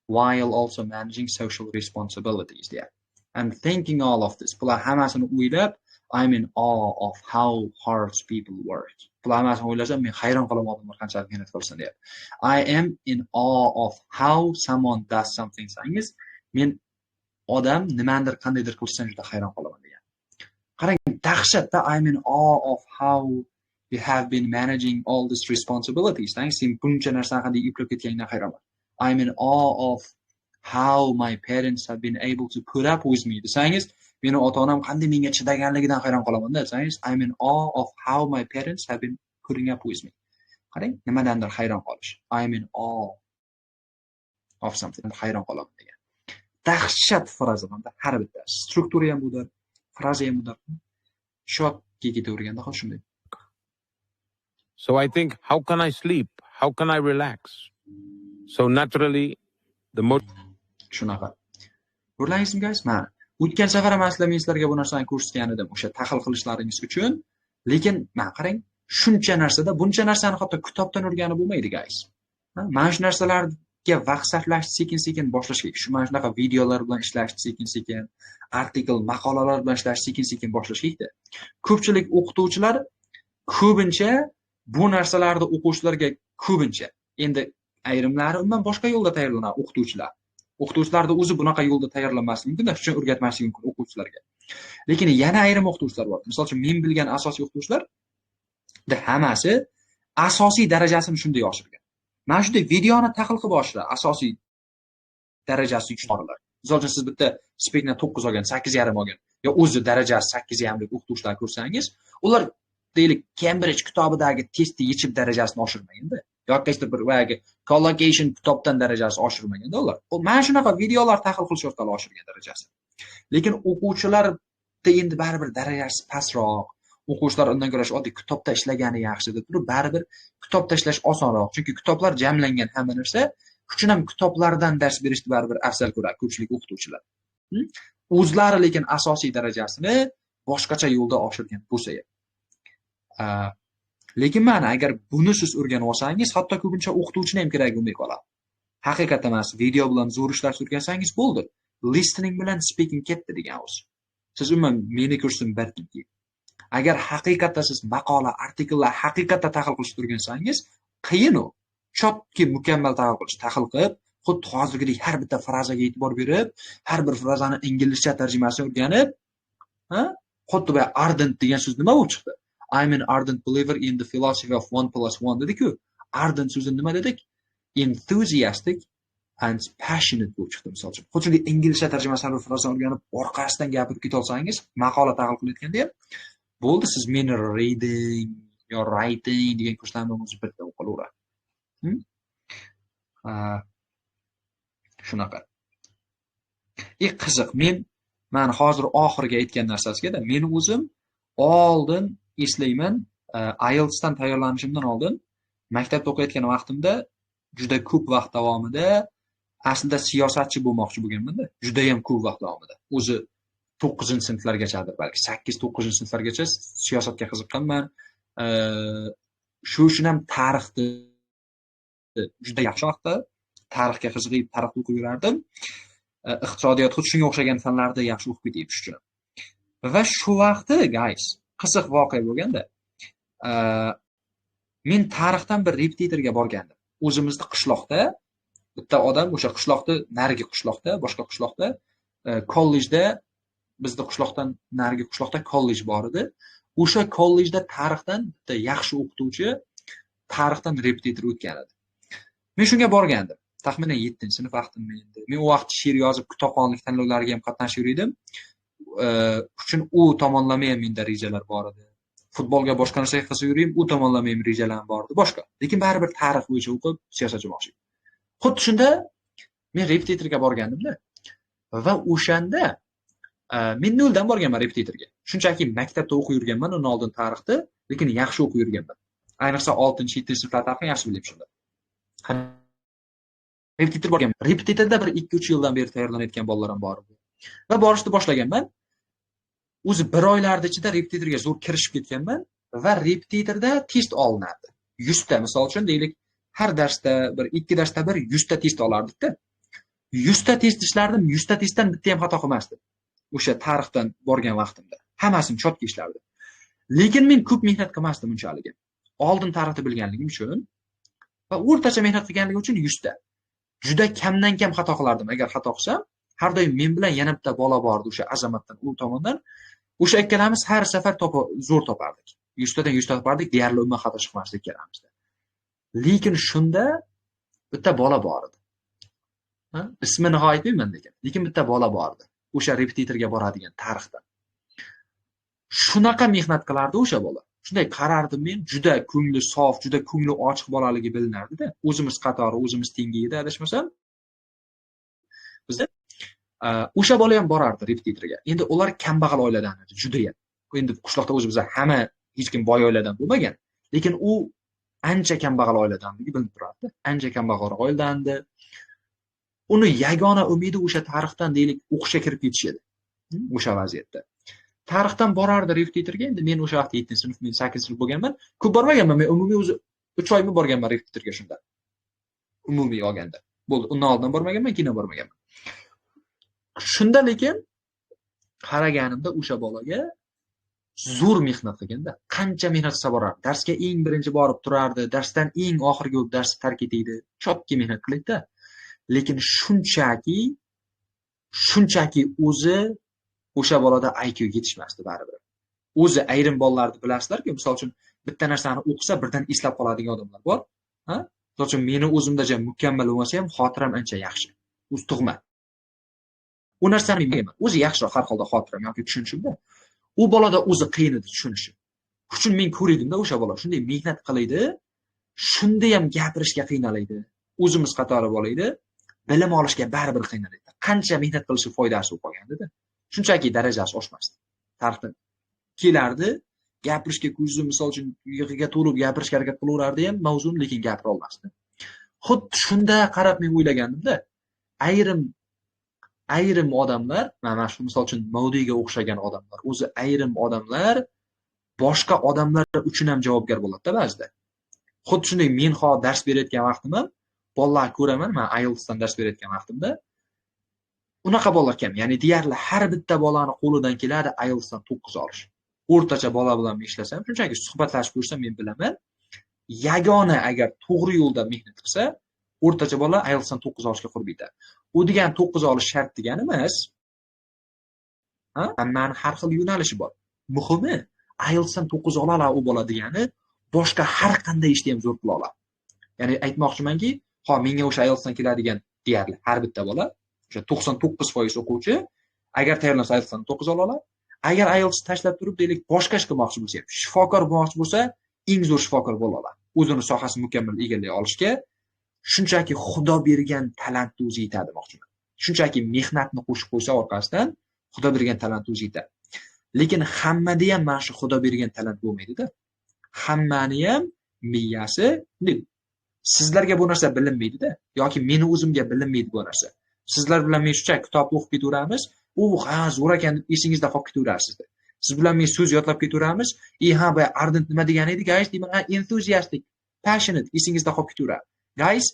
while also managing social responsibilities, yeah. And thinking all of this, bular hammasini o'ylab, I'm in awe of how hard people work. Bular hammasini o'ylasam, men hayron qolaman odamlar qanchalik mehnat qilsin deyapti. I am in awe of how someone does something desangiz, men odam nimanidir qandaydir qilishidan juda hayron qolaman degan. Qarang, dahshatda I'm in awe of how you have been managing all these responsibilities. Sen buncha narsani qanday eplab ketganingdan hayronman. I'm in awe of how my parents have been able to put up with me desangiz, meni ota onam qanday menga chidaganligidan hayron qolaman desangiz, I'm in awe of how my parents have been putting up with me. Qarang, nimadandir hayron qolish. I'm in awe of something, hayron qolaman degan. Dahshat frazalarda har bittasi. Struktura ham budir, fraza ham budir. Shotga ketaverganda hozir shunday. So I think, how can I sleep? How can I relax? So naturally, the most Shunaqa. Ko'rdingizmi, guys? Mana, o'tgan safar ham aslida men sizlarga bu narsani ko'rsatgan edim, o'sha tahlil qilishlaringiz uchun. Lekin mana qarang, shuncha narsada, buncha narsani hatto kitobdan o'rganib bo'lmaydi, guys. Mana shu narsalarga vaqt sarflashni sekin-sekin boshlash kerak. Shu mana shunaqa videolar bilan ishlashni sekin-sekin, artikl, maqolalar bilan ishlashni sekin-sekin boshlash kerakda. Ko'pchilik o'qituvchilar ko'pincha bu narsalarni o'quvchilarga ko'pincha, endi ayrimlari umuman boshqa yo'lda tayyorlanadi o'qituvchilar. O'qituvchilarni o'zi bunaqa yo'lda tayyorlanmasligi mumkin, shuning uchun o'rgatmasligi mumkin o'quvchilarga. Lekin yana ayrim o'qituvchilar bor. Misol uchun, men bilgan asosiy o'qituvchilar hammasi asosiy darajasini shunday oshirgan. Mana shunday videoni tahlil qilib oshiradi, asosiy darajasi uchun oshiradi. Misol uchun, siz bitta speakdan 9 olgan, 8.5 olgan yo o'zi darajasi 8.5 lik o'qituvchilar ko'rsangiz, ular deylik Cambridge kitobidagi testni yechib darajasini oshirmaganda, yoki qaysidir bir boyagi collocation kitobdan darajasi oshirmaganda ular. Mana shunaqa videolar tahlil qilish orqali oshirgan darajasi. Lekin o'quvchilarda endi baribir darajasi pastroq. O'quvchilar undan ko'ra oddiy kitobda ishlagani yaxshi deb turib, baribir kitobda ishlash osonroq. Chunki kitoblar jamlangan hamma narsa, uchun ham kitoblardan dars berishni baribir afzal ko'radi ko'pchilik o'qituvchilar. O'zlari lekin asosiy darajasini boshqacha yo'lda oshirgan bo'lsa ham. Lekin mana agar buni siz o'rganib olsangiz, hatto ko'pincha o'qituvchini ham keragi bo'lmay qoladi. Haqiqatda emas, video bilan zo'r ishlashni o'rgansangiz bo'ldi. Listening bilan speaking ketdi degan o'zi. Siz umuman meni kursim bir keyin. Agar haqiqatda siz maqola, artikllar haqiqatda tahlil qilishni o'rgansangiz, qiyin u. Chotki mukammal tahlil qilish, tahlil qilib, xuddi hozirgidek har bitta frazaga e'tibor berib, har bir frazani inglizcha tarjimasini o'rganib, ha? Xuddi boya ardent degan so'z nima bo'lib chiqdi? I'm an ardent believer in the philosophy of 1 + 1 dedik-ku. Ardent so'zi nima dedik? Enthusiastic and passionate bo'lib chiqdi misol uchun. Xuddi shunday inglizcha tarjimasini bir frazani o'rganib, orqasidan gapirib keta olsangiz, maqola tahlil qilayotganda ham bo'ldi, siz meni reading yo writing degan kurslarni o'zi bitta o'qilaveradi. Shunaqa. Qiziq, men mana hozir oxirgi aytgan narsasiga-da, men o'zim oldin eslayman, IELTSdan tayyorlanishimdan oldin maktabda o'qiyotgan vaqtimda juda ko'p vaqt davomida aslida siyosatchi bo'lmoqchi bo'lganman-da, juda ham ko'p vaqt davomida. O'zi 9-sinflargachadir balki, 8-9-sinflargacha siyosatga qiziqqanman. Shu uchun ham tarixni juda yaxshi vaqtda tarixga qiziqib, tarixni o'qib yurardim. Iqtisodiyot xuddi shunga o'xshagan fanlarda yaxshi o'qib ketib shu uchun. Va shu vaqti, guys, qiziq voqea bo'lganda, men tarixdan bir repetitorga borgandim. O'zimizni qishloqda bitta odam o'sha qishloqda, narigi qishloqda, boshqa qishloqda, kollejda, bizni qishloqdan narigi qishloqda kollej bor edi. O'sha kollejda tarixdan bitta yaxshi o'qituvchi tarixdan repetitor o'tgan edi. Men shunga borgandim. Taxminan 7-sinf vaqtimda endi. Men u vaqt she'r yozib, kitobxonlik tanlovlariga ham qatnashib yurdim. Uchun u tomonlama ham menda rejalar bor edi. Futbolga, boshqa narsaga qiziqib yurayim, u tomonlama ham rejalarim bor edi, boshqa. Lekin baribir tarix bo'yicha o'qib, siyosatchi bo'lmoqchi. Xuddi shunda men repetitorga borgandimda va o'shanda men noldan borganman repetitorga. Shunchaki maktabda o'qib yurganman undan oldin tarixni, lekin yaxshi o'qib yurganman. Ayniqsa 6-7-sinflar tarixini yaxshi bilaman shunda. Repetitor borganman. Repetitorda bir 2-3 yildan beri tayyorlanayotgan bolalar ham bor edi. Va borishni boshlaganman. O'zi bir oylarda ichida repetitorga zo'r kirishib ketganman va repetitorda test olinardi. 100 ta, misol uchun deylik, har darsda bir 2 darsda bir 100 ta test olardik-da. 100 ta test ishlardim, 100 ta testdan bitta ham xato qilmasdim. O'sha tarixdan borgan vaqtimda hammasini chotga ishlardim. Lekin men ko'p mehnat qilmasdim unchaligi. Oldin tarixni bilganligim uchun va o'rtacha mehnat qilganligim uchun 100 ta. Juda kamdan kam xato qilardim. Agar xato qilsam, har doim men bilan yana bitta bola bordi o'sha Azamatdan, u tomondan. O'sha ikkalamiz har safar zo'r topardik. 100 tadan 100 ta topardik, deyarli umuman xato chiqmasdi ikkalamizda. Lekin shunda bitta bola bor edi. Ha? Ismini aytmayman lekin. Lekin bitta bola bor edi. O'sha repetitorga boradigan tarixdan. Shunaqa mehnat qilardi o'sha bola. Shunday qarardim men, juda ko'ngli sof, juda ko'ngli ochiq bolaligi bilinardi-da. O'zimiz qatori, o'zimiz tengi edi adashmasam. Bizda o'sha bola ham borardi repetitorga. Endi ular kambag'al oiladan edi, juda ham. Endi qishloqda o'zi bizlar hamma hech kim boy oiladan bo'lmagan, lekin u ancha kambag'al oiladanligi bilinib turardi. Ancha kambag'al oiladandi. Uni yagona umidi o'sha tarixdan deylik o'qishga kirib ketish edi. O'sha vaziyatda. Tarixdan borardi repetitorga. Endi men o'sha vaqtda 7-sinf, men 8-sinf bo'lganman. Ko'p bormaganman. Men umumiy o'zi 3 oymi borganman repetitorga shunda. Umumiy olganda. Bo'ldi. Undan oldin bormaganman, keyin bormaganman. Shunda lekin qaraganimda o'sha bolaga zo'r mehnat qilganda, qancha mehnat qilsa borardi. Darsga eng birinchi borib turardi, darsdan eng oxirgi bo'lib darsni tark etadi. Chotki mehnat qilaydi-da. Lekin shunchaki o'zi o'sha bolada IQ yetishmasdi baribir. O'zi ayrim bolalarni bilasizlar-ku, misol uchun bitta narsani o'qisa birdan eslab qoladigan odamlar bor. Ha? Misol uchun meni o'zimda ja mukammal bo'lmasa ham xotiram ancha yaxshi. O'zi tug'ma. U narsani bilmayman. O'zi yaxshiroq har holda xotiram yoki tushunishimda. U bolada o'zi qiyin edi tushunishi. Uchun men ko'rdimda o'sha bola shunday mehnat qilaydi, shunda ham gapirishga qiynaladi. O'zimiz qatori bola edi, bilim olishga baribir qiynaladi. Qancha mehnat qilishi foydasi bo'lib qolgandi-da. Shunchaki darajasi oshmasdi. Tarixdan kelardi, gapirishga ko'zi misol uchun yig'iga to'lib gapirishga harakat qilaverardi ham mavzuni, lekin gapira olmasdi. Xuddi shunda qarab men o'ylagandimda, ayrim odamlar, mana shu misol uchun Maudiga o'xshagan odamlar, o'zi ayrim odamlar boshqa odamlar uchun ham javobgar bo'ladi-da ba'zida. Xuddi shunday men hozir dars berayotgan vaqtim ham bolalar ko'raman, men IELTSdan dars berayotgan vaqtimda unaqa bolalar kam. Ya'ni deyarli har bitta bolani qo'lidan keladi IELTSdan 9 olish. O'rtacha bola bilan ishlasam, shunchaki suhbatlashib ko'rsam men bilaman, yagona agar to'g'ri yo'lda mehnat qilsa, o'rtacha bola IELTSdan 9 olishga qurbi yetadi. U degan 9 olish shart degani emas. Ha? Hammani har xil yo'nalishi bor. Muhimi IELTSdan 9 ola oladi u bola degani boshqa har qanday ishda ham zo'r qila oladi. Ya'ni aytmoqchimanki, ha, menga o'sha IELTSdan keladigan deyarli har bitta bola, o'sha 99% o'quvchi agar tayyorlansa IELTSdan 9 ola oladi. Agar IELTS tashlab turib, deylik, boshqa ish qilmoqchi bo'lsa, shifokor bo'lmoqchi bo'lsa, eng zo'r shifokor bo'la oladi. O'zini sohasini mukammal egallay olishga shunchaki Xudo bergan talantni o'zi yetadi demoqchiman. Shunchaki mehnatni qo'shib qo'ysa orqasidan Xudo bergan talantni o'zi yetadi. Lekin hammada ham mana shu Xudo bergan talant bo'lmaydi-da. Hammani ham miyasi, sizlarga bu narsa bilinmaydi-da, yoki meni o'zimga bilinmaydi bu narsa. Sizlar bilan men shunchaki kitobni o'qib ketaveramiz, u ha zo'r ekan deb esingizda qolib ketaverasizda. Siz bilan men so'z yodlab ketaveramiz, ha boya ardent nima degan edi, guys, deyman, ha enthusiastic, passionate esingizda qolib ketaveradi. Guys,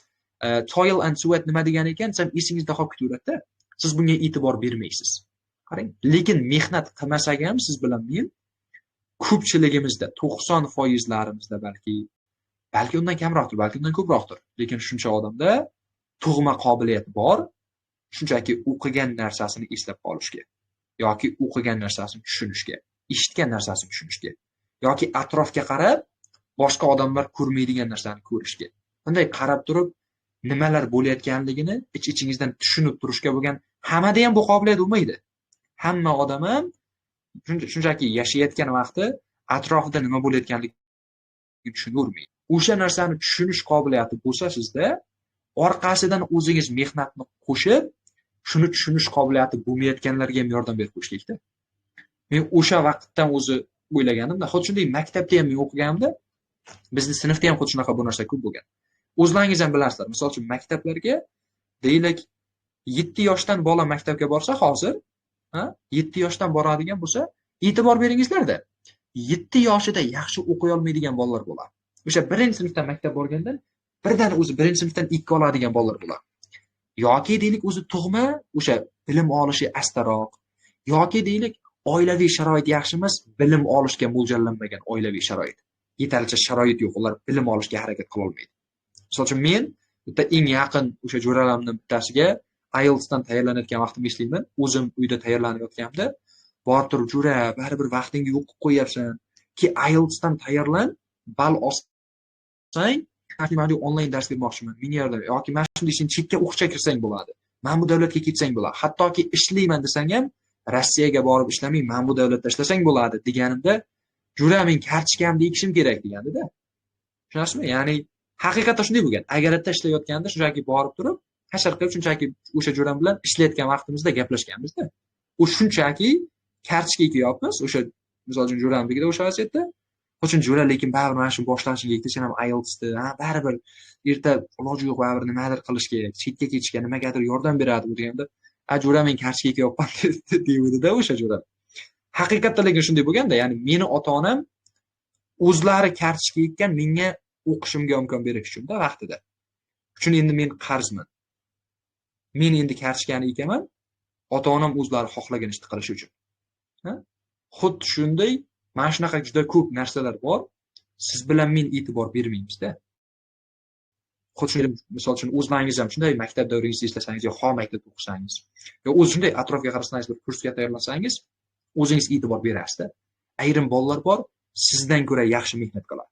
toil and sweat nima degan ekan, desam esingizda qolib ketaveradi-da. Siz bunga e'tibor bermaysiz. Qarang, lekin mehnat qilmasak ham siz bilan men ko'pchiligimizda 90%larimizda balki undan kamroqdir, balki undan ko'proqdir. Lekin shuncha odamda tug'ma qobiliyat bor, shunchaki o'qigan narsasini eslab qolishga yoki o'qigan narsasini tushunishga, eshitgan narsasini tushunishga yoki atrofga qarab boshqa odamlar ko'rmaydigan narsani ko'rishga. Bunday qarab turib nimalar bo'layotganligini ich-ichingizdan tushunib turishga bo'lgan hammada ham bu qobiliyat bo'lmaydi. Hamma odam ham shunchaki yashayotgan vaqti atrofida nima bo'layotganligini tushunavermaydi. O'sha narsani tushunish qobiliyati bo'lsa sizda, orqasidan o'zingiz mehnatni qo'shib, shuni tushunish qobiliyati bo'lmayotganlarga ham yordam berib qo'yish kerakda. Men o'sha vaqtdan o'zi o'ylaganimda, xuddi shunday maktabda ham men o'qiganimda, bizni sinfda ham xuddi shunaqa bu narsa ko'p bo'lgan. O'zlaringiz ham bilasizlar, misol uchun maktablarga deylik 7 yoshdan bola maktabga borsa hozir, 7 yoshdan boradigan bo'lsa, e'tibor beringizlarda, 7 yoshida yaxshi o'qiy olmaydigan bolalar bo'ladi. O'sha 1-sinfdan maktab borgandan birdan o'zi 1-sinfdan 2 oladigan bolalar bo'ladi. Yoki deylik o'zi tug'ma o'sha bilim olishi astaroq, yoki deylik oilaviy sharoit yaxshi emas, bilim olishga mo'ljallanmagan oilaviy sharoit. Yetarlicha sharoit yo'q, ular bilim olishga harakat qila olmaydi. Misol uchun men bitta eng yaqin o'sha jo'ralarimdan bittasiga IELTSdan tayyorlanayotgan vaqtimni eslayman. O'zim uyda tayyorlanayotganimda borib turib, jo'ra, baribir vaqtingni yo'q qilib qo'yapsan. Ki IELTSdan tayyorlan, ball olsang, mana bu onlayn dars bermoqchiman, menga yordam yoki mana shunday sen chetga o'qishga kirsang bo'ladi. Mana bu davlatga ketsang bo'ladi. Hattoki ishlayman desang ham Rossiyaga borib ishlamay, mana bu davlatda ishlasang bo'ladi deganimda, jo'ra, men kartochkamni ekishim kerak deganda-da. Tushunasizmi? Ya'ni haqiqatda shunday bo'lgan. Agaratda ishlayotganda shunchaki borib turib, hashar qilib shunchaki o'sha jo'ram bilan ishlayotgan vaqtimizda gaplashganmiz-da. U shunchaki kartochka ekyapmiz, o'sha misol uchun jo'ramnikida o'sha vaziyatda. Uchun jo'ra, lekin baribir mana shu boshlashing kerak, sen ham IELTSni, ha, baribir erta iloji yo'q, baribir nimadir qilish kerak, chetga ketishga nimagadir yordam beradi bu deganda, a jo'ra men kartochka ekyapman deyvdi-da o'sha jo'ra. Haqiqatda lekin shunday bo'lganda, ya'ni meni ota-onam o'zlari kartochka ekkan menga o'qishimga imkon berish uchun-da vaqtida. Uchun endi men qarzman. Men endi kartochkani ekaman, ota-onam o'zlari xohlagan ishni qilishi uchun. Ha? Xuddi shunday mana shunaqa juda ko'p narsalar bor, siz bilan men e'tibor bermaymiz-da. Xuddi shunday, misol uchun o'zlaringiz ham shunday maktab davringizni eslasangiz yo xom maktabda o'qisangiz, yo o'zi shunday atrofga qarasangiz bir kursga tayyorlansangiz, o'zingiz e'tibor berasiz-da. Ayrim bolalar bor, sizdan ko'ra yaxshi mehnat qiladi.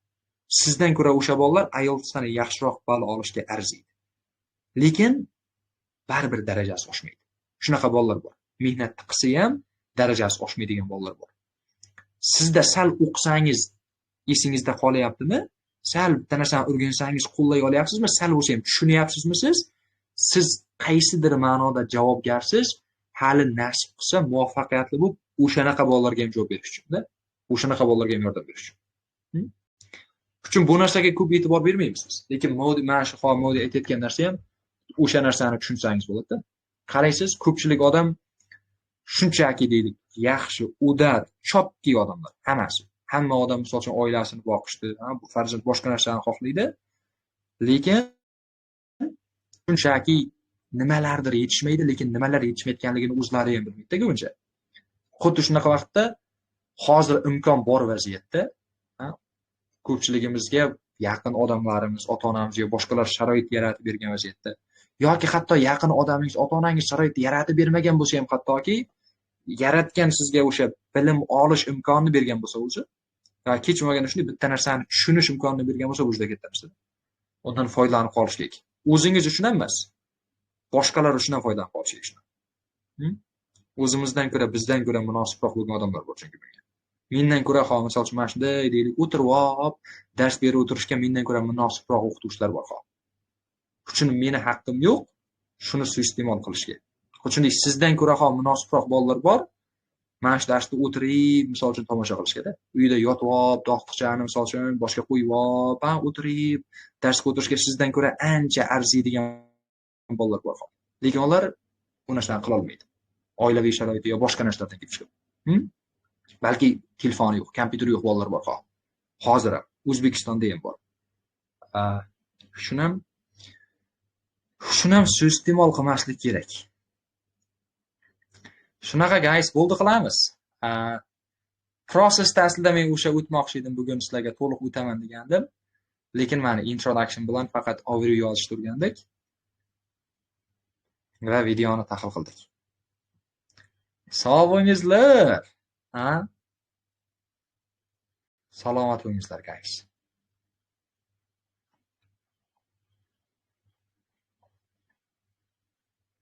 Sizdan ko'ra o'sha bolalar IELTSdan yaxshiroq ball olishga arziydi. Lekin baribir darajasi oshmaydi. Shunaqa bolalar bor. Mehnat qilsa ham darajasi oshmaydigan bolalar bor. Sizda sal o'qisangiz esingizda qolyaptimi? Sal bitta narsani o'rgansangiz qo'llay olyapsizmi? Sal bo'lsa ham tushunyapsizmi siz? Siz qaysidir ma'noda javobgarsiz, hali nasib qilsa muvaffaqiyatli bo'lib, o'shanaqa bolalarga ham javob berish uchun-da. O'shanaqa bolalarga ham yordam berish uchun. Uchun bu narsaga ko'p e'tibor bermaymiz biz. Lekin mana shu hozir aytayotgan narsa ham o'sha narsani tushunsangiz bo'ladi-da. Qaraysiz, ko'pchilik odam shunchaki deylik, yaxshi, udar, chotki odamlar hammasi. Hamma odam misol uchun oilasini boqishdi, bu farzand boshqa narsani xohlaydi. Lekin shunchaki nimalardir yetishmaydi, lekin nimalar yetishmayotganligini o'zlari ham bilmaydi ko'pincha. Xuddi shunaqa vaqtda hozir imkon bor vaziyatda, ko'pchiligimizga yaqin odamlarimiz, ota-onamiz yo boshqalar sharoit yaratib bergan vaziyatda, yoki hatto yaqin odamingiz, ota-onangiz sharoit yaratib bermagan bo'lsa ham, hattoki yaratgan sizga o'sha bilim olish imkonini bergan bo'lsa o'zi, kech bo'lmaganda shunday bitta narsani tushunish imkonini bergan bo'lsa, bu juda katta narsa. Undan foydalanib qolish kerak. O'zingiz uchun ham emas, boshqalar uchun ham foydalanib qolish kerak shundan. O'zimizdan ko'ra, bizdan ko'ra munosibroq bo'lgan odamlar bor chunki bunga. Mendan ko'ra, hozir misol uchun mana shunday deylik, o'tirib olib, dars berib o'tirishga mendan ko'ra munosibroq o'qituvchilar bor hozir. Uchun meni haqqim yo'q shuni suiiste'mol qilishga. Shunday sizdan ko'ra hozir munosibroq bolalar bor, mana shu darsda o'tirib, misol uchun tomosha qilishga-da. Uyda yotib olib, dog'tiqchani misol uchun boshga qo'yib olib, o'tirib darsga o'tirishga sizdan ko'ra ancha arziydigan bolalar bor hozir. Lekin ular bu narsani qila olmaydi. Oilaviy sharoiti yo boshqa narsalardan kelib chiqib. Balki telefoni yo'q, kompyuteri yo'q bolalar bor hozir. Hozir ham O'zbekistonda ham bor. Shuni ham suiiste'mol qilmaslik kerak. Shunaqa guys, bo'ldi qilamiz. Prosesda aslida men o'sha o'tmoqchi edim, bugun sizlarga to'liq o'taman degandim. Lekin mana introduction bilan faqat overview yozishni o'rgandik va videoni tahlil qildik. Sog' bo'lingizlar. Ha? Salomat bo'lingizlar guys.